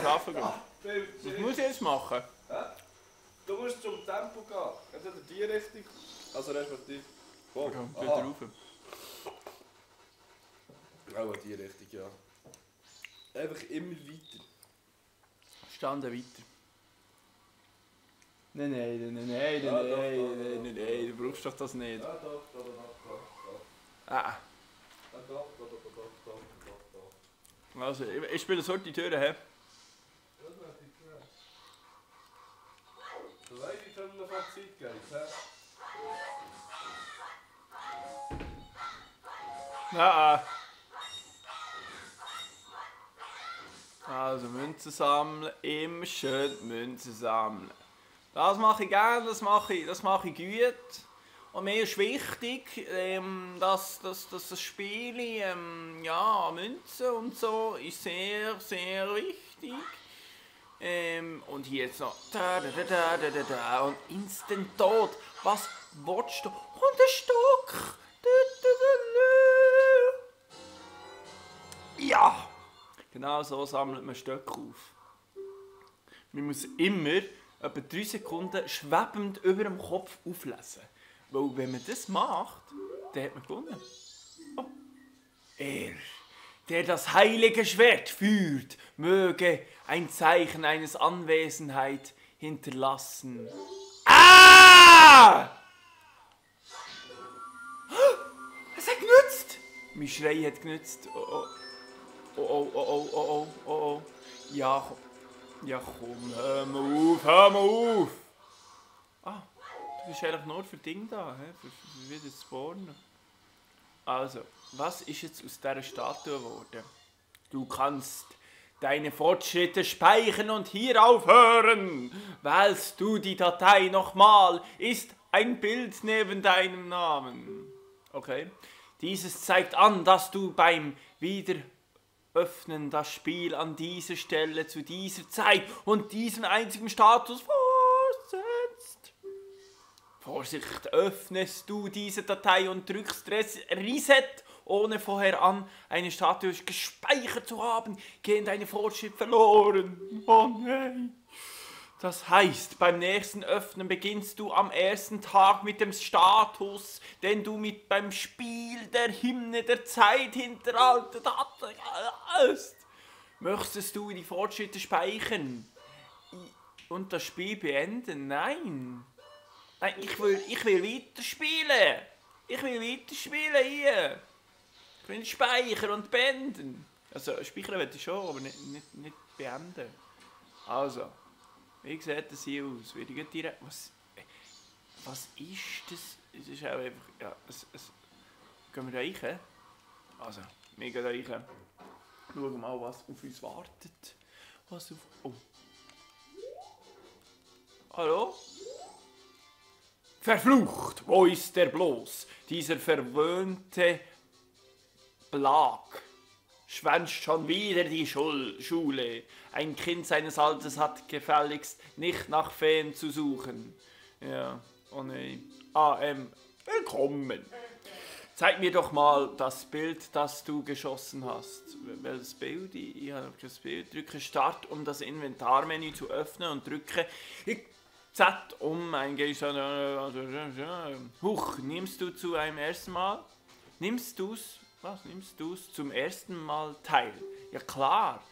arbeite gerade. Was muss ich jetzt machen? Du musst zum Tempo gehen. Entweder die Richtung. Also respektive. Wow. Okay, wieder rauf. Auch in die Richtung, ja. Einfach immer weiter. Standen weiter. Nein, du brauchst doch das nicht. Ja, doch. Ah, Doch. also, ich spiele sofort die Türe, hä? Du weißt, wie können wir noch Zeit geben, hä? Ja. Also Münzen sammeln, immer schön Münzen sammeln. Das mache ich gerne, das mache ich gut. Und mir ist wichtig, dass das Spiel, ja, Münzen und so ist sehr, sehr wichtig. Und hier jetzt noch und Instant Tod. Was willst du? Und ein Stock. Ja! Genau so sammelt man Stöcke auf. Man muss immer etwa 3 Sekunden schwebend über dem Kopf auflesen. Weil wenn man das macht, dann hat man gewonnen. Oh. Er, der das heilige Schwert führt, möge ein Zeichen eines Anwesenheit hinterlassen. Ah! Es hat genützt! Mein Schrei hat genützt. Oh. Ja, komm, hör mal auf! Ah, du bist eigentlich nur für Ding da, für wieder zu spawnen. Also, was ist jetzt aus dieser Statue geworden? Du kannst deine Fortschritte speichern und hier aufhören. Wählst du die Datei nochmal, ist ein Bild neben deinem Namen. Okay. Dieses zeigt an, dass du beim Wiederöffnen das Spiel an dieser Stelle zu dieser Zeit und diesem einzigen Status fortsetzt. Vorsicht, öffnest du diese Datei und drückst Reset, ohne vorher an eine Statue gespeichert zu haben, gehen deine Fortschritte verloren. Oh nein. Das heißt, beim nächsten Öffnen beginnst du am ersten Tag mit dem Status, den du beim Spiel der Hymne der Zeit hinterhalten hast. Möchtest du die Fortschritte speichern und das Spiel beenden? Nein. Nein, ich will weiterspielen. Ich will weiterspielen hier. Ich will speichern und beenden. Also speichern will ich schon, aber nicht beenden. Also. Wie sieht das hier aus? Was ist das? Es ist auch einfach. Ja, gehen wir da rein? Also, wir gehen da rein. Schau mal, was auf uns wartet. Was auf... Oh. Hallo? Verflucht! Wo ist der bloß? Dieser verwöhnte Blag schwänzt schon wieder die Schule. Ein Kind seines Alters hat gefälligst nicht nach Feen zu suchen. Ja, oh nein. Willkommen. Zeig mir doch mal das Bild, das du geschossen hast. Welches Bild? Ich habe das Bild. Drücke Start, um das Inventarmenü zu öffnen und drücke Z, um ein Gegenstand... Huch, nimmst du zu einem ersten Mal? Nimmst du's zum ersten Mal teil? Ja klar.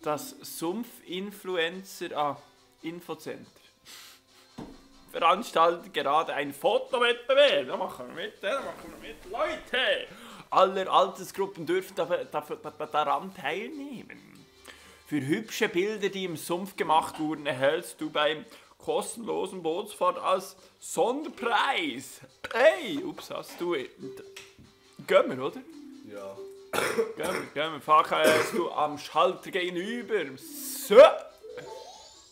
Das Sumpf-Influencer... Infocenter. Veranstaltet gerade ein Fotowettbewerb. Da machen wir mit. Leute! Alle Altersgruppen dürfen daran teilnehmen. Für hübsche Bilder, die im Sumpf gemacht wurden, erhältst du beim kostenlosen Bootsfahrt als Sonderpreis. Hey, ups, hast du... Gehen wir, oder? Ja. Gehen wir. Fahrst du am Schalter gegenüber. So.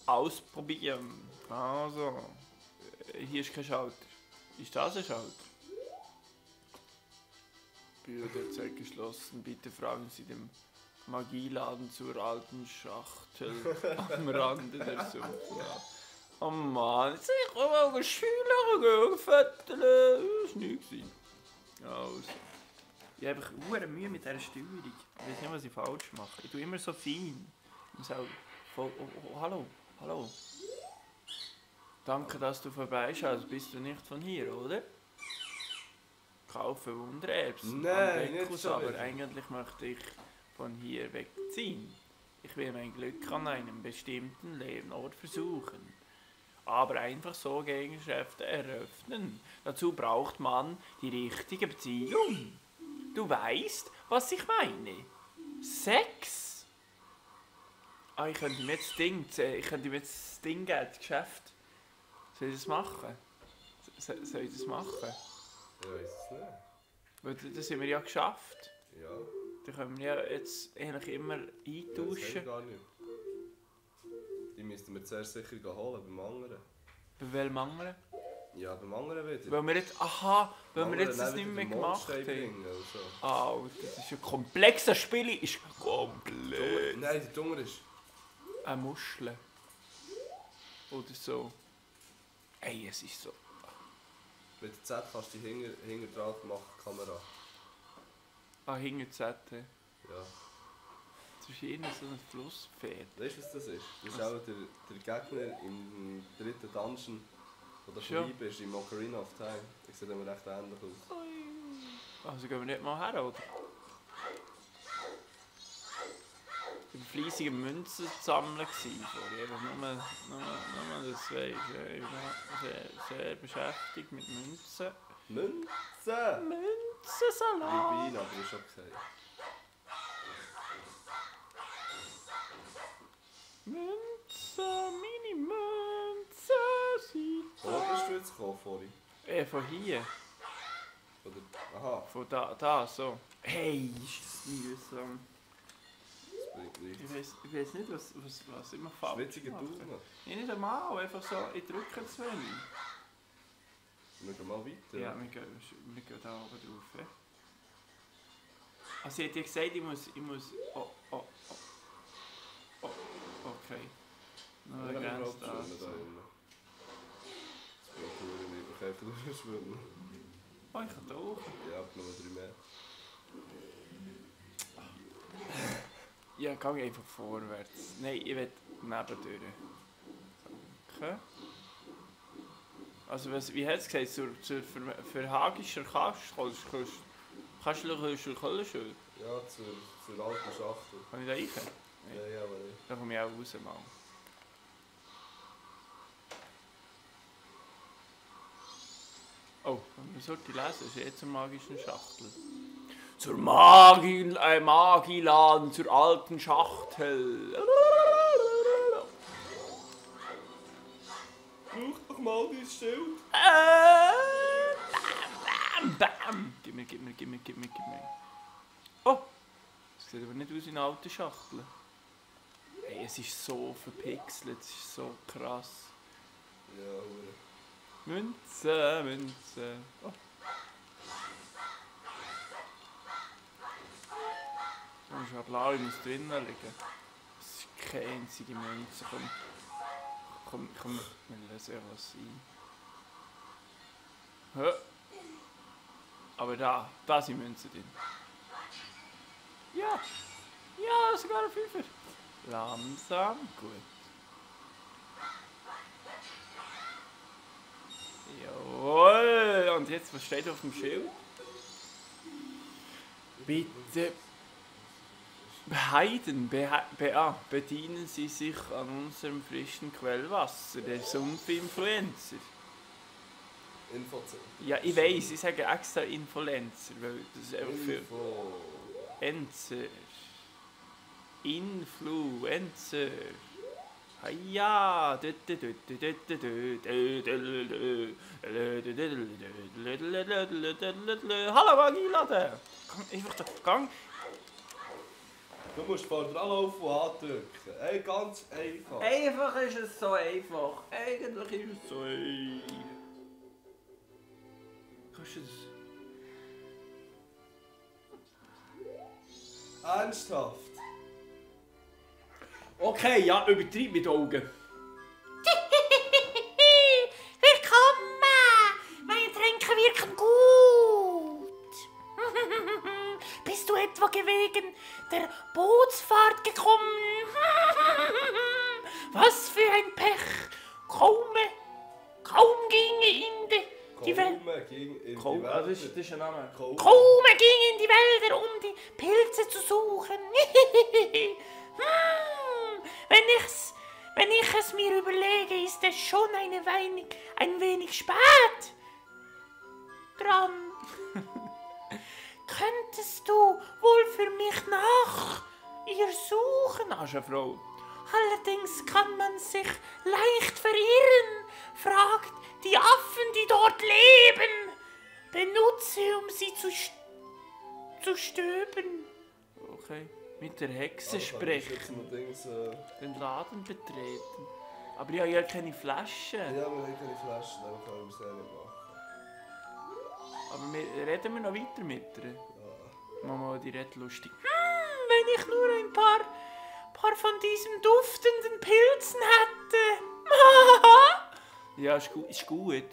Ausprobieren. Also. Hier ist kein Schalter. Ist das ein Schalter? Büro derzeit geschlossen. Bitte fragen Sie dem Magieladen zur alten Schachtel am Rande der Sumpflade. Oh Mann, jetzt ich auch mal Schüler gefetteln. Das war nichts. Also. Ich habe einfach hure Mühe mit dieser Steuerung. Ich weiß nicht, was ich falsch mache. Ich tue immer so fein. Ich muss auch voll... Oh, hallo. Danke, dass du vorbeischaust. Bist du nicht von hier, oder? Kaufe Wundererbsen. Nein, nicht so aber wieder. eigentlich möchte ich von hier wegziehen. Ich will mein Glück an einem bestimmten Lebensort versuchen. Aber einfach so Gegengeschäfte eröffnen. Dazu braucht man die richtige Beziehung. Du weißt, was ich meine. Sex. Ich könnte mir jetzt das Ding geben, das Geschäft. Soll ich das machen? Soll ich das machen? Ich weiß es nicht. Weil das haben wir ja geschafft. Ja. Da können wir ja jetzt eigentlich immer Ja, das eintauschen. geht gar nicht. Die müssten wir zuerst sicher holen, beim anderen. Bei welchem anderen? Ja, beim anderen wieder. Weil wir jetzt, das nicht mehr gemacht haben. Also. Alter, das ist ein komplexes Spiel. Ist komplett. Nein, der Dunger ist... Eine Muschel. Oder so. Ey, es ist so. Mit der Z kannst du die hinter drauf machen, Kamera. Hinter Z. Ja. Das ist innen so ein Flusspferd. Weißt du, was das ist? Das ist auch der Gegner im dritten Dungeon, wo du Schon. vorbei bist, im Ocarina of Time. Ich sehe immer recht ähnlich aus. Also gehen wir nicht mal her, oder? Ich war fleissig am Münzen zu sammeln. Einfach nur das weisst. Ich war sehr beschäftigt mit Münzen. Münzen! Münzensalat! Ich bin aber ist okay. Münzen, Mini-Münzen Wo bist du jetzt gekommen vorhin? Von hier. Aha, Von da, so. Hey, ist das mühsam. das bringt nichts. Ich weiß nicht, was immer falsch Schwitziger mache. Daumen. Ja, nicht einmal, einfach so, ich drücke zu wenig. Wir gehen mal weiter. Ja, wir gehen da oben drauf. Ja. Also ich hätte ja gesagt, ich muss... Oh, okay. Noch Ja, eine wir Grenze brauchen da. Schwimmen da innen. Das braucht nur nicht. Ich helfe dir schwimmen. Oh, ich kann tauchen. Ja, aber nur 3 Meter. Ja, geh einfach vorwärts. Nein, ich will nebendurch. Okay. Also, wie hat es gesagt? Zur verhagischer Kastel? Kastelküche? Ja, zur alten Schachtel. Kann ich da rein? Ja, aber nicht. Da komme ich auch raus mal. Oh, man sollte lesen, das ist jetzt eine magische Schachtel. Zur Magieladen, zur alten Schachtel. Brauch doch mal dein Schild. Bam, bam. Gib mir. Oh, sieht aber nicht aus wie eine alte Schachtel. Hey, es ist so verpixelt, es ist so krass. Ja, Hure. Münze, Münze. Oh. So ein Schablau, ich muss drinnen liegen. Das ist keine einzige Münze. Komm, wir lösen ja was ein. Hä? Aber da sind Münzen drin. Ja! Ja, sogar ein Fünfer. Langsam, gut. Jawohl! Und jetzt, was steht auf dem Schild? Bitte bedienen Sie sich an unserem frischen Quellwasser, der Sumpfinfluencer. Infozentrum. Ja, ich weiss, ich sage extra Influencer, weil das ist einfach für Influencer. Ja. Hallo Magieladen! Komm, einfach da, gang! Du musst vor dran laufen und andrücken. Ey, ganz einfach. Einfach ist es so einfach. Eigentlich ist es so einfach. Kannst du das? Ernsthaft? Okay, ja, übertreib mit Augen. Willkommen! Meine Tränke wirken gut. Bist du etwa wegen der Bootsfahrt gekommen? Was für ein Pech! Kaum ging in die Welt. Das ist ein Name. Kaum ging in die Wälder, um die Pilze zu suchen. Wenn ich es mir überlege, ist es schon ein wenig spät dran. Könntest du wohl für mich nach ihr suchen? Das ist eine Frau. Allerdings kann man sich leicht verirren. Fragt die Affen, die dort leben. Benutze, um sie zu stöben. Okay. Mit der Hexe Jetzt sprechen. Den Laden betreten. Aber ich habe ja keine Flaschen. Ja, wir haben keine Flaschen, dann können wir es nicht machen. Aber reden wir noch weiter mit ihr? Ja. Mama, die redet lustig. Wenn ich nur ein paar von diesen duftenden Pilzen hätte. Ja, ist gut. Ist gut.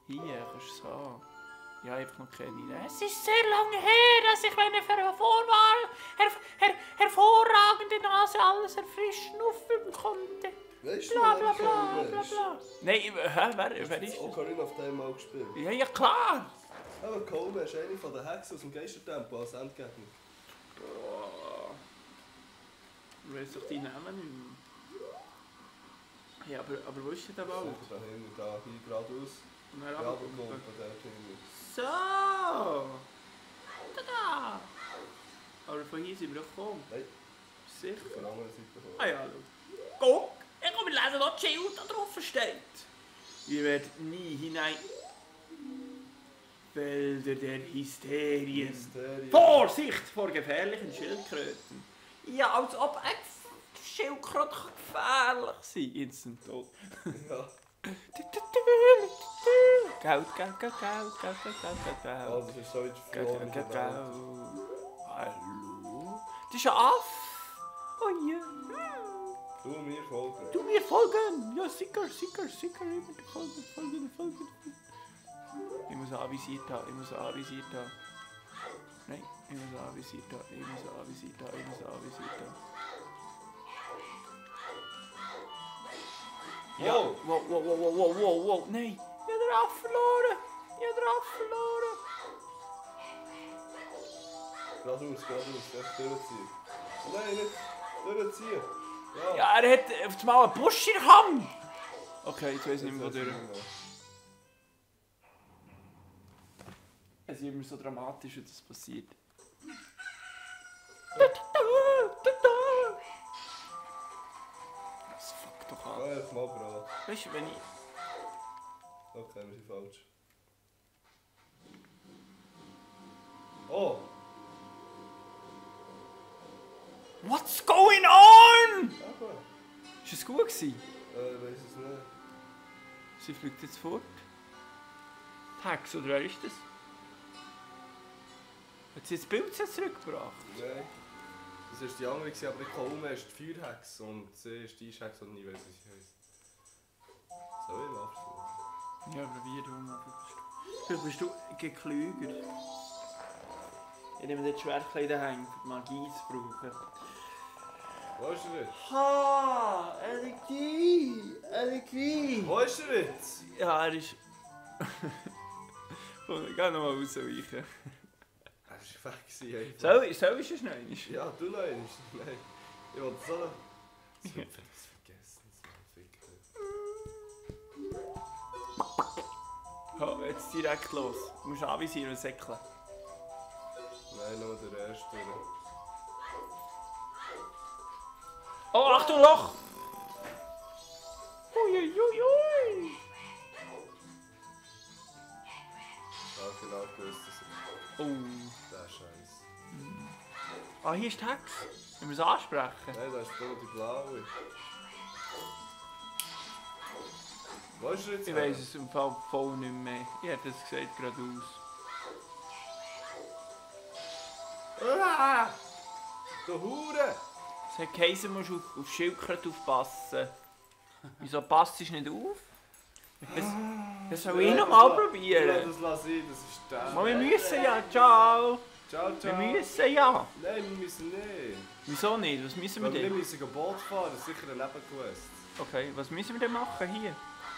Hier, kannst du es haben. Ja, einfach noch keine. Es ist sehr lange her, dass ich meine hervorragende Nase alles erfrischen konnte. Weißt du, Bla bla bla bla bla. Nein, wer ist das? Ocarina of Time mal gespielt. Ja, klar! Aber Colme ist eine von den Hexen aus dem Geistertempel als Endgegner. Boah. Ich weiss doch die Namen nicht mehr. Ja, aber wo ist denn der Wald? Da hinten, da, hier geradeaus. Und dann Ja, runter. aber kommt von der hinten. So! Tada! Aber von hier sind wir doch gekommen. Nein, Sicher? von der anderen Seite gekommen. Ah ja, schau. Guck! Ich komme lesen, was das Schild da drauf steht. Ihr werdet nie hinein... Felder der Hysterien. Vorsicht vor gefährlichen Schildkröten. Ja, als ob ein Schildkröte gefährlich sein. Instant tot. Ja. Geld. Also, das ist so weit verloren. Hallo? Das ist ein Aff. Oh ja. Du mir folgen. Du mir folgen. Ja, sicher. Immer folgen. Ich muss anvisiert haben. Nein, ich muss anvisiert haben. Ja. Wow. Nein, ich habe den Aff verloren. Geradeaus, echt durchziehen. Nein, nicht durchziehen. Ja, er hat auf einmal einen Busch in der Hand. Okay, jetzt weiss ich nicht mehr, wo durch. Es ist immer so dramatisch, wenn das passiert. Das fuckt doch an. Ja, jetzt mal bereit. Weißt du, wenn ich... Okay, wir sind falsch. Oh! What's going on? Aber, Ist es gut gewesen? weiß es nicht. Sie fliegt jetzt fort. Die Hex, oder wer ist das? Hat sie das Bild zurückgebracht? Nein. Das war die andere, aber ich komme ist die Feuerhex und sie ist die Eishex und ich weiß nicht, wie sie heisst. Soll ich mal abspielen? Ja, aber wie du mal vielleicht bist du geklüger. Ich nehme das Schwertkleid heim, um die Magie zu brauchen. Wo ist der Witz? Ha! Energie! Wo ist der Witz? Ja, er ist... Komm, geh nochmal ausweichen. Er war weg einfach. Soll ich es schnell? Ja, du noch einmal. Nein. Ich wollte so noch... Ich hab es vergessen. Ja, jetzt direkt los. Du musst anvisieren und säckeln. Nein, nur der erste. Oh, Achtung, Loch! Uiuiui! Ich habe genau gewusst, dass Oh. der Scheiß. Ah, hier ist die Hex. Müssen wir es ansprechen? Nein, da ist nur die blaue. Wo ist er jetzt? Ich weiss es im Fall voll nicht mehr. Ich hätte es gesagt geradeaus. Ah! Du Hure! Es hat geheißen, du musst auf Schildkröte aufpassen. Wieso passt es nicht auf? Das soll ich noch mal Ja, probieren. das lasse ich, das ist der. Aber wir müssen ja, ciao! Ciao, Wir ciao. müssen ja! Nein, wir müssen nicht. Wieso nicht? Was müssen wir Weil wir denn? müssen Boot fahren, das ist sicher ein Nebenquest. Okay, was müssen wir denn machen hier?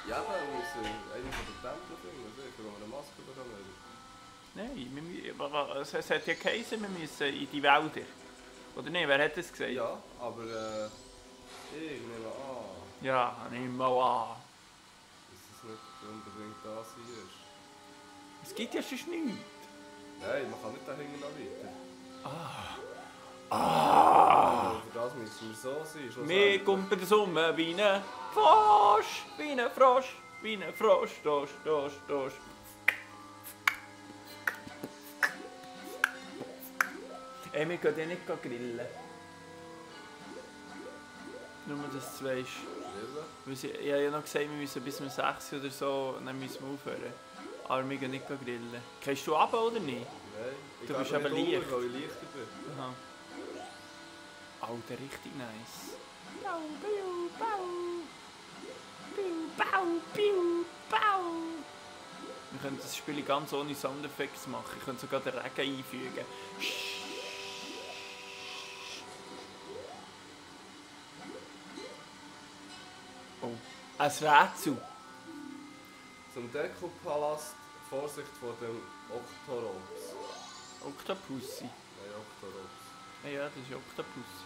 Ja, aber wir müssen einen von den Tempeln finden, sicher, wo wir eine Maske bekommen. Nein, es hat ja geheißen, wir müssen in die Wälder. Oder nicht? Wer hat das gesagt? Ja, aber ich nehme an, Ja, nimm mal an. dass das nicht unbedingt das hier ist. Es gibt ja sonst nichts. Nein, man kann nicht da hinten noch weiter. Ah! Aber für das müssen wir so sein. Mir schlussendlich. kommt der Summe wie ein Frosch, wie ein Frosch, wie ein Frosch, Dosch, Dosch, Dosch. Ey, wir gehen ja nicht grillen. Nur, dass du weißt. Grillen? Ich habe ja noch gesagt, wir müssen bis um 6 oder so, und dann müssen wir aufhören. Aber wir gehen nicht grillen. Gehst du runter oder nicht? Nein, ich Du gehe bist nicht eben unter, leicht. weil ich leichter bin. Aha. Alter, richtig nice. Bau, biu, bau. Biu, bau, biu, bau. Wir können das Spiel ganz ohne Soundeffekte machen. Ich könnte sogar den Regen einfügen. Oh, ein Rätsel. Zum Dekopalast, Vorsicht vor dem Oktorops. Octopussy. Nein, Oktorops. Ja, das ist Octopussy.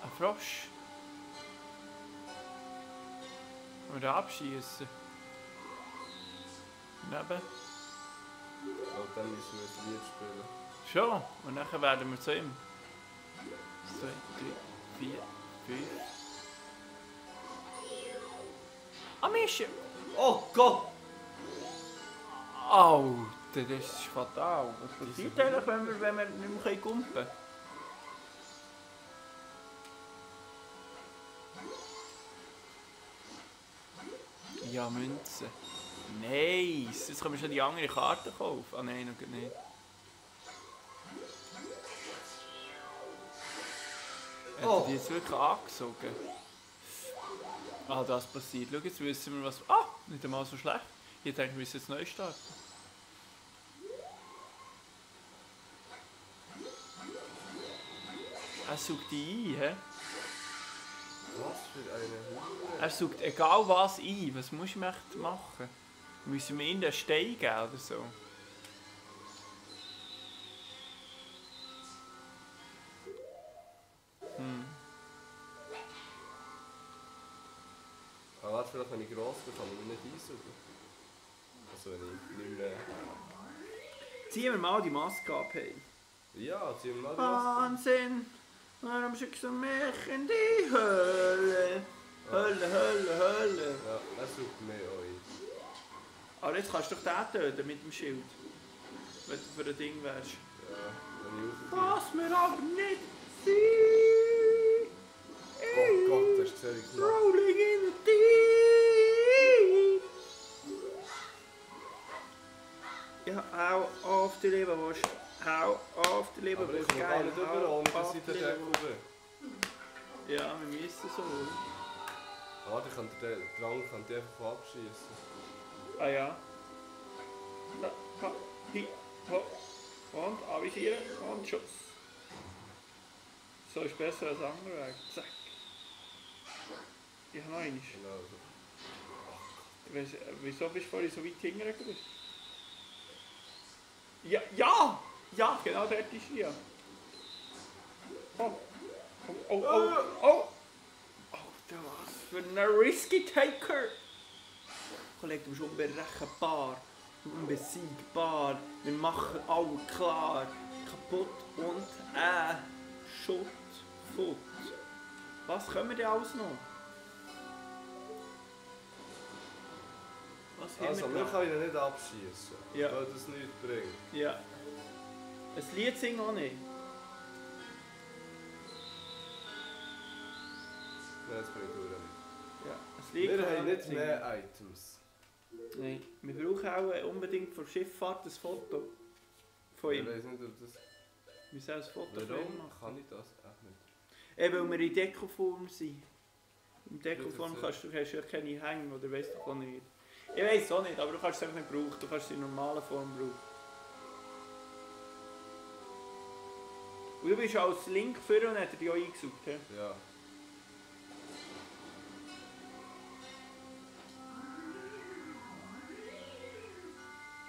Ein Frosch. Oder abschießen. Neben. Und dann müssen wir das Lied spielen. Schon. Und dann werden wir zu ihm. 2, 3, 4, 5. Ah, Mischa! Oh Gott! Alter, das ist fatal. Was passiert eigentlich, wenn wir nicht mehr kumpen können? Ja, Münzen. Nice! Jetzt können wir schon die andere Karte kaufen. Ah nein, noch nicht. Hat die jetzt wirklich angezogen? Ah, das passiert. Schau, jetzt wissen wir was... Ah, nicht einmal so schlecht. Ich denke, wir müssen jetzt neu starten. Er sucht die ein, hä? Was für eine Hure. Er sucht egal was ein. Was muss ich mir echt machen? Müssen wir ihm den Stein geben oder so? Aber warte, vielleicht wenn ich gross bin, kann ich mich nicht einsaugen. Also wenn ich nicht mehr... Ziehen wir mal die Maske ab, hey. Ja, ziehen wir mal die Maske. Wahnsinn! Warum schickst du mich in die Hölle? Hölle. Ja, das sucht mehr euch. Aber jetzt kannst du doch den töten mit dem Schild. Wenn du für ein Ding wärst. Ja, wenn ich rausgehe. Was wir aber nicht sehen. Oh Gott, das ist sehr knapp. Rolling in the deep. Ja, hau auf die Leberwurst. Hau auf die Aber ich Leberwurst. komme gar nicht über, ohne dass auf ich die den Deckel Leberwurst. bin. Ja, wir müssen so. Warte, ich kann den Drang einfach abschießen. Ah ja. Da, ha, hi, ho. Und avisieren und Schuss. So ist besser als andere Weg. Zack. Ich habe noch einen. Genau so. Wieso bist du vorhin so weit hingegangen? Ja, ja! Ja, genau dort ist sie ja. Oh, oh, oh, oh, oh! Alter, was für ein Risky Taker! Kollege, du bist unberechenbar, unbesiegbar. Wir machen alle klar. Kaputt und Schutt, Foot. Was können wir denn alles noch? Was haben Also, wir wir da? können ihn nicht abschießen, Ja. weil das nichts bringt. Ja. Ein Lied singen auch nicht. Nein, das bringt auch nicht. Ja. Ein Lied Wir kann haben auch nicht singen. mehr Items. Nein. Wir brauchen auch unbedingt von Schifffahrt ein Foto. Von Ich ihm. weiß nicht, ob das... Wir sollen ein Foto von ihm Warum machen. kann ich das echt nicht? Eben, weil wir in Dekoform sind. In Dekoform Ja, hast du ja keine Hänge, oder weißt du auch nicht. Ich weiß auch nicht, aber du kannst es einfach nicht brauchen. Du kannst es in normaler Form brauchen. Und du bist als Link für und hat er dich auch eingesucht. He? Ja.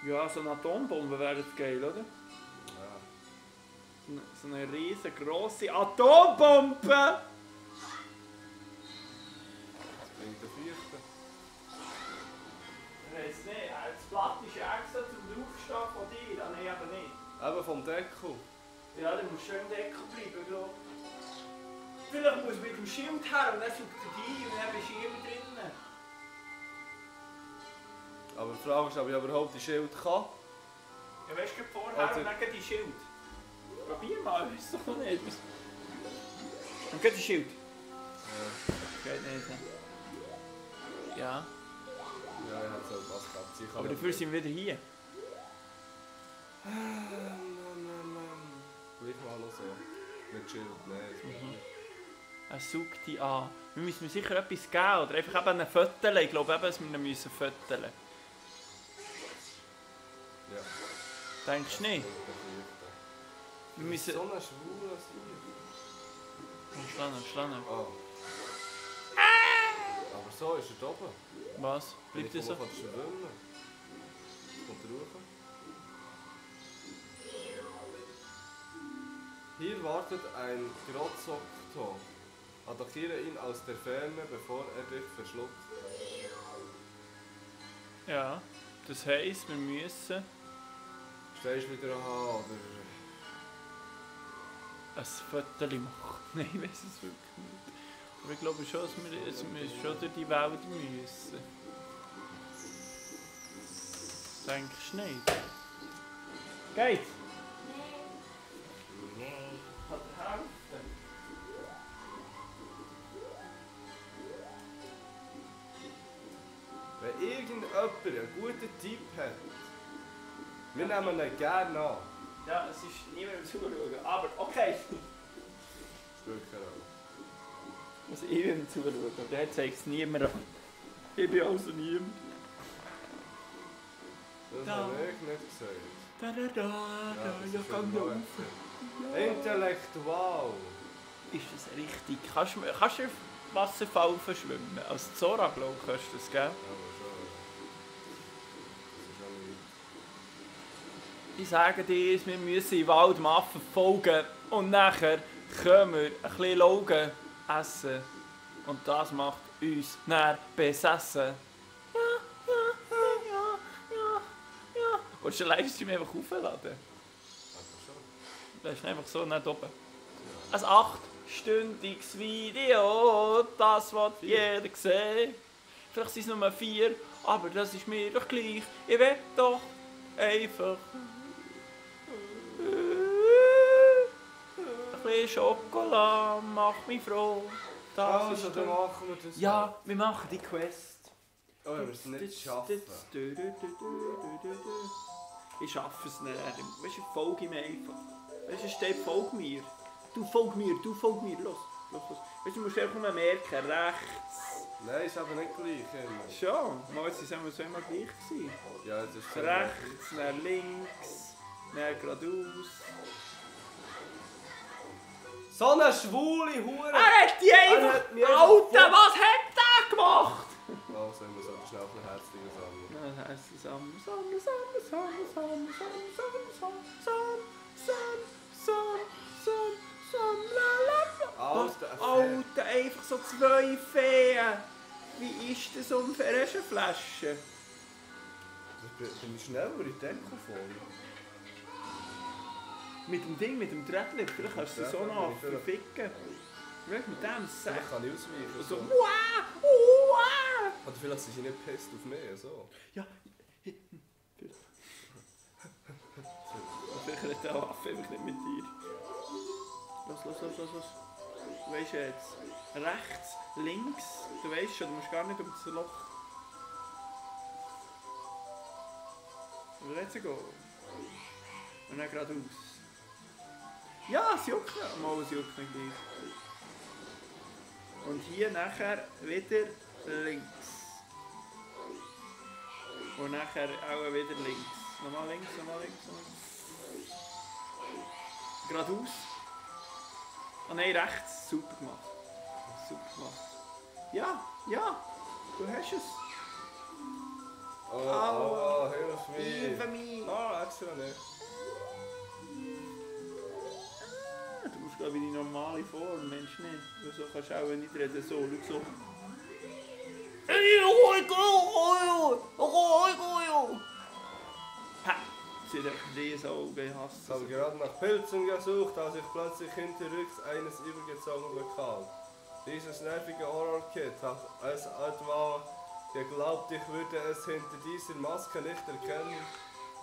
Ja, so eine Atombombe wäre jetzt geil, oder? Ja. So eine riesengroße Atombombe! Das bringt den Vierten. Ich weiss nicht, das Blatt ist ja extra zum Draufstehen von dir, dann eben nicht. Eben vom Deckel. Ja, dann musst du schön im Deckel bleiben, glaub ich. Vielleicht musst du mit dem Schild her und dann sucht er dich und dann bist du immer drinnen. Aber die Frage ist, ob ich überhaupt die Schild kann. Ja, weißt du, vorher Also- und dann geht die Schild. Probier mal, weißt du doch nicht. Und geht die Schild. Geht nicht. Ja, Ja, ich hätte so was gehabt. Ich kann aber nicht- dafür sind wir wieder hier. Gleich mal noch so. Mit Schild, nein. Er sucht die an. Wir müssen ihm sicher etwas geben oder einfach eben einen Fötteln. Ich glaube eben, dass wir ihn müssen fötteln. Ja. Denkst du nicht? Wir müssen... So ein schwuler Sieg. Schlange. Oh. Aber so ist er da oben. Was? Bleibt er so? Ich kann schwimmen. Kommt er rauf. Hier wartet ein Grotzokto. Attackiere ihn aus der Ferne, bevor er dich verschluckt. Ja. Das heisst, wir müssen Stehst du wieder an oder... ein Fötterchen machen. Nein, ich weiß es wirklich nicht. Aber ich glaube schon, dass wir schon durch die Welt müssen. Denkst du nicht? Geht's? Kann dir helfen? Wenn irgendjemand einen guten Tipp hat, wir nehmen ihn gerne an. Ja, es ist niemandem zuschauen, aber okay. Spielt keine Rolle. Muss ich ihm zuschauen, der zeigt es niemand an. Ich bin also niemand. Das Da. habe ich nicht gesagt. Da, das ja, ist gang schon da mal rauf. Intellektual. Ist das richtig? Kannst du im Wasserfall verschwimmen? Als Zora, glaube ich, kannst du das, gell? Ja, aber schon. Das ist schon nicht. Ich sage dir, wir müssen in Waldmaffen folgen und nachher können wir ein bisschen Laugen essen. Und das macht uns dann besessen. Ja. Willst du den Livestream einfach aufladen? Aber schon. Das ist einfach so nicht oben. Ein 8 stündiges Video, das wird jeder sehen. Vielleicht sind es nur 4, aber das ist mir doch gleich. Ich will doch einfach ein bisschen Schokolade macht mich froh. Das ist dann machen wir das. ja, wir machen die Quest. Oh, wenn wir es nicht schaffen. Ich schaffe es nicht. Weißt du, folge mir einfach. Weißt du, es steht, folg mir. Du folg mir. Los. Weißt du, du musst einfach nur merken, rechts. Nein, ist aber nicht gleich. Immer. Schon, mal jetzt sind wir so immer gleich gewesen. Ja, das ist Rechts, dann links, dann geradeaus. So eine schwule Hure! Er hat die einfach... hat mich einfach Alter, was hat der gemacht? Also, ich muss aber schnell ein Herzchen sammeln. Ja, das heisst zusammen. Alter, einfach so 2 Feen. Wie ist das ungefähr? Hast du eine Flasche? Bin ich schneller in die Decke voll? Mit dem Ding, mit dem Trettler, vielleicht kannst du sie so noch verficken. Weißt du, mit dem Sack. Vielleicht kann ich ausweichen. So, So. wow. Oder vielleicht sind sie nicht pisst auf mich. So. Ja. Vielleicht hat der Waffe einfach nicht mit dir. Los. Du weißt jetzt. Rechts, links. Du weißt schon, du musst gar nicht um das Loch. Let's go. Und dann geradeaus. Ja, es juckt nicht. Mal, es juckt nicht gleich. Und hier nachher wieder links. Und nachher auch wieder links. Nochmal links. Geradeaus. Oh nein, rechts. Super gemacht. Ja. Du hast es. Oh, hilf mir! Hilfe mir. Ah, extra nicht. Du musst glaube ich die normale Form, Mensch nicht. Weil so kannst du auch nicht reden, so, schau so. Ha! Sie hat einfach diese Augen Ich hassen. habe gerade nach Pilzen gesucht, als ich plötzlich hinterrücks eines übergezogen bekam. Dieses nervige Horror-Kid hat es etwa geglaubt, ich würde es hinter dieser Maske nicht erkennen.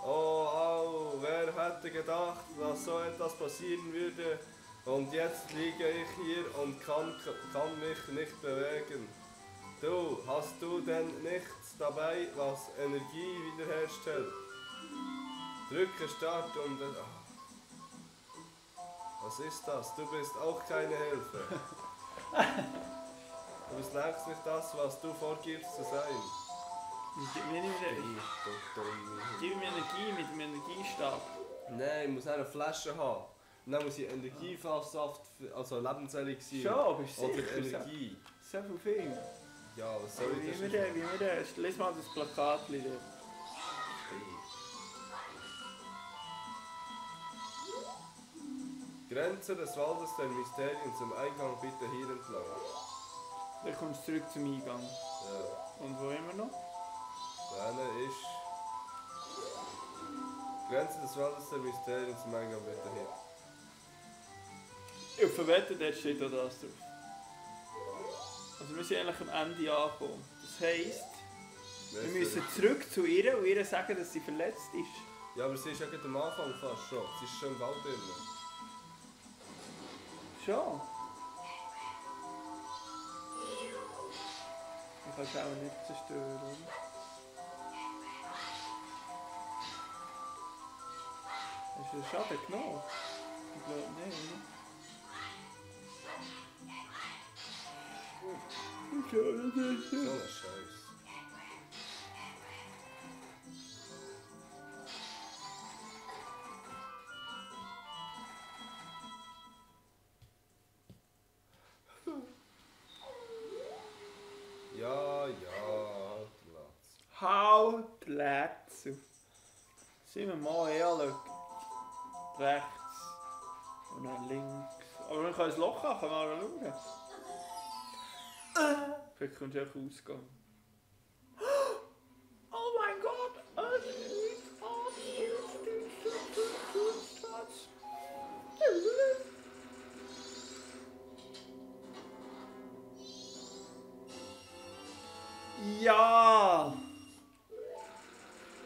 Oh, wer hätte gedacht, dass so etwas passieren würde? Und jetzt liege ich hier und kann mich nicht bewegen. Du, hast du denn nichts dabei, was Energie wiederherstellt? Drücke Start und... Was ist das? Du bist auch keine Hilfe. Du bist längst nicht das, was du vorgibst zu sein. Gib mir Energie mit dem Energiestab. Nein, ich muss eine Flasche haben. Und dann muss ich Energiesaft, also Lebenselixier Schon, bist du oder sicher? Energie. So viel Film. Ja, was soll ich das? Wie wir das? Lies mal das Plakat. Grenze des Waldes der Mysterien zum Eingang bitte hier entlang. Dann kommst du zurück zum Eingang. Ja. Und wo immer noch? Eine ist... Grenze des Waldes der Mysterien zum Eingang bitte hier. Ich verwette, dort steht auch das drauf. Also wir sind eigentlich am Ende angekommen. Das heisst, wir müssen zurück zu ihr und ihr sagen, dass sie verletzt ist. Ja, aber sie ist ja gerade am Anfang fast schon. Sie ist schon im Wald drin. Schon. Ich kann es auch nicht zerstören. Hast du den Schaden genommen? Ich glaube nicht. So ein Scheiß. Ja, Platz. Halt Plätze. Sind wir mal ehrlich. Rechts und dann links. Aber wir können ein Loch machen, mal schauen. Vielleicht kommst du einfach ausgehen. Oh mein Gott! Ja!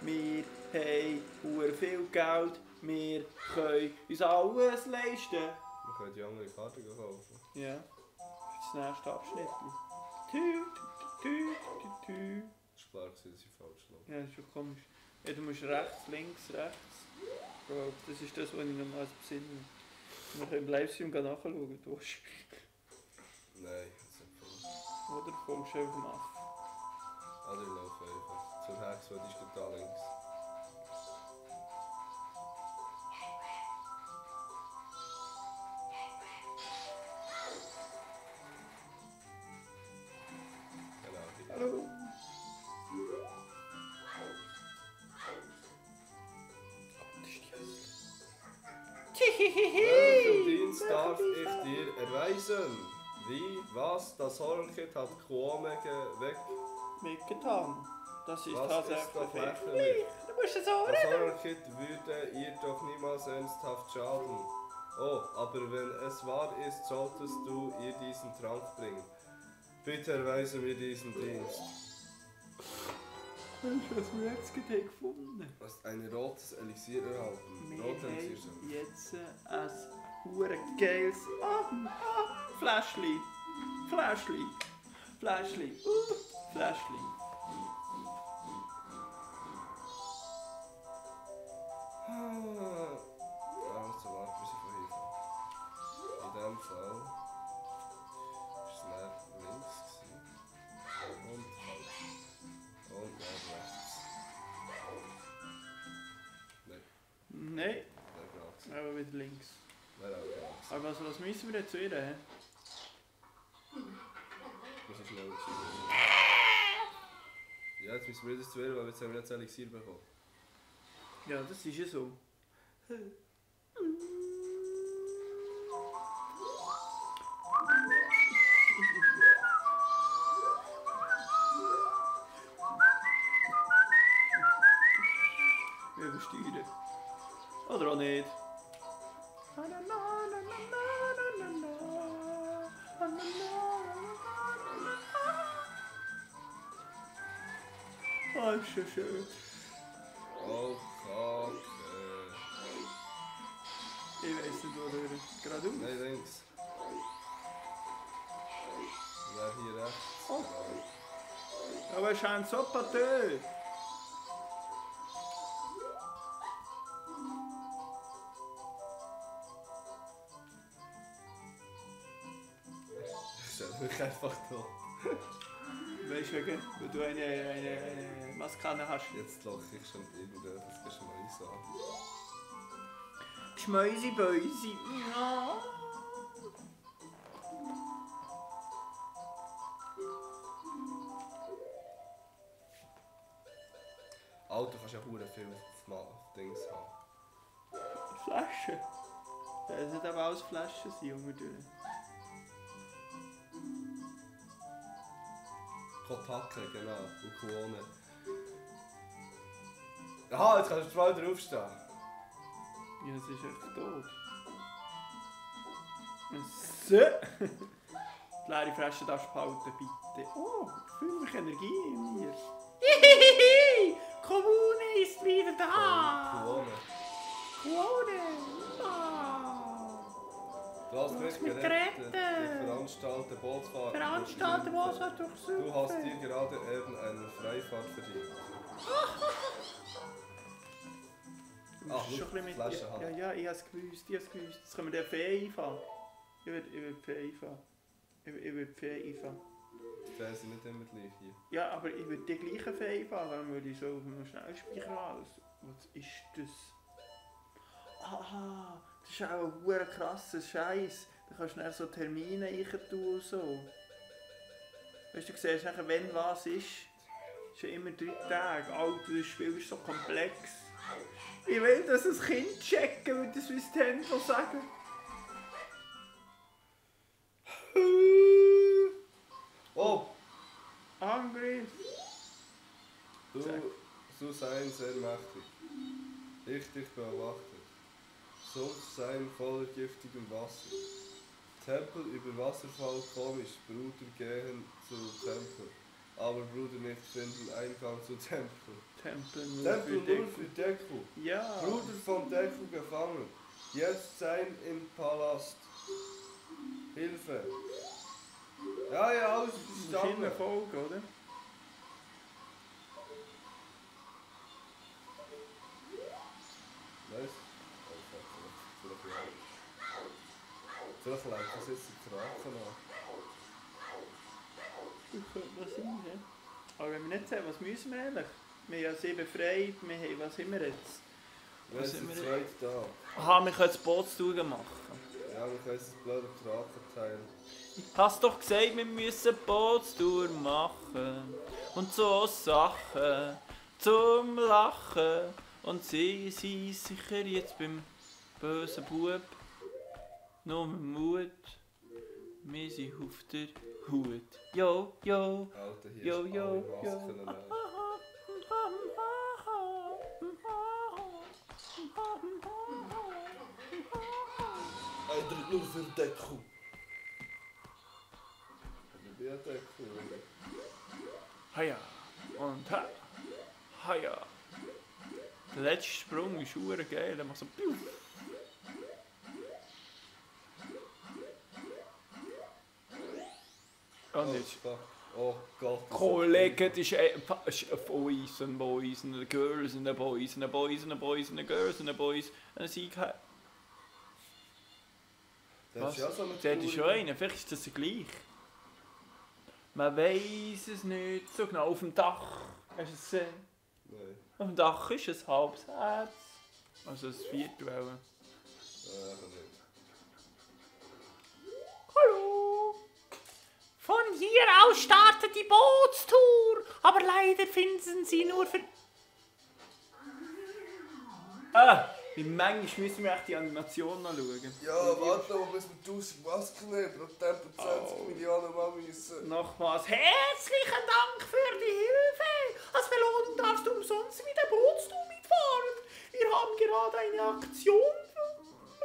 Wir haben sehr viel Geld, wir können uns alles leisten. Wir können die andere Karte kaufen. Ja, das nächste Abschnitt. Tü, tü, tü, tü. Das war klar, dass ich falsch lag. Ja, das ist schon komisch. Ja, du musst rechts, links, rechts. Bro, das ist das, was ich noch mal besinne. Wir können im Livestream nachschauen, du hast. Nein, das ist nicht voll. Oder folgst du einfach ab. Oder ich laufe einfach. Zur Hex, weil die ist gerade da links. Genau, hier. Hallo. Welchen Dienst darf ich dir erweisen? Wie, was, das Hornkind hat Kwome Mitgetan. Das ist Was tatsächlich ist doch wirklich. lächerlich? Du musst es so Das reden. Hornkind würde ihr doch niemals ernsthaft schaden. Oh, aber wenn es wahr ist, solltest du ihr diesen Trank bringen. Bitte erweise mir diesen Dienst. Weißt du, was wir jetzt gerade gefunden haben? Du hast ein rotes Elixier erhalten. Wir Rotes Elixier. haben jetzt ein hure geiles Fläschli. Fläschli. Fläschli. Fläschli. Also, warte, bis ich von hier fahre. In dem Fall ist es dann links gewesen. Und halt. Und dann rechts. Nein, Nein, nein, genau. aber wieder links. Nein, auch genau. Aber was müssen wir jetzt wieder? Hä? Muss ich schnell Elixier. Ja, jetzt müssen wir das zu wählen, weil jetzt haben wir jetzt Elixier bekommen. Ja, das ist ja so. Wir übersteuern. Oder auch nicht. Oh, ist schon schön. Oh, Kacke. Ich weiß nicht, wo durch. Geradeaus. Nein, links. Ja, hier rechts. Oh. Aber es scheint so patö. Ich stelle mich einfach da. Weißt du, wegen, weil du eine Maskane hast. Jetzt lache ich schon irgendetwas Geschmäus an. Schmäusi, Bäusi. Ja. Alter, du kannst ja hure viel auf Dings haben. Flaschen. Das sollte aber alles Flaschen sein, Junge. Kotake, genau. Und Kuone. Aha, jetzt kannst du mal draufstehen. Ja, es ist echt tot. So. Die leere Flasche darfst du behalten, bitte. Oh, ich fühle mich Energie in mir. Hihihihi! Kommune ist wieder da! Kuone. Kommune! Ah! Du hast mich mich gerettet. gerettet. Die veranstaltete Bootsfahrt. Veranstalter, was hat durchsucht? Du hast dir gerade eben eine Freifahrt verdient. Du musst Ach, schon ein bisschen mit Flasche ja, haben. ja, ich hab's gewusst, Jetzt können wir den Fee einfahren. Ich will Fee einfahren. Ich will Fee einfahren. Die Fähren sind nicht immer gleich hier. Ja, aber ich würde die gleiche Fee einfahren, dann würde ich so auf einem Schnellspeicher alles. Was ist das? Aha, das ist auch ein verdammt krasser Scheiß. Da kannst du dann so Termine reintun und so. Weißt du, siehst nachher, wenn was ist. Schon immer 3 Tage. Alter, das Spiel ist so komplex. Ich will, dass ein Kind checken, würde das Nintendo sagen. Oh! Angriff. Du sein sehr mächtig. Ich dich beobachte. Sumpf sein voller giftigem Wasser. Tempel über Wasserfall komisch. Bruder gehen zu Tempel. aber Bruder nicht finden Eingang zu Tempel. Tempel nur Tempel für nur dich. für Deku. Ja. Bruder von Deku gefangen. Jetzt sein im Palast. Hilfe. Ja, alles Verschiedene verstanden. Folgen, oder? Weißt du? Vielleicht lenkt das jetzt die Drachen an. Das könnte das sein, ja. Aber wenn wir nicht sehen, was müssen wir eigentlich? Wir haben ja 7 frei, wir haben, was haben wir jetzt? Wer ist sind der wir zweite da? Aha, wir können das Bootstouren machen. Ja, wir können das blöde Drachenteil. Hast doch gesagt, wir müssen Bootstour machen. Und so Sachen zum Lachen. Und sie sind sicher jetzt beim bösen Bub. Nur Mut. Wir sind auf der Hut. Jo, jo. Alter, hier Jo, ist jo, alle jo. Masken leer. Einer nur für Deku. Ich bin ja Deku. Haja. Und ha. Haja. Der letzte Sprung ist verdammt geil. Der macht so piu. Und jetzt. fuck. Oh Gott. Kollege, das ist Boys and Boys and Girls and Boys and Boys and Boys and Girls and Boys. Und sie hat. Das ist ja so eine Der ist schon Tour. einer, vielleicht ist das gleich. Man weiß es nicht so genau. Auf dem Dach, hast du es gesehen? Nein. Auf dem Dach ist ein halbes Herz. Also ein virtuelles. Nicht. Hallo. Von hier aus startet die Bootstour, aber leider finden Sie nur für... Ah! Wie manchmal müssen wir echt die Animation noch schauen. Ja, warte noch, bis wir 1000 Masken nehmen. Pro Tempo 20 Oh. Millionen Mal müssen. Nochmals, hey! Herzlichen Dank für die Hilfe. Als Belohnung darfst du umsonst mit der Bootstour mitfahren. Wir haben gerade eine Aktion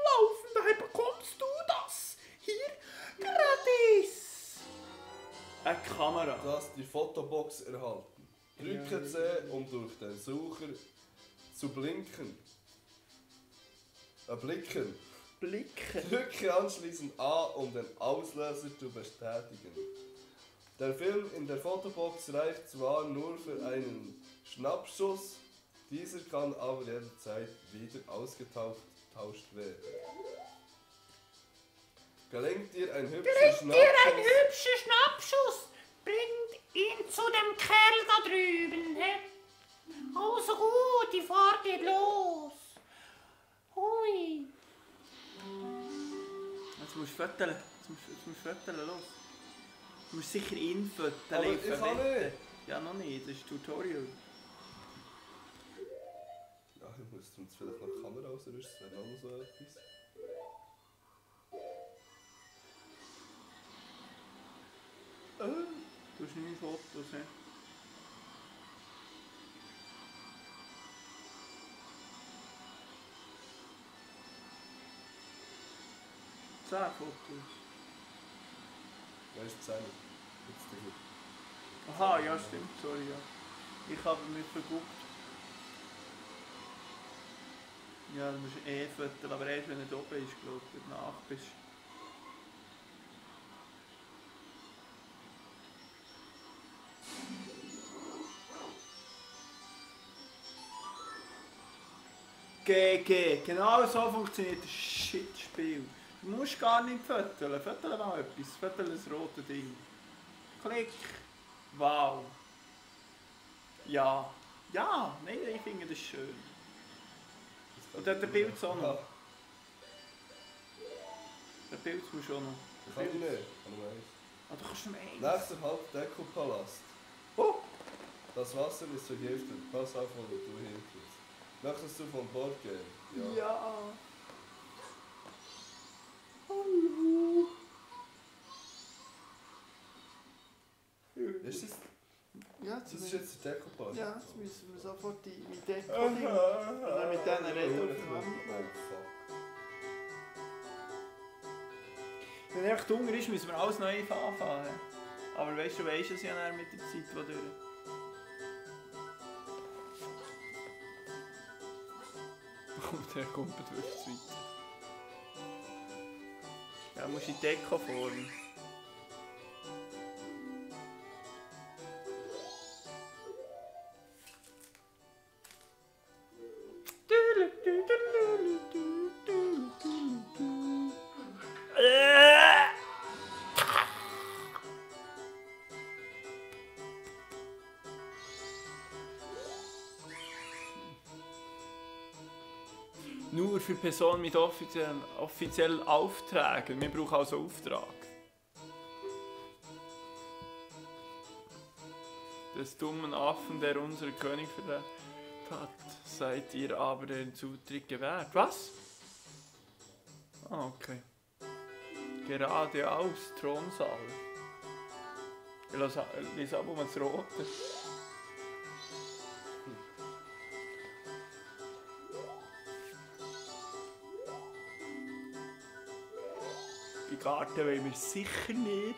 laufen, daher bekommst du das hier gratis. Eine Kamera. Du hast die Fotobox erhalten. Drücke C, um durch den Sucher zu blinken. Blicken. Blicken. Drücke anschließend A, um den Auslöser zu bestätigen. Der Film in der Fotobox reicht zwar nur für einen Schnappschuss, dieser kann aber jederzeit wieder ausgetauscht werden. Gelingt dir ein hübscher Dir ein Schnappschuss? hübscher Schnappschuss. Bringt ihn zu dem Kerl da drüben. He? Also gut, die Fahrt geht los. Hui. Jetzt musst du föteln. Jetzt musst du föteln, los. Du musst sicher ihn föteln. Aber ich kann nicht. Ja, noch nicht. Das ist ein Tutorial. Ja, ich muss jetzt vielleicht noch die Kamera ausrüsten, das wäre noch so etwas. Du hast 9 Fotos, he? Zehn Fotos. Weißt du, 10. Jetzt der gut. Aha, ja stimmt, sorry, ja. Ich habe mich verguckt. Ja, du musst föteln, aber erst wenn er oben ist, glaube ich, danach bist. GG, genau so funktioniert das Shit-Spiel. Du musst gar nicht föteln, föteln mal etwas, föteln das rote Ding. Klick. Wow. Ja. Ja, nein, ich finde das schön. Und dann der Bild auch noch. Der Bild musst du auch noch. Das kann ich nicht. Kann ich nicht. Ah, du kannst nur eins. Nächster Halt Deku-Palast. Oh! Das Wasser ist vergiftet. Pass auf, wo du hintust. Möchtest du von Bord gehen? Ja. Hallo. Ist das? Ja, Das ist jetzt der Deku-Palast? ja, jetzt müssen wir sofort die Deko-Ding. Dann mit denen reden. Oh fuck. Wenn er echt Hunger ist, müssen wir alles neu anfangen. Aber weißt du es ja dann mit der Zeit, die durch. Und der kommt wirklich zu weit. Ja, musst du in die Deko formen. Nur für Personen mit offiziellen Aufträgen. Wir brauchen also Auftrag. Des dummen Affen, der unseren König verletzt hat, seid ihr aber den Zutritt gewährt. Was? Ah, okay. Geradeaus, Thronsaal. Lies ab um das Rote. Die Karte wollen wir sicher nicht.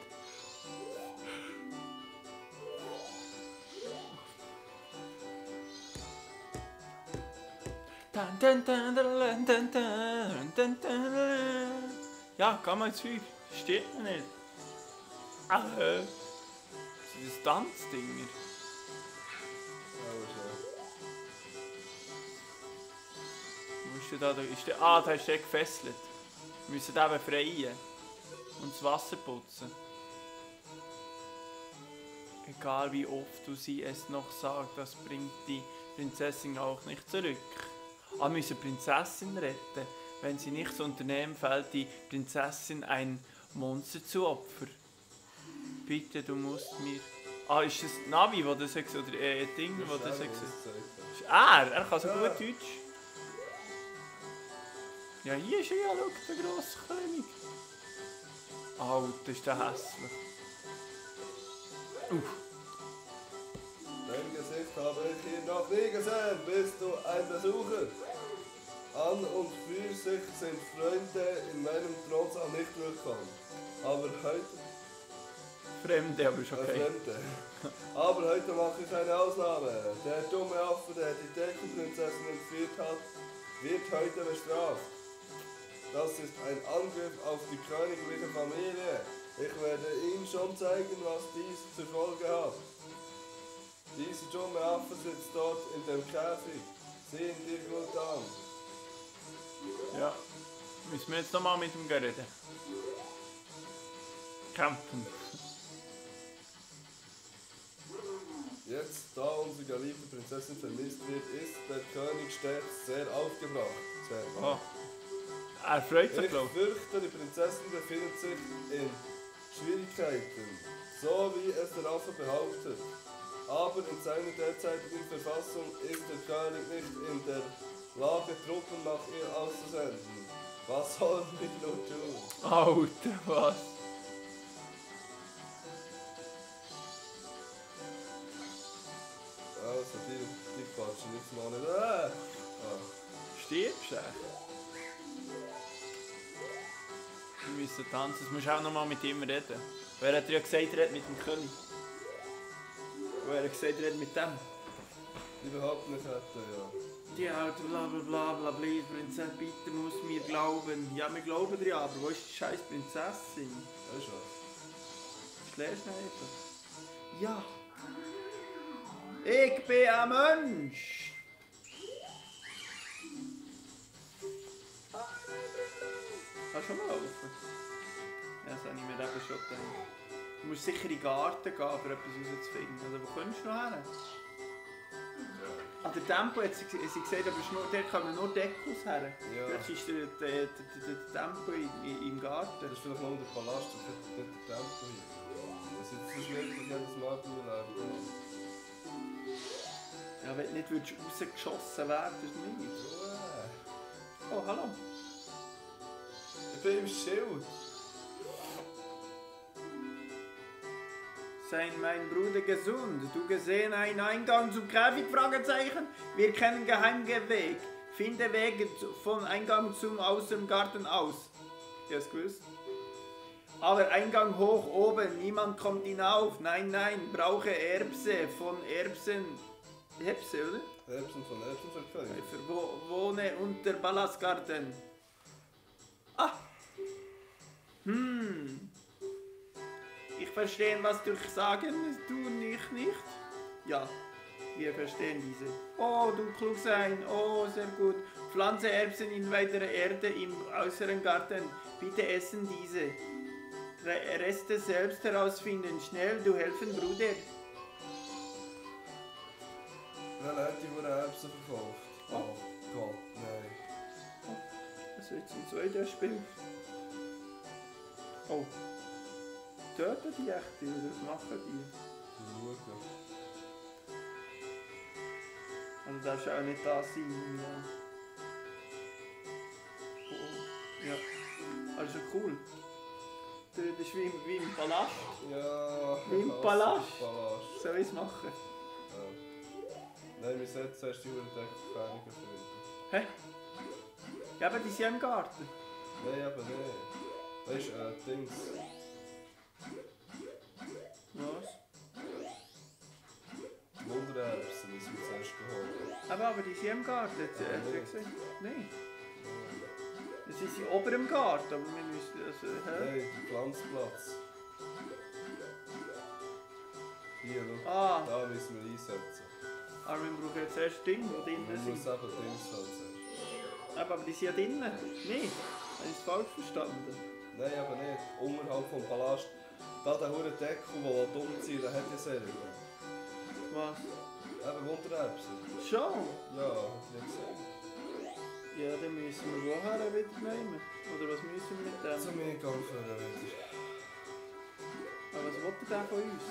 Ja, kann man jetzt viel. Steht mir nicht. Sind das Tanzdinger? Wo ist der da? Ist der, da ist der gefesselt. Wir müssen den befreien. Und das Wasser putzen. Egal wie oft du sie es noch sagst, das bringt die Prinzessin auch nicht zurück. Wir müssen die Prinzessin retten. Wenn sie nichts unternehmen, fällt die Prinzessin ein Monster zu Opfer. Bitte, du musst mir... ist das Navi, wo das sagt, oder Ding, wo das sagt? Er kann so gut Deutsch. Ja, hier ist er ja, schau, der grosse König. Alter, ist der hässlich. Dein Gesicht habe ich hier noch nie gesehen. Bist du ein Besucher? An und für sich sind Freunde in meinem Thronsaal nicht willkommen. Aber heute... Fremde, aber ist okay. Fremde. Aber heute mache ich eine Ausnahme. Der dumme Affe, der die Deckenprinzessin entführt hat, wird heute bestraft. Das ist ein Angriff auf die königliche Familie. Ich werde ihm schon zeigen, was dies zur Folge hat. Dieser dumme Affe sitzt dort in dem Käfig. Sieh ihn dir gut an. Ja. Müssen wir jetzt nochmal mit ihm reden? Kämpfen. Jetzt, da unsere geliebte Prinzessin vermisst wird, ist der König stets sehr aufgebracht. Oh. Er freut sich, Ich glaube ich. fürchte, die Prinzessin befindet sich in Schwierigkeiten, so wie es der Affe behauptet. Aber in seiner derzeitigen Verfassung ist der König nicht in der Lage, Truppen nach ihr auszusenden. Was sollen wir nur tun? Alter, was? Also, die quatschen jetzt mal nicht. Stirbst du echt? Wir müssen tanzen, das musst du auch nochmal mit ihm reden. Wer hat ja gesagt, er hat mit dem König? Wer hat gesagt, er hat mit dem? Überhaupt nicht hätte, ja. Die alte blablabla, Prinzessin, bitte muss mir glauben. Ja, wir glauben dir ja, aber wo ist die scheiß Prinzessin? Weißt du was? Schläfst du nicht? Ja. Ich bin ein Mensch. Kannst du schon mal laufen? Ja, das habe ich mir eben schon gedacht. Du musst sicher in den Garten gehen, um etwas herauszufinden. Oder wo kommst du noch hin? An der Tempo hat sie gesagt, aber der kann nur Dekos her. Ja. Vielleicht ist der Tempo im Garten. Das ist vielleicht noch der Palast und nicht der Tempel hier. Das ist jetzt so schwierig, dass jedes Mal durchlaufen. Ja, wenn du nicht rausgeschossen werden nicht. Oh, hallo. Ich bin im Schild. Sei mein Bruder gesund? Du gesehen einen Eingang zum Käfig? Fragezeichen. Wir kennen geheime Weg. Finde Wege von Eingang zum Außengarten aus. Du hast gewusst? Aber Eingang hoch oben, niemand kommt hinauf. Nein, nein, brauche Erbse von Erbsen. Erbse, oder? Erbsen von Erbsenverkäufer. Wohne unter Ballastgarten. Ah! Ich verstehe, was du sagen, du nicht. Ja, wir verstehen diese. Oh, du klug sein. Oh, sehr gut. Pflanze Erbsen in weitere Erde im äußeren Garten. Bitte essen diese. Reste selbst herausfinden. Schnell, du helfen, Bruder. Wer hat die Hure Erbsen verkauft? Oh Gott, nein. Das wird zum zweiten Spiel. Oh. Töten die echt, oder was machen die? Schauen. Also darfst du auch nicht da sein. Ja. Oh. Ja. Also cool. Das ist wie im Palast. Ja. Wie im ich hasse Palast. den Palast. Soll ich es machen? Ja. Nein, wir sollten zuerst die Hure Deckfähnige finden. Hä? Ja, aber die sind ja im Garten. Nein, aber nicht. Weißt du, Dings. Was? Wundererbsen müssen wir zuerst holen. Aber die sind im Garten. Hat sie gesagt? Nein. Sie sind oben im Garten, aber wir müssen... Also, hä? Nein, der Pflanzplatz. Hier, schau. Ah, Da müssen wir einsetzen. aber wir brauchen jetzt erst Dinge, die drinnen Man sind. muss eben Dings halt zuerst. Aber die sind ja drinnen. Nein, habe ich es falsch verstanden? Nein, aber nicht. Unterhalb vom Palast. Da der hure Deckel, der umziehen, der hat ja selber. Was? Eben Wundererbsen. Schon? Ja, hat er gesagt. Ja, dann müssen wir woher wieder nehmen. Oder was müssen wir mit dem? Zum Eingang führen wieder. Aber was will der von uns?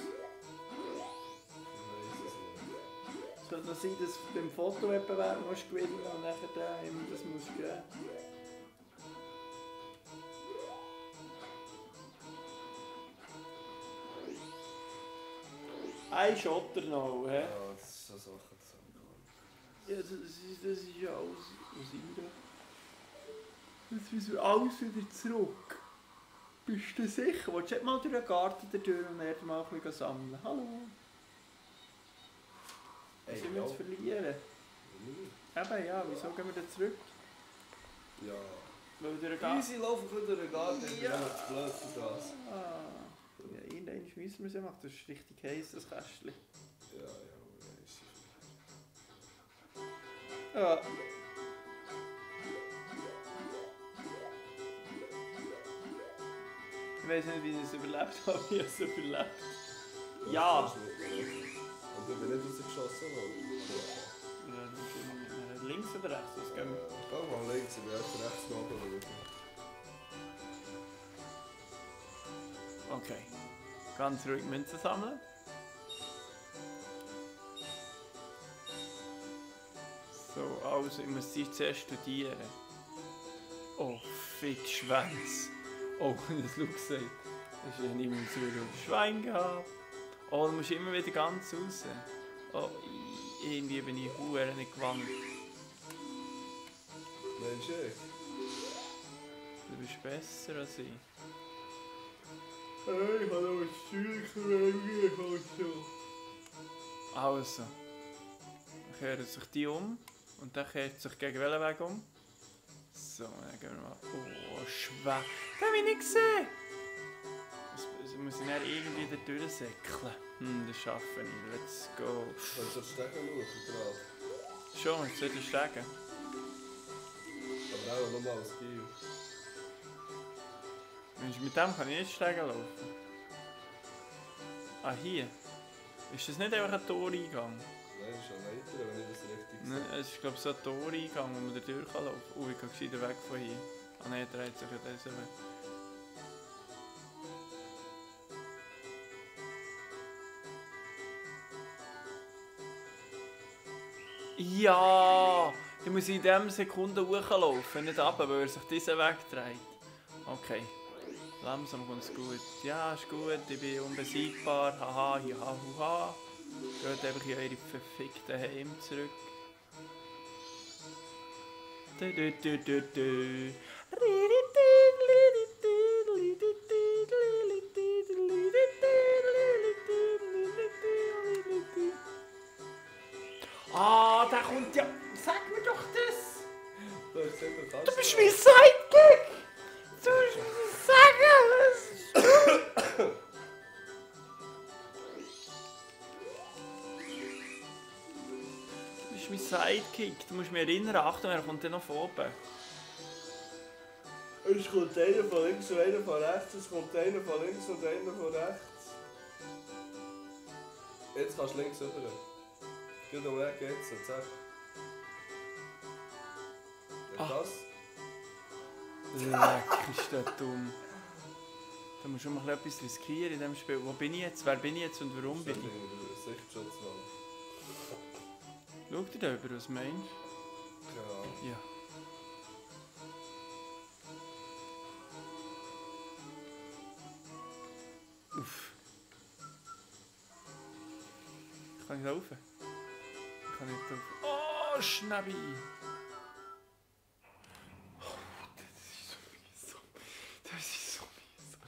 Ich weiß es nicht. Es könnte noch sein, dass du beim Fotowettbewerb musst gewinnen und nachher ihm das musst geben. Ein Schotter noch, hä? Ja, das ist so Sachen zusammengekommen. Ja, das ist ja alles aus Indien. Jetzt müssen wir alles wieder zurück. Bist du sicher? Willst du nicht mal durch den Garten durch und dann mal ein bisschen sammeln? Hallo? Was sind wir jetzt verlieren? Eben ja, wieso gehen wir dann zurück? Ja. Weil wir durch den Garten... Easy laufen können durch den Garten, ich bin Ja. einfach zu blöd für das. Ah. Ja, irgendwann müssen wir es ja machen. Das ist richtig heiß, das Kästchen. Ja, ist Ja. Ich weiß nicht, wie ich es überlebt habe, wie ich es überlebt. Ja! Und du bist nicht rausgeschossen worden. Links oder rechts? Was gehen wir? Geh mal links, ich bin erst rechts nachschauen. Okay. Ganz ruhig Münzen sammeln. So, also, ich muss sie zuerst studieren. Oh, fick Schwänz. Oh, das Luke gesagt. Das ist ja nicht mehr so ein Schwein gehabt. Oh, du musst immer wieder ganz raus. Oh, irgendwie bin ich verdammt nicht gewandt. Mensch, ich. Du bist besser als ich. Hey, ich habe noch ein Stühlchen so. Also. Dann kehrt sich die um. Und dann kehrt sich gegen welchen Weg um? So, dann gehen wir mal. Oh, schwer. Das habe ich nicht gesehen. Das muss ich dann irgendwie da durchsäckeln. Das schaffe ich. Let's go. Kannst du das Stegen schauen drauf? Schon, jetzt sollte ich steigen. Aber auch nochmal als Giel. Mit dem kann ich nicht steigen laufen. Ah, hier. Ist das nicht einfach ein Toreingang? Nein, das ist eine Leiter, wenn ich das richtig sehe. Nein, es ist glaube ich so ein Toreingang, wo man da durch kann laufen. Oh, ich gehe gescheiter weg von hier. Ah nein, der dreht sich ja diesen Weg. Ja! Dann muss ich in dieser Sekunde hochlaufen, nicht runter, weil er sich diesen Weg dreht. Okay. Langsam kommt es gut. Ja, ist gut, ich bin unbesiegbar. Haha, ja, huha. Geht einfach in eure verfickten Heim zurück. Ah, der kommt ja... Sag mir doch das! Du hast gesagt, du kannst Du bist es. mein Sidekick! Du musst mir sagen! Du bist mein Sidekick. Du musst mich erinnern, Achtung, er kommt dann noch von oben. Es kommt einer von links und einer von rechts, es kommt einer von links und einer von rechts. Jetzt kannst du links rüber. Geht um Ecke jetzt, und zack. Das? Leck, ist das dumm. Da musst du mal etwas riskieren in diesem Spiel. Wo bin ich jetzt? Wer bin ich jetzt und warum bin ich? Sichtschutzmann. Schau dir da über, was meinst Ja. du? Ja. Uff. Ich kann nicht laufen. Ich kann nicht laufen. Oh, Schnäbi! Oh, das ist so mühsam. Das ist so mühsam.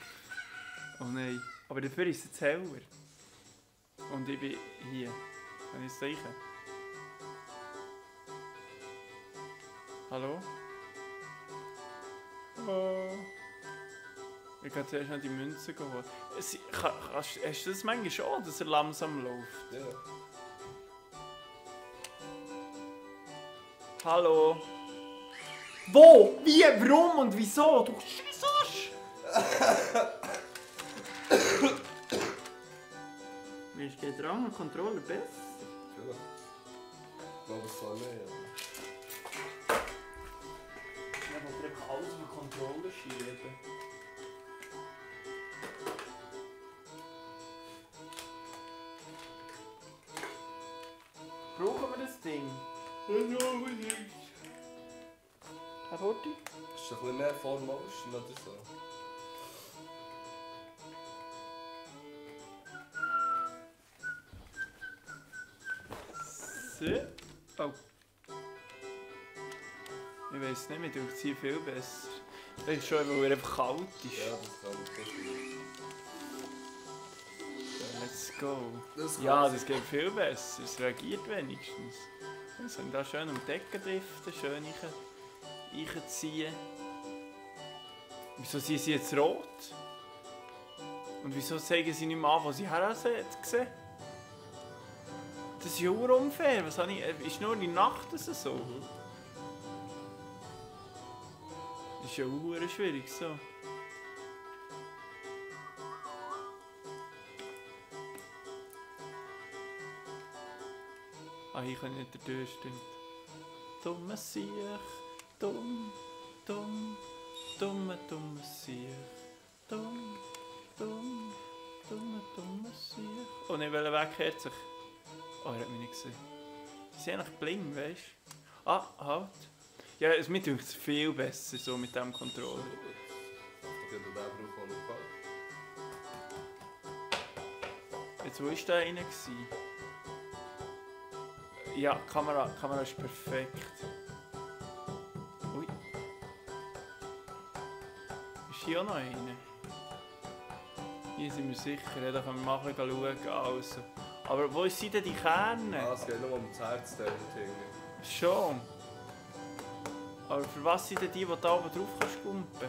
Oh nein. Aber dafür ist es jetzt heller. Und ich bin hier. Kann ich es zeigen? Hallo? Oh. Ich kann zuerst noch die Münzen holen. Hast du das manchmal schon, dass er langsam läuft? Ja. Hallo? Wo? Wie? Warum und wieso? Du Scheissasch! Wie ist der Rang und Controller besser? Ja. Ich glaube, es soll nicht. Ich wollte einfach alles mit Controller schieben. Brauchen wir das Ding? Ja, unbedingt. Herr Horti? Ist doch ein bisschen mehr Formotion oder so. So. Oh. Ich weiß nicht, mir tut es hier viel besser. Das ist schon, weil er einfach kalt ist. Ja, das kann ich verstehen. Let's go. Das Ja, das geht viel besser. Es reagiert wenigstens. Wir können da schön um die Decke driften, schön reinziehen. Wieso sind sie jetzt rot? Und wieso zeigen sie nicht mehr an, wo sie her sehen? Das ist ja unfair. Was habe ich? Ist nur in der Nacht das so? Das ist ja auch schwierig so. Ah, hier kann ich nicht durch, stimmt. Dumme Siech, dumm, dumm, dumme Siech, dumm, dumm, dumme Siech. Oh ne, welcher Weg kehrt sich? Oh, er hat mich nicht gesehen. Sie sind eigentlich bling, weißt du? Ah, halt. Ja, es mir tut es viel besser so mit diesem Controller. Ich dachte, du den brauchst, der gefällt. Jetzt, wo war der rein? Ja, die Kamera ist perfekt. Ui. Ist hier auch noch eine? Hier sind wir sicher, ja, da können wir mal ein bisschen schauen. Also. Aber wo sind denn die Kerne? Ah, es geht nur um das Herzteil hinten. Schon. Aber für was sind denn die da oben drauf kannst kumpen?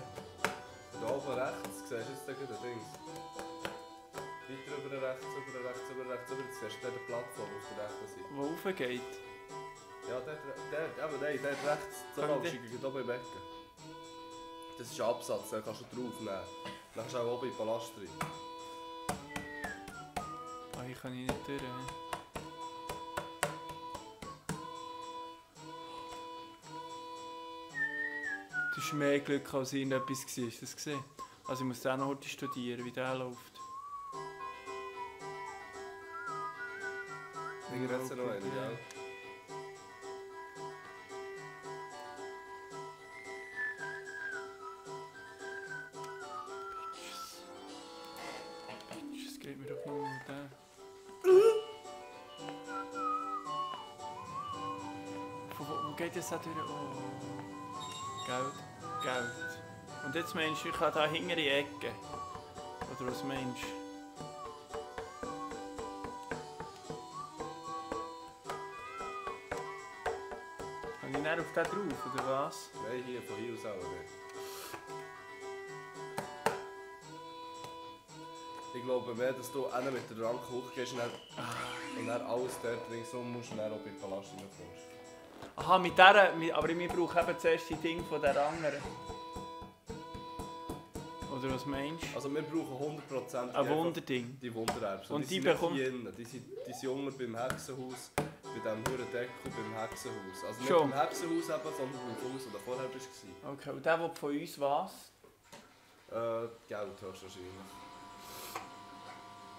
Da oben rechts, siehst du jetzt da gerade ein Ding. Weiter über rechts, über rechts, über rechts, über. Jetzt siehst du den Plattform auf der rechten Seite. Wo raufgeht? Ja, der rechts, so Kann laufst ich du oben im Becken. Das ist ein Absatz, den kannst du draufnehmen. Dann kannst du auch oben in den Palast rein. Ah, hier kann ich nicht durch. Du hast mehr Glück als irgendetwas gewesen, hast du das gesehen? Also ich muss den auch noch heute studieren, wie der läuft. Hier hat es noch einen, ja. Das geht mir doch nur um den. Wo geht das auch durch? Oh. Geld. Und jetzt meinst du, ich kann da hinter die Ecke? Oder was meinst du? Kann ich dann auf den drauf, oder was? Nein, hier, von hier aus auch nicht. Ich glaube mehr, dass du einen mit der Ranke hochgehst und dann alles dort ringsum musst und dann auch bei Palast reinkommst. Aha, mit der, aber wir brauchen eben zuerst die Dinge von der anderen. Oder was meinst du? Also wir brauchen 100% Ein Wunderding. die Wundererbsen. Und die sind bekommt- nicht hier innen. Die sind unten beim Hexenhaus, bei diesem huren Deckel beim Hexenhaus. Also nicht Schon. beim Hexenhaus eben, sondern beim Haus, wo du vorher warst. Okay, und der will von uns was? Geld höchstwahrscheinlich.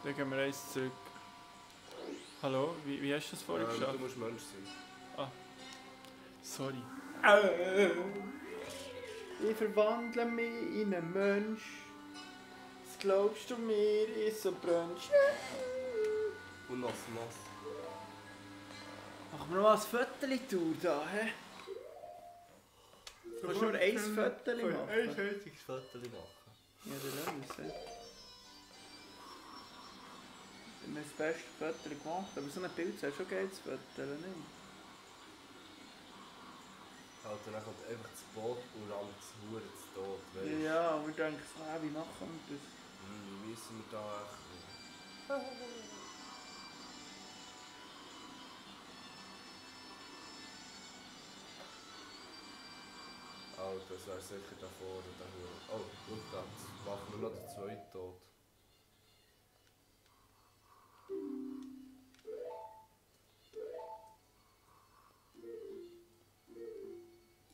Dann gehen wir eins zurück. Hallo, wie hast du das vorhin Du geschafft? musst Mensch sein. Sorry. Ich verwandle mich in einen Mensch. Was glaubst du mir, ist so brunch? Und nass. Machen wir noch mal ein Foto-Tour da, hä? Du kannst nur ein Foto machen. einziges Foto machen. Ja, dann lass es. Wir haben das beste Foto gemacht, aber so ein Bild ist schon geil, das Foto, nicht? Alter, dann kommt einfach das Boot und rammt das Huren zu Tod. Weißt du? Ja, und wir denken so, wie machen wir das? Wie müssen wir da echt... Alter, das wäre sicher da vorne, der Huren. Oh, schau da, jetzt machen wir noch den zweiten tot.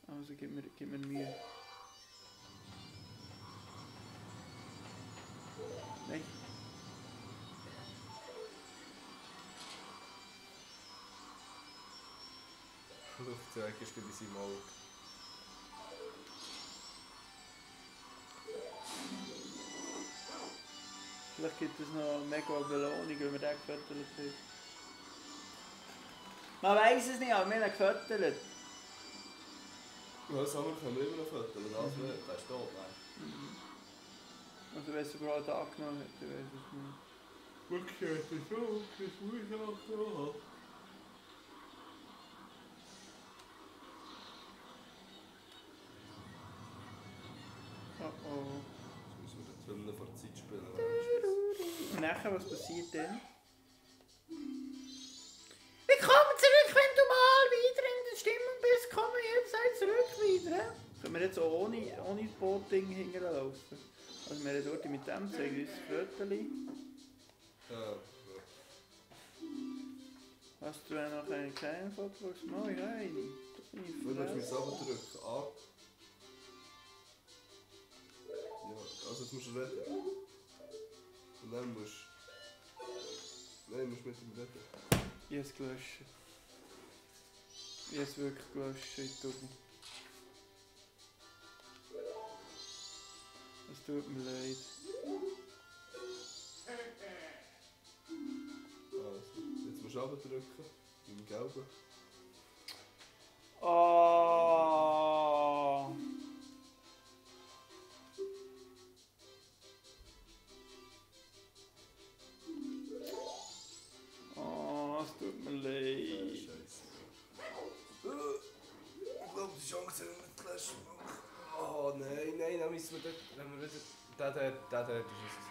Also gib mir Mühe. Nein. Flugzeug ist in seinem Auge. Vielleicht gibt es noch eine mega Belohnung, wenn wir den gefüttert haben. Man weiss es nicht, aber wir haben ihn gefüttert. Ja, Sommer können wir immer noch füttern, das nicht, der ist tot, nein. Also wenn es überhaupt angenommen hat, dann weiss ich es nicht. Okay, das ist so, das muss ich auch da haben. Oh oh. Jetzt müssen wir den Trümmer vor der Zeit spielen. Und nachher, was passiert dann? Willkommen zurück, wenn du mal wieder in der Stimmung bist. Komm jederzeit zurück wieder. Können wir jetzt auch ohne das Boot-Ding hinterlaufen? Also wir haben dort mit dem zeigen uns das Foto. Hast du noch einen kleinen Foto gemacht? Nein, da bin ich Du musst mich verletzt. selber drücken. A. Ja, also jetzt musst du reden. Und dann musst du... Nein, du musst mit ihm reden. Ich habe es gelöscht. Ich habe es wirklich gelöscht, ich tue mir. Es tut mir leid. Also, jetzt musst du runterdrücken. Im Gelben. Oh. Oh, es tut mir leid. Scheiße. Ich glaube, die Chance haben wir nicht gelöscht. Oh nein, dann müssen wir dort... Wenn wir wieder... Der ist es.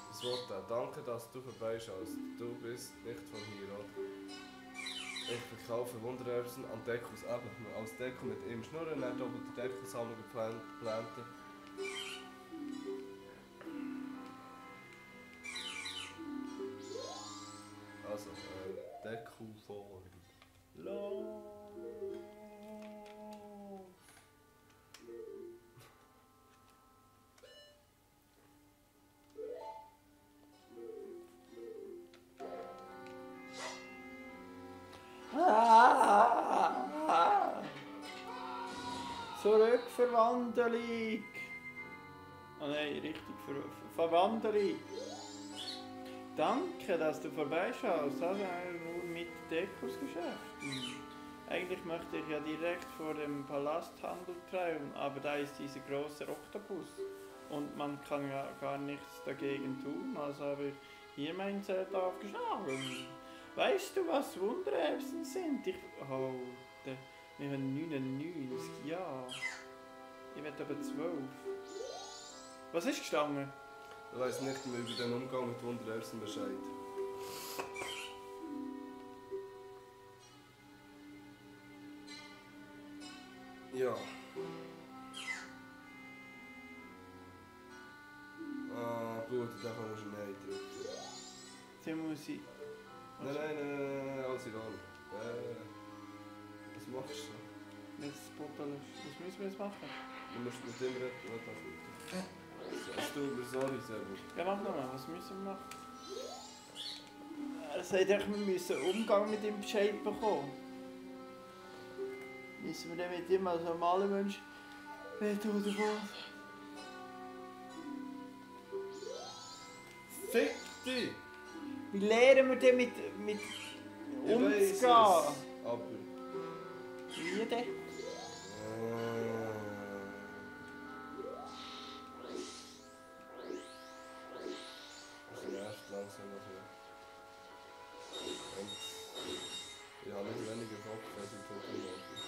Was will der? Danke, dass du vorbeischaust. Du bist nicht von hier, oder? Ich verkaufe Wundererbsen an Deckus eben. Als Deckel mit ihm schnurren, dann doppelte Deckelsammlung geplanten. Also, Deckelform. Los. Zurückverwandlung! Oh nein, richtig, Verwandlung! Danke, dass du vorbeischaust. Also nur mit Dekusgeschäften. Eigentlich möchte ich ja direkt vor dem Palast Handel treiben, aber da ist dieser große Oktopus. Und man kann ja gar nichts dagegen tun, also habe ich hier mein Zelt aufgeschlagen. Weißt du, was Wundererbsen sind? Oh, Warte, wir haben 99, ja. Ich werde aber 12. Was ist gestanden? Ich weiss nicht mehr über den Umgang mit Wunderersen Bescheid. Ja. Ah, gut, da kann man schon Nein drücken. Dann muss ich... Nein, alles in Ordnung. Was machst du? Wenn das Portal ist. Was müssen wir jetzt machen? Du musst mit dem reden, nicht anfliegen. Es tut mir sorry, Servus. Ja, mach nochmal. Was müssen wir machen? Er sagt echt, wir müssen Umgang mit ihm Bescheid bekommen. Müssen wir dann mit ihm als normaler Mensch reden oder was? Fick dich! Wie lernen wir denn mit Ich weiss umzugehen? es, aber... Wie denn? Das nervt langsam noch mehr. Und ich habe nicht weniger Kopf als im Totenmodus.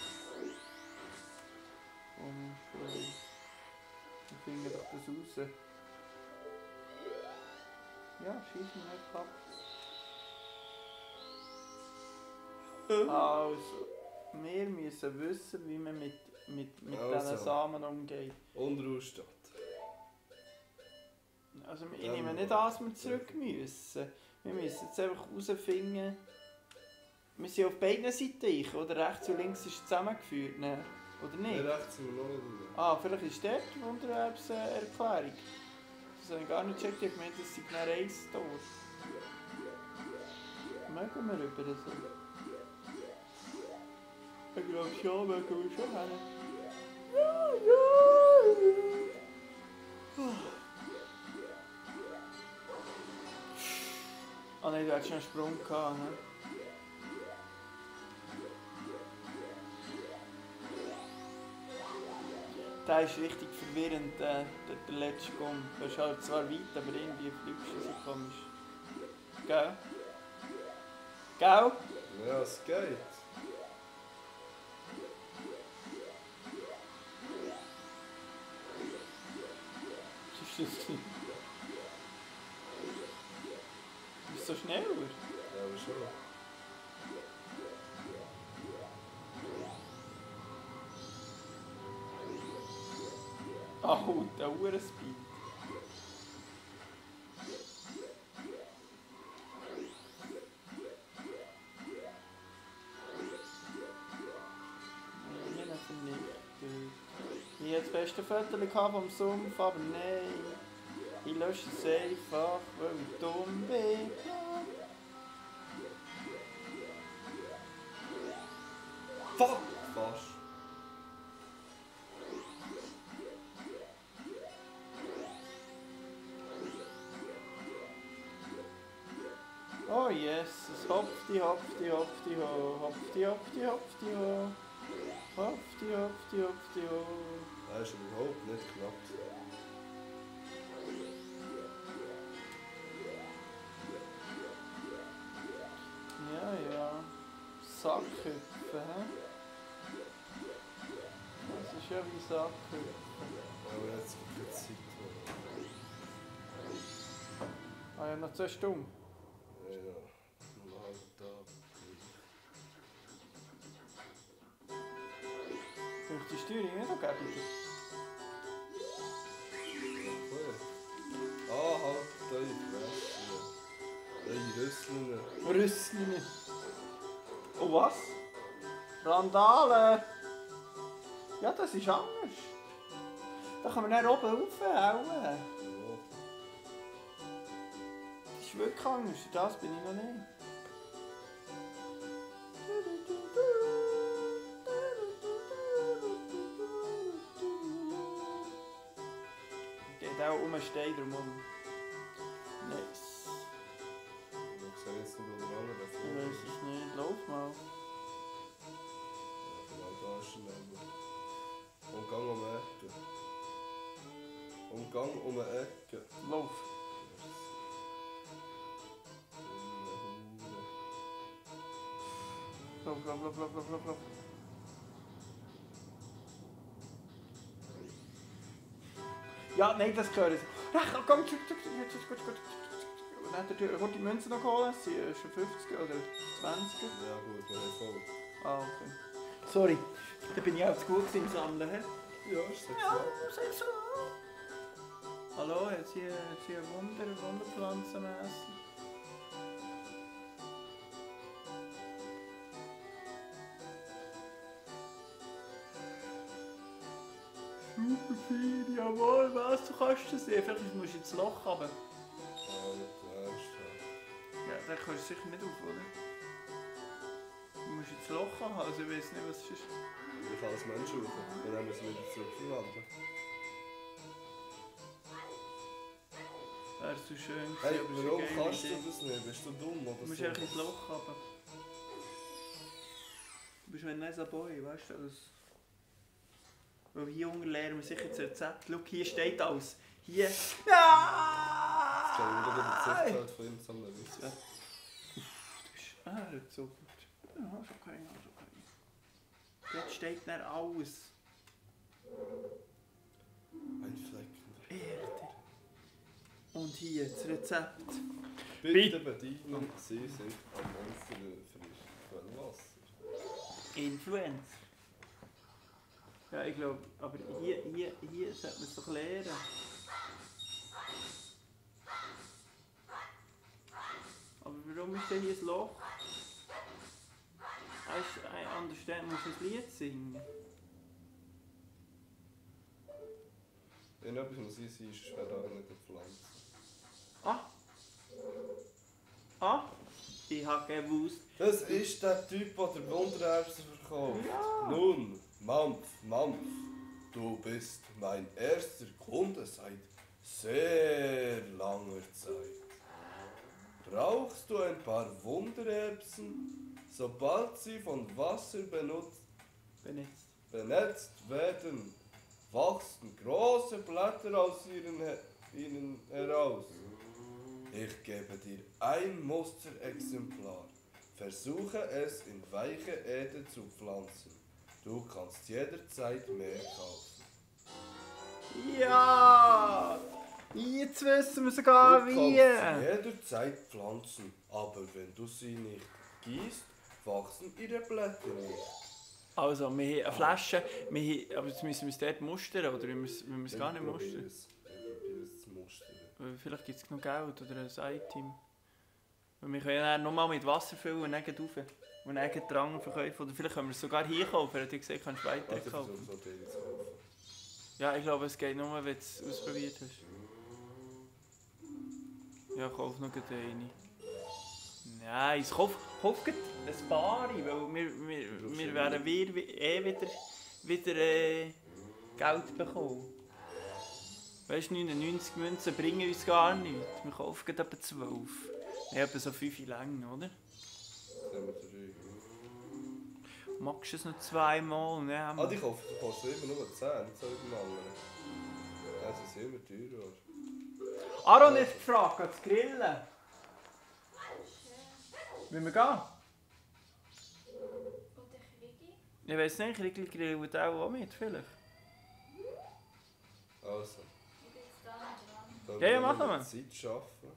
Wir finden doch das raus. Ja, schieß mir nicht ab. Also, wir müssen wissen, wie man mit Also. diesen Samen umgeht. Unruhestadt. Also, ich nehme nicht an, dass wir zurück müssen. Wir müssen jetzt einfach herausfinden. Wir sind auf beiden Seiten, oder? Rechts und links ist zusammengeführt, ne? Oder nicht? Ja, rechts sind wir noch nicht drin. Ah, vielleicht ist dort die Wunderwerbserklärung. Das habe ich gar nicht gecheckt, ich habe gemeint, das sei genau eins da. Mögen wir über das? Ich glaube schon, mögen wir schon hin. Ja. Ah nein, du hättest schon einen Sprung gehabt, ne? Der ist richtig verwirrend, der letzte Gum. Der ist halt zwar weit, aber irgendwie fliegst du so komisch. Gell? Gell? Ja, es geht. Was ist das denn? Du bist so schnell, oder? Ja, aber schon. Oh, der Uhrenspeed. Ich hatte das beste Foto vom Sumpf, aber nein. Ich lösche es einfach, weil ich dumm bin. Fuck! Fast. Oh yes, es hopfti, hopfti, hopfti, ho, hopfti, hopfti, hopfti, ho. Hopfti, hopfti, hopfti, ho. Das ist überhaupt nicht knapp. Ja. Sackhüpfen, hä? Das ist ja wie Sackhüpfen. Aber jetzt gibt es Zeit. Ah ja, noch 2 Stunden. Ja, nur einen halben Tag. Durch die Steuerung nicht noch geben? Cool. Ah, halt deine Fresse. Deine Rüsseln. Rüsseln. Oh was? Randale! Ja, das ist anders. Da kann man dann oben raufhauen. Ja. Das ist wirklich anders, das bin ich noch nicht. Geht auch um einen Stein drumherum. Nice. Ich sehe jetzt nicht unter anderem, was Ich weiß es nicht, lauf mal. Ja, da ist schneller. Und gang um eine Ecke. Und gang um eine Ecke. Lauf. Lauf. Ja, nein, das gehört. Ach, komm, gut. Und dann hat er die Münzen noch geholt. Sie ist schon 50 oder 20. Ja gut, wir haben voll. Ah, okay. Sorry, da bin ich auch zu gut im Sammeln. He? Ja, ist das so. Hallo, jetzt hier Wunderpflanzenmässig. Super fein, jawohl, was, du kannst das sehen. Vielleicht musst du ins Loch runter. Ja, du hast Ja, da kannst du sicher nicht auf, oder? Du musst ins Loch haben, also ich weiß nicht, was es ist. Ich kann als Mensch suchen, dann müssen wir wieder zurückverwandeln. Wäre so schön gewesen, Hey, aber es ist warum eine geile kannst du Idee. das nicht? Bist du dumm oder Du musst so? einfach ins Loch runter. Du bist ein nicer Boy, weißt du das? Weil hier unten lernen wir sicher das Rezept. Schau, hier steht alles. Hier. Jetzt kann ich wieder das Sichtfeld von ihm sammeln. Ja. Du bist. Ah, das ist so gut. Ja, ist okay, ist okay. Dort steht dann alles. Ein Flecken. Erde. Und hier das Rezept. Bitte bedienen Sie sich am Monster frisch Quellwasser. Influencer. Ja, ich glaube, aber hier sollte man es doch lernen. Aber warum ist denn hier ein Loch? I understand, musst du ein Lied singen? Irgendetwas muss ich sein, sonst wäre da nicht eine Pflanze. Ich habe gewusst. Das ist der Typ, der die Wundererbsen verkauft. Ja. Nun, Mampf, du bist mein erster Kunde seit sehr langer Zeit. Brauchst du ein paar Wundererbsen? Sobald sie von Wasser benetzt werden, wachsen große Blätter aus ihnen heraus. Ich gebe dir ein Musterexemplar. Versuche es in weiche Erde zu pflanzen. Du kannst jederzeit mehr kaufen. Ja! Jetzt wissen wir sogar Du wie! kannst jederzeit pflanzen, aber wenn du sie nicht gießt, wachsen ihre Blätter nicht. Also, wir haben eine Flasche, aber jetzt müssen wir es dort mustern, oder wir müssen es gar nicht mustern? Ich probiere es zu mustern. Weil vielleicht gibt es genug Geld oder ein Item. Weil wir können ja nochmal mit Wasser füllen und dann rauf. Und dann dran verkaufen. Oder vielleicht können wir es sogar hier kaufen. Er hat ja gesagt, kannst du weiter Warte, kaufen. versuch so Dinge zu kaufen. Ja, ich glaube, es geht nur, wenn du es ausprobiert hast. Ja, kauf noch eine. Nein, ich kauf gleich ein paar, weil wir werden wieder Geld bekommen. Weißt du, 99 Münzen bringen uns gar nichts. Wir kaufen gerade etwa 12. Ich habe so 5 Längen, oder? Jetzt haben wir 3. Magst du es noch zweimal? Ah, die kosten immer nur 10, nicht so wie die anderen. Ja, sie sind immer teurer. Aaron hat gefragt, geht es grillen? Wollen wir gehen? Und der Krigi? Ich weiss nicht, Kriegel grillt auch mit, vielleicht. Also, Ich bin jetzt da nicht dran. dann Ja, wollen machen wir. Zeit schaffen.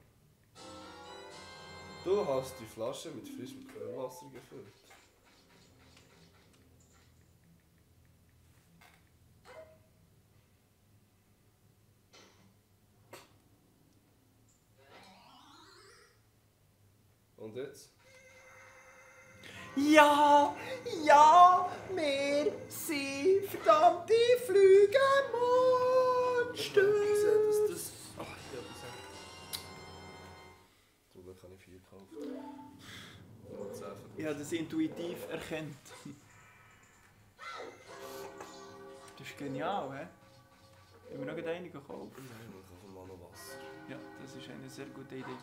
Du hast die Flasche mit frischem Quellwasser gefüllt. Und jetzt? Ja, wir sind verdammte Flügelmonster. Ach, ja, das Zum Glück habe ich 4 gekauft. Und 10 verkauft. Ich habe das intuitiv erkannt. Das ist genial, hä? Haben wir noch eine gekauft? Nein, wir kaufen mal noch Wasser. Ja, das ist eine sehr gute Idee.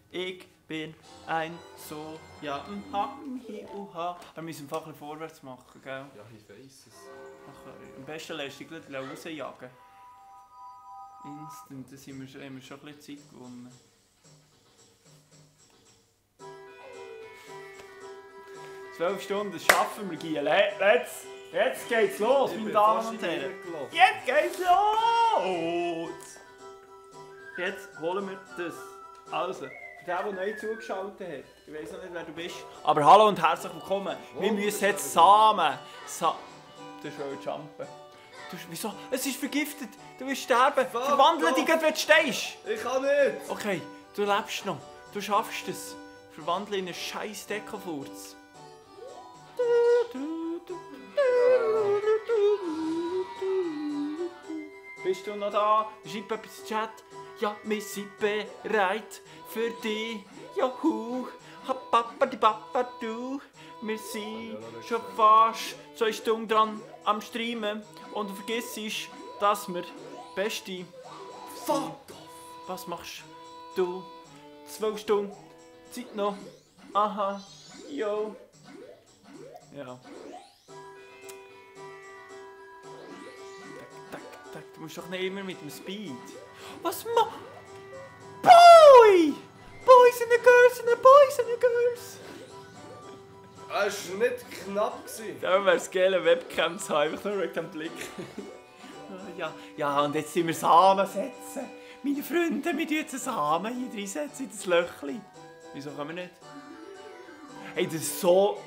Ich bin ein Sojahaken, hi-uha. Wir müssen einfach ein bisschen vorwärts machen, gell? Ja, ich weiss es. Am besten lässt du dich gleich rausjagen. Instant, da haben wir schon ein bisschen Zeit gewonnen. «12 Stunden, das schaffen wir, Giel. Hey, let's Jetzt geht's los, meine Damen und Herren. Jetzt geht's los! Jetzt holen wir das. Also, für den, der neu zugeschaltet hat, ich weiß noch nicht, wer du bist, aber hallo und herzlich willkommen. Wir müssen jetzt Samen. Du willst jumpen. Wieso? Es ist vergiftet. Du willst sterben. Verwandle dich, wenn du stehst. Ich kann nicht! Okay, du lebst noch. Du schaffst es. Verwandle in einen scheiß Dekofurz. Bist du noch da? Schreib etwas in den Chat. Ja, wir sind bereit für dich. Juhu. Du. Wir sind schon fast 2 Stunden dran am Streamen. Und du vergisst, dass wir beste... Fuck! Was machst du? 12 Stunden. Zeit noch. Aha. Jo. Ja. Tak. Du musst doch nicht immer mit dem Speed. Was mach... Boy! Boys and girls and boys and girls. Es war nicht knapp. Da wäre es geil, Webcam zu haben, einfach nur wegen dem Blick. ja, und jetzt sind wir Samen setzen. Meine Freunde, wir tun jetzt einen Samen hier reinsetzen in das Löchli. Wieso können wir nicht? Hey, das ist so...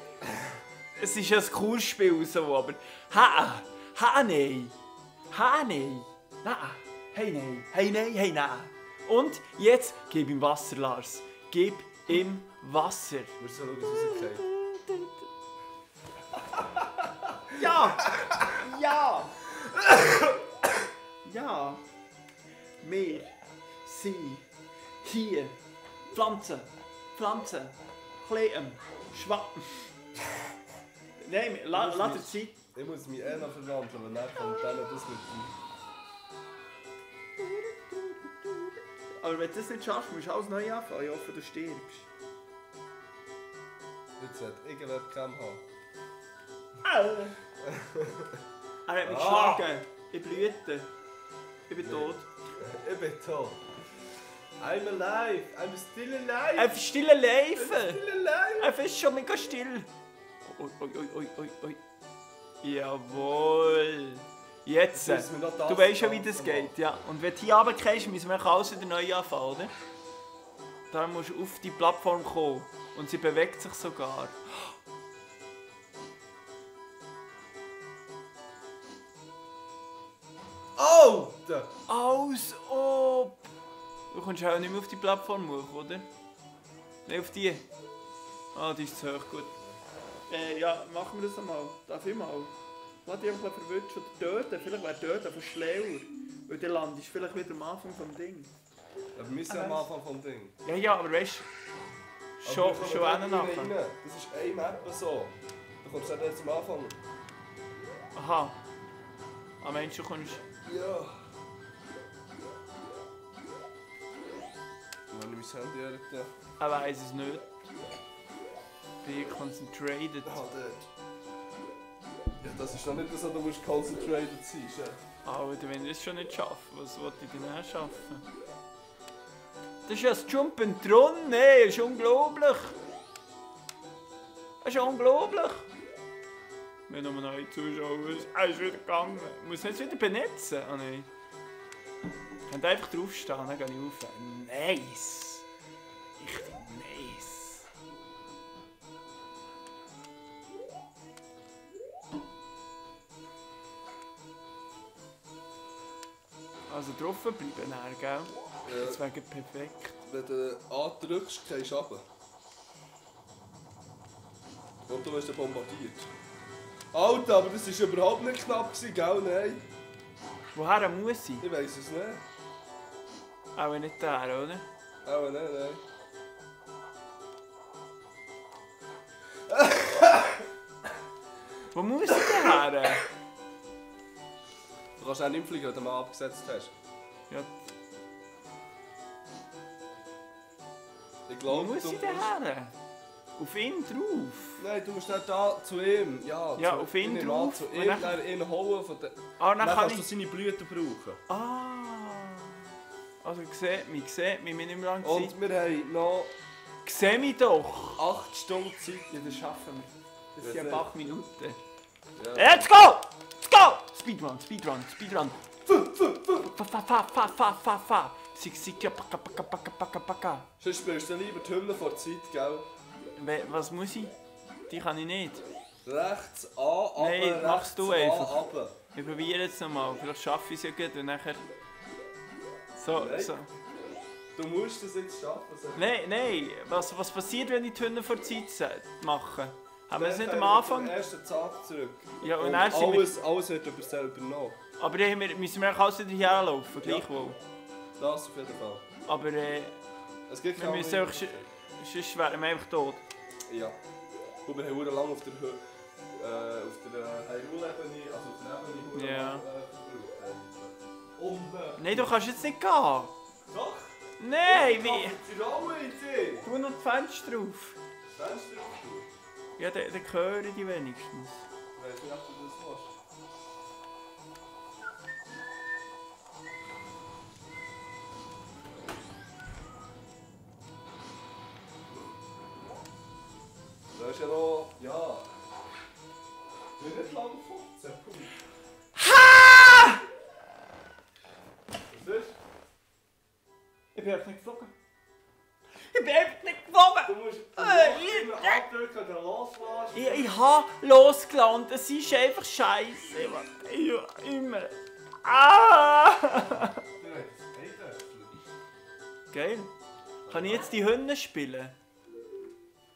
Es ist ja ein cooles Spiel, so, aber... Nein. Hey, nein. Und jetzt gib ihm Wasser, Lars. Gib ihm Wasser. Wir sollen schauen, was rausgeht. Ja! Wir sind hier. Pflanzen. Klein. Schwappen. Nein, lass dir Zeit. Ich muss mich noch verwandeln, wenn er kommt dann das mit dem... Aber wenn du das nicht schaffst, musst du alles neu anfangen. Ich hoffe, du stirbst. Jetzt wird ich eine Webcam haben. Er hat mich geschlagen. Ich blüte. Ich bin tot. Ich bin tot. I'm alive. I'm still alive. Er ist still alive. Still alive. Er ist schon mega still. Oi. Jawohl. Jetzt. Du weißt schon, wie das geht. Ja. Und wenn du hier runtergehst, müssen wir alles wieder neu anfangen, oder? Da musst du auf die Plattform kommen. Und sie bewegt sich sogar. Alter! Als ob! Du kommst auch nicht mehr auf die Plattform hoch, oder? Nein, auf die. Ah, die ist zu hoch, gut. Ja, machen wir das einmal. Darf ich mal? Lass dich einfach verwirrt oder töten. Vielleicht wäre töten einfach schneller. Weil dann landest du vielleicht wieder am Anfang vom Ding. Aber wir sind am Anfang vom Ding. Ja, aber weißt du, schon einen nachher. Das ist eine Map so. Du kommst dann jetzt am Anfang. Aha. Ah, meinst du, kommst... Ja. Wenn ich mein Handy hergetan. Er weiss es nicht. Bin concentrated. Ah, dort. Ja, das ist noch nicht so, du musst concentrated sein. Aber wenn ich es schon nicht schaffe, was wollte ich denn auch schaffen? Das ist ja das Jump'n'Run, nee, das ist unglaublich. Das ist unglaublich. Wenn noch neue Zuschauer ist, ist wieder gegangen. Ich muss jetzt wieder benetzen. Oh nein. Ich könnte einfach draufstehen, dann gehe ich rauf. Nice. Richtig nice. Also drauf bleiben, gell? Ja. Das wäre perfekt. Wenn du andrückst, gehst du runter. Und du wirst dann bombardiert. Alter, aber das war überhaupt nicht knapp, gell? Nein. Woher muss ich? Ich weiss es nicht. Auch nicht der, oder? Aber nein. Wo muss ich denn her? Du kannst auch nicht fliegen, wenn du mal abgesetzt hast. Ja, Ich wo glaube, muss ich denn her? Auf ihn drauf? Nein, du musst nicht da zu ihm. Ja, Ja, zu, auf ihn ich nehme drauf. an, zu Und ihm, dann- dann ihn holen von der... Ah, dann kann kannst ich... du seine Blüten brauchen. Also sieht mich nicht mehr lange Zeit. Und wir haben noch Seh mich doch! 8 Stunden Zeit. Ja, das schaffen wir. Das Ja, sind sehr. 8 Minuten. Ja. Let's go! Let's go! Speedrun, Speedrun, Speedrun. Fa. Sik, paka. Sonst spielst du lieber die Hymne vor der Zeit, gell? Was muss ich? Die kann ich nicht. Rechts an, runter, Nein, rechts machst du an, einfach. runter. Ich probiere jetzt nochmal. Vielleicht schaffe ich es ja gut und nachher... So, Nein. so. Du musst das jetzt schaffen. Nein. Was passiert, wenn ich die Hühner vor der Zeit mache? Haben wir das nicht am Den Anfang? ersten Tag zurück. Ja, und Und dann sind wir... alles wird über selber übernommen. Aber dann müssen wir auch alles wieder hierher laufen, gleichwohl. Das auf jeden Fall. Aber Es gibt wir müssen auch... Sonst wären wir einfach tot. Ja. Und wir haben sehr lange auf der Hyrule-Ebene, also auf der Ebene, Ja. verbraucht. Und... Nein, du kannst jetzt nicht gehen. Doch! Nein, Ich wie? habe die Raum Idee! Tu noch die Fenster drauf. Fenster auf. Ja, dann höre ich die wenigstens. Ich weiss nicht, ob du das machst. Da ist ja noch... Ja... Du hast nicht lange fuchsen. Ha! Was ist? Ich bin einfach nicht geflogen. Ich bin einfach nicht geflogen! Du musst immer abdrücken oder loslassen. Ich habe losgelassen. Es ist einfach scheiße. Ja, immer. Ah! Du hättest nicht dürfen. Geil. Kann ich jetzt die Hühner spielen?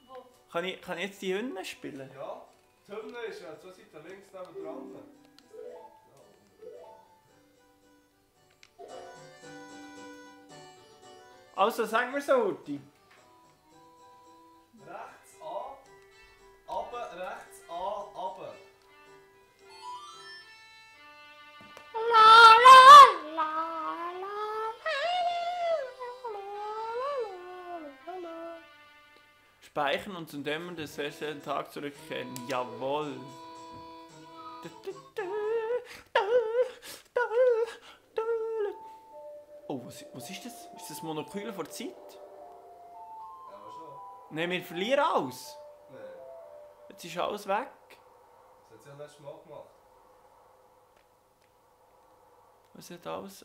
Wo? Kann ich jetzt die Hühner spielen? Ja, die Hymne ist ja zwei Seiten links neben dran. Also, sag mir so, Urti. Rechts an, runter, rechts an, runter. Speichern und zum Dämmern des feststellten Tag zurückkehren. Jawohl. Oh, was ist das? Ist das Monokyl vor der Zeit? Ja, aber schon. Nein, wir verlieren alles. Nein, Jetzt ist alles weg. das hat sie ja letztes Mal gemacht. Was hat alles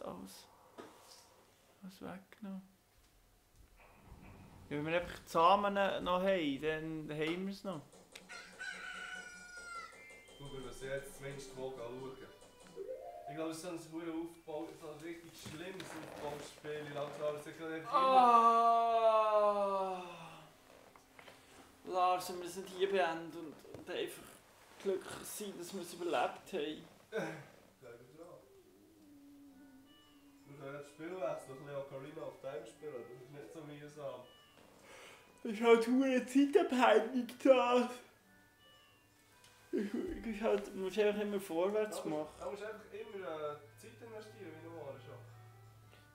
weggenommen? Ja, wenn wir einfach zusammen noch haben, dann haben wir es noch. Gut, wir müssen jetzt zumindest mal schauen. Ich glaube, es ist so ein verdammter Aufbau, so ein richtig schlimmes Aufbauspiel. Langsam, es ist gerade einfach Ah! Lars, wir sind hier beenden und einfach glücklich sein, dass wir es überlebt haben. Wir können das Spiel wechseln, ein bisschen Ocarina of Time spielen, das ist nicht so mühsam. Das ist halt hure zeitabhängig, das. Du musst einfach immer vorwärts machen. Da musst du einfach immer Zeit investieren, wie normal schon.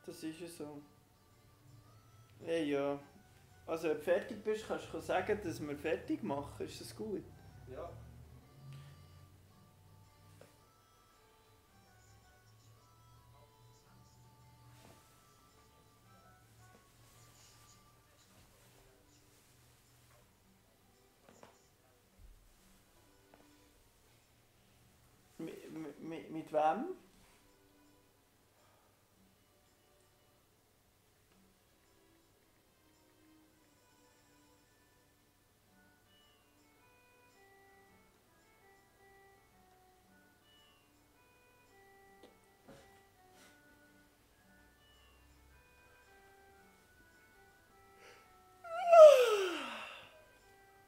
Das ist ja so. Hey, ja. Also, wenn du fertig bist, kannst du sagen, dass wir fertig machen. Ist das gut? Ja. Mit wem?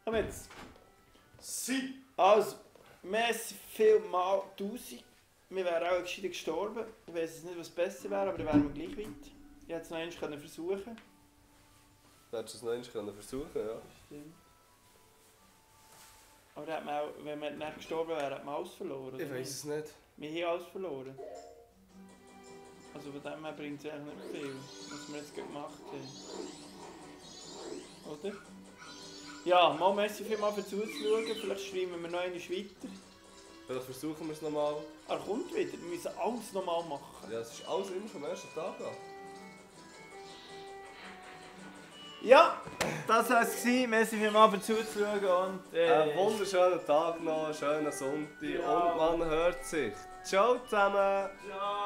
Komm jetzt. Sie! Also, merci vielmal 1000. Wir wären auch gescheiter gestorben. Ich weiß nicht, was besser wäre, aber dann wären wir gleich weit. Ich hätte es noch einmal versuchen. Du hättest es noch einmal versuchen können, ja. Stimmt. Aber dann hat man auch, wenn wir nicht gestorben wären, hat man alles verloren. oder Ich weiß nicht? es nicht. Wir haben alles verloren. Also von dem her bringt es eigentlich nicht viel, was wir jetzt gemacht haben. Oder? Ja, mal merci vielmals für zuzuschauen. Vielleicht schreiben wir noch einmal weiter. Vielleicht versuchen wir es nochmal. Er kommt wieder, wir müssen alles nochmal machen. Ja, es ist alles immer vom ersten Tag an. Ja, das war es. Merci vielmals für zuzuschauen und Einen wunderschönen Tag noch, einen schönen Sonntag Ja. und man hört sich. Ciao zusammen! ciao.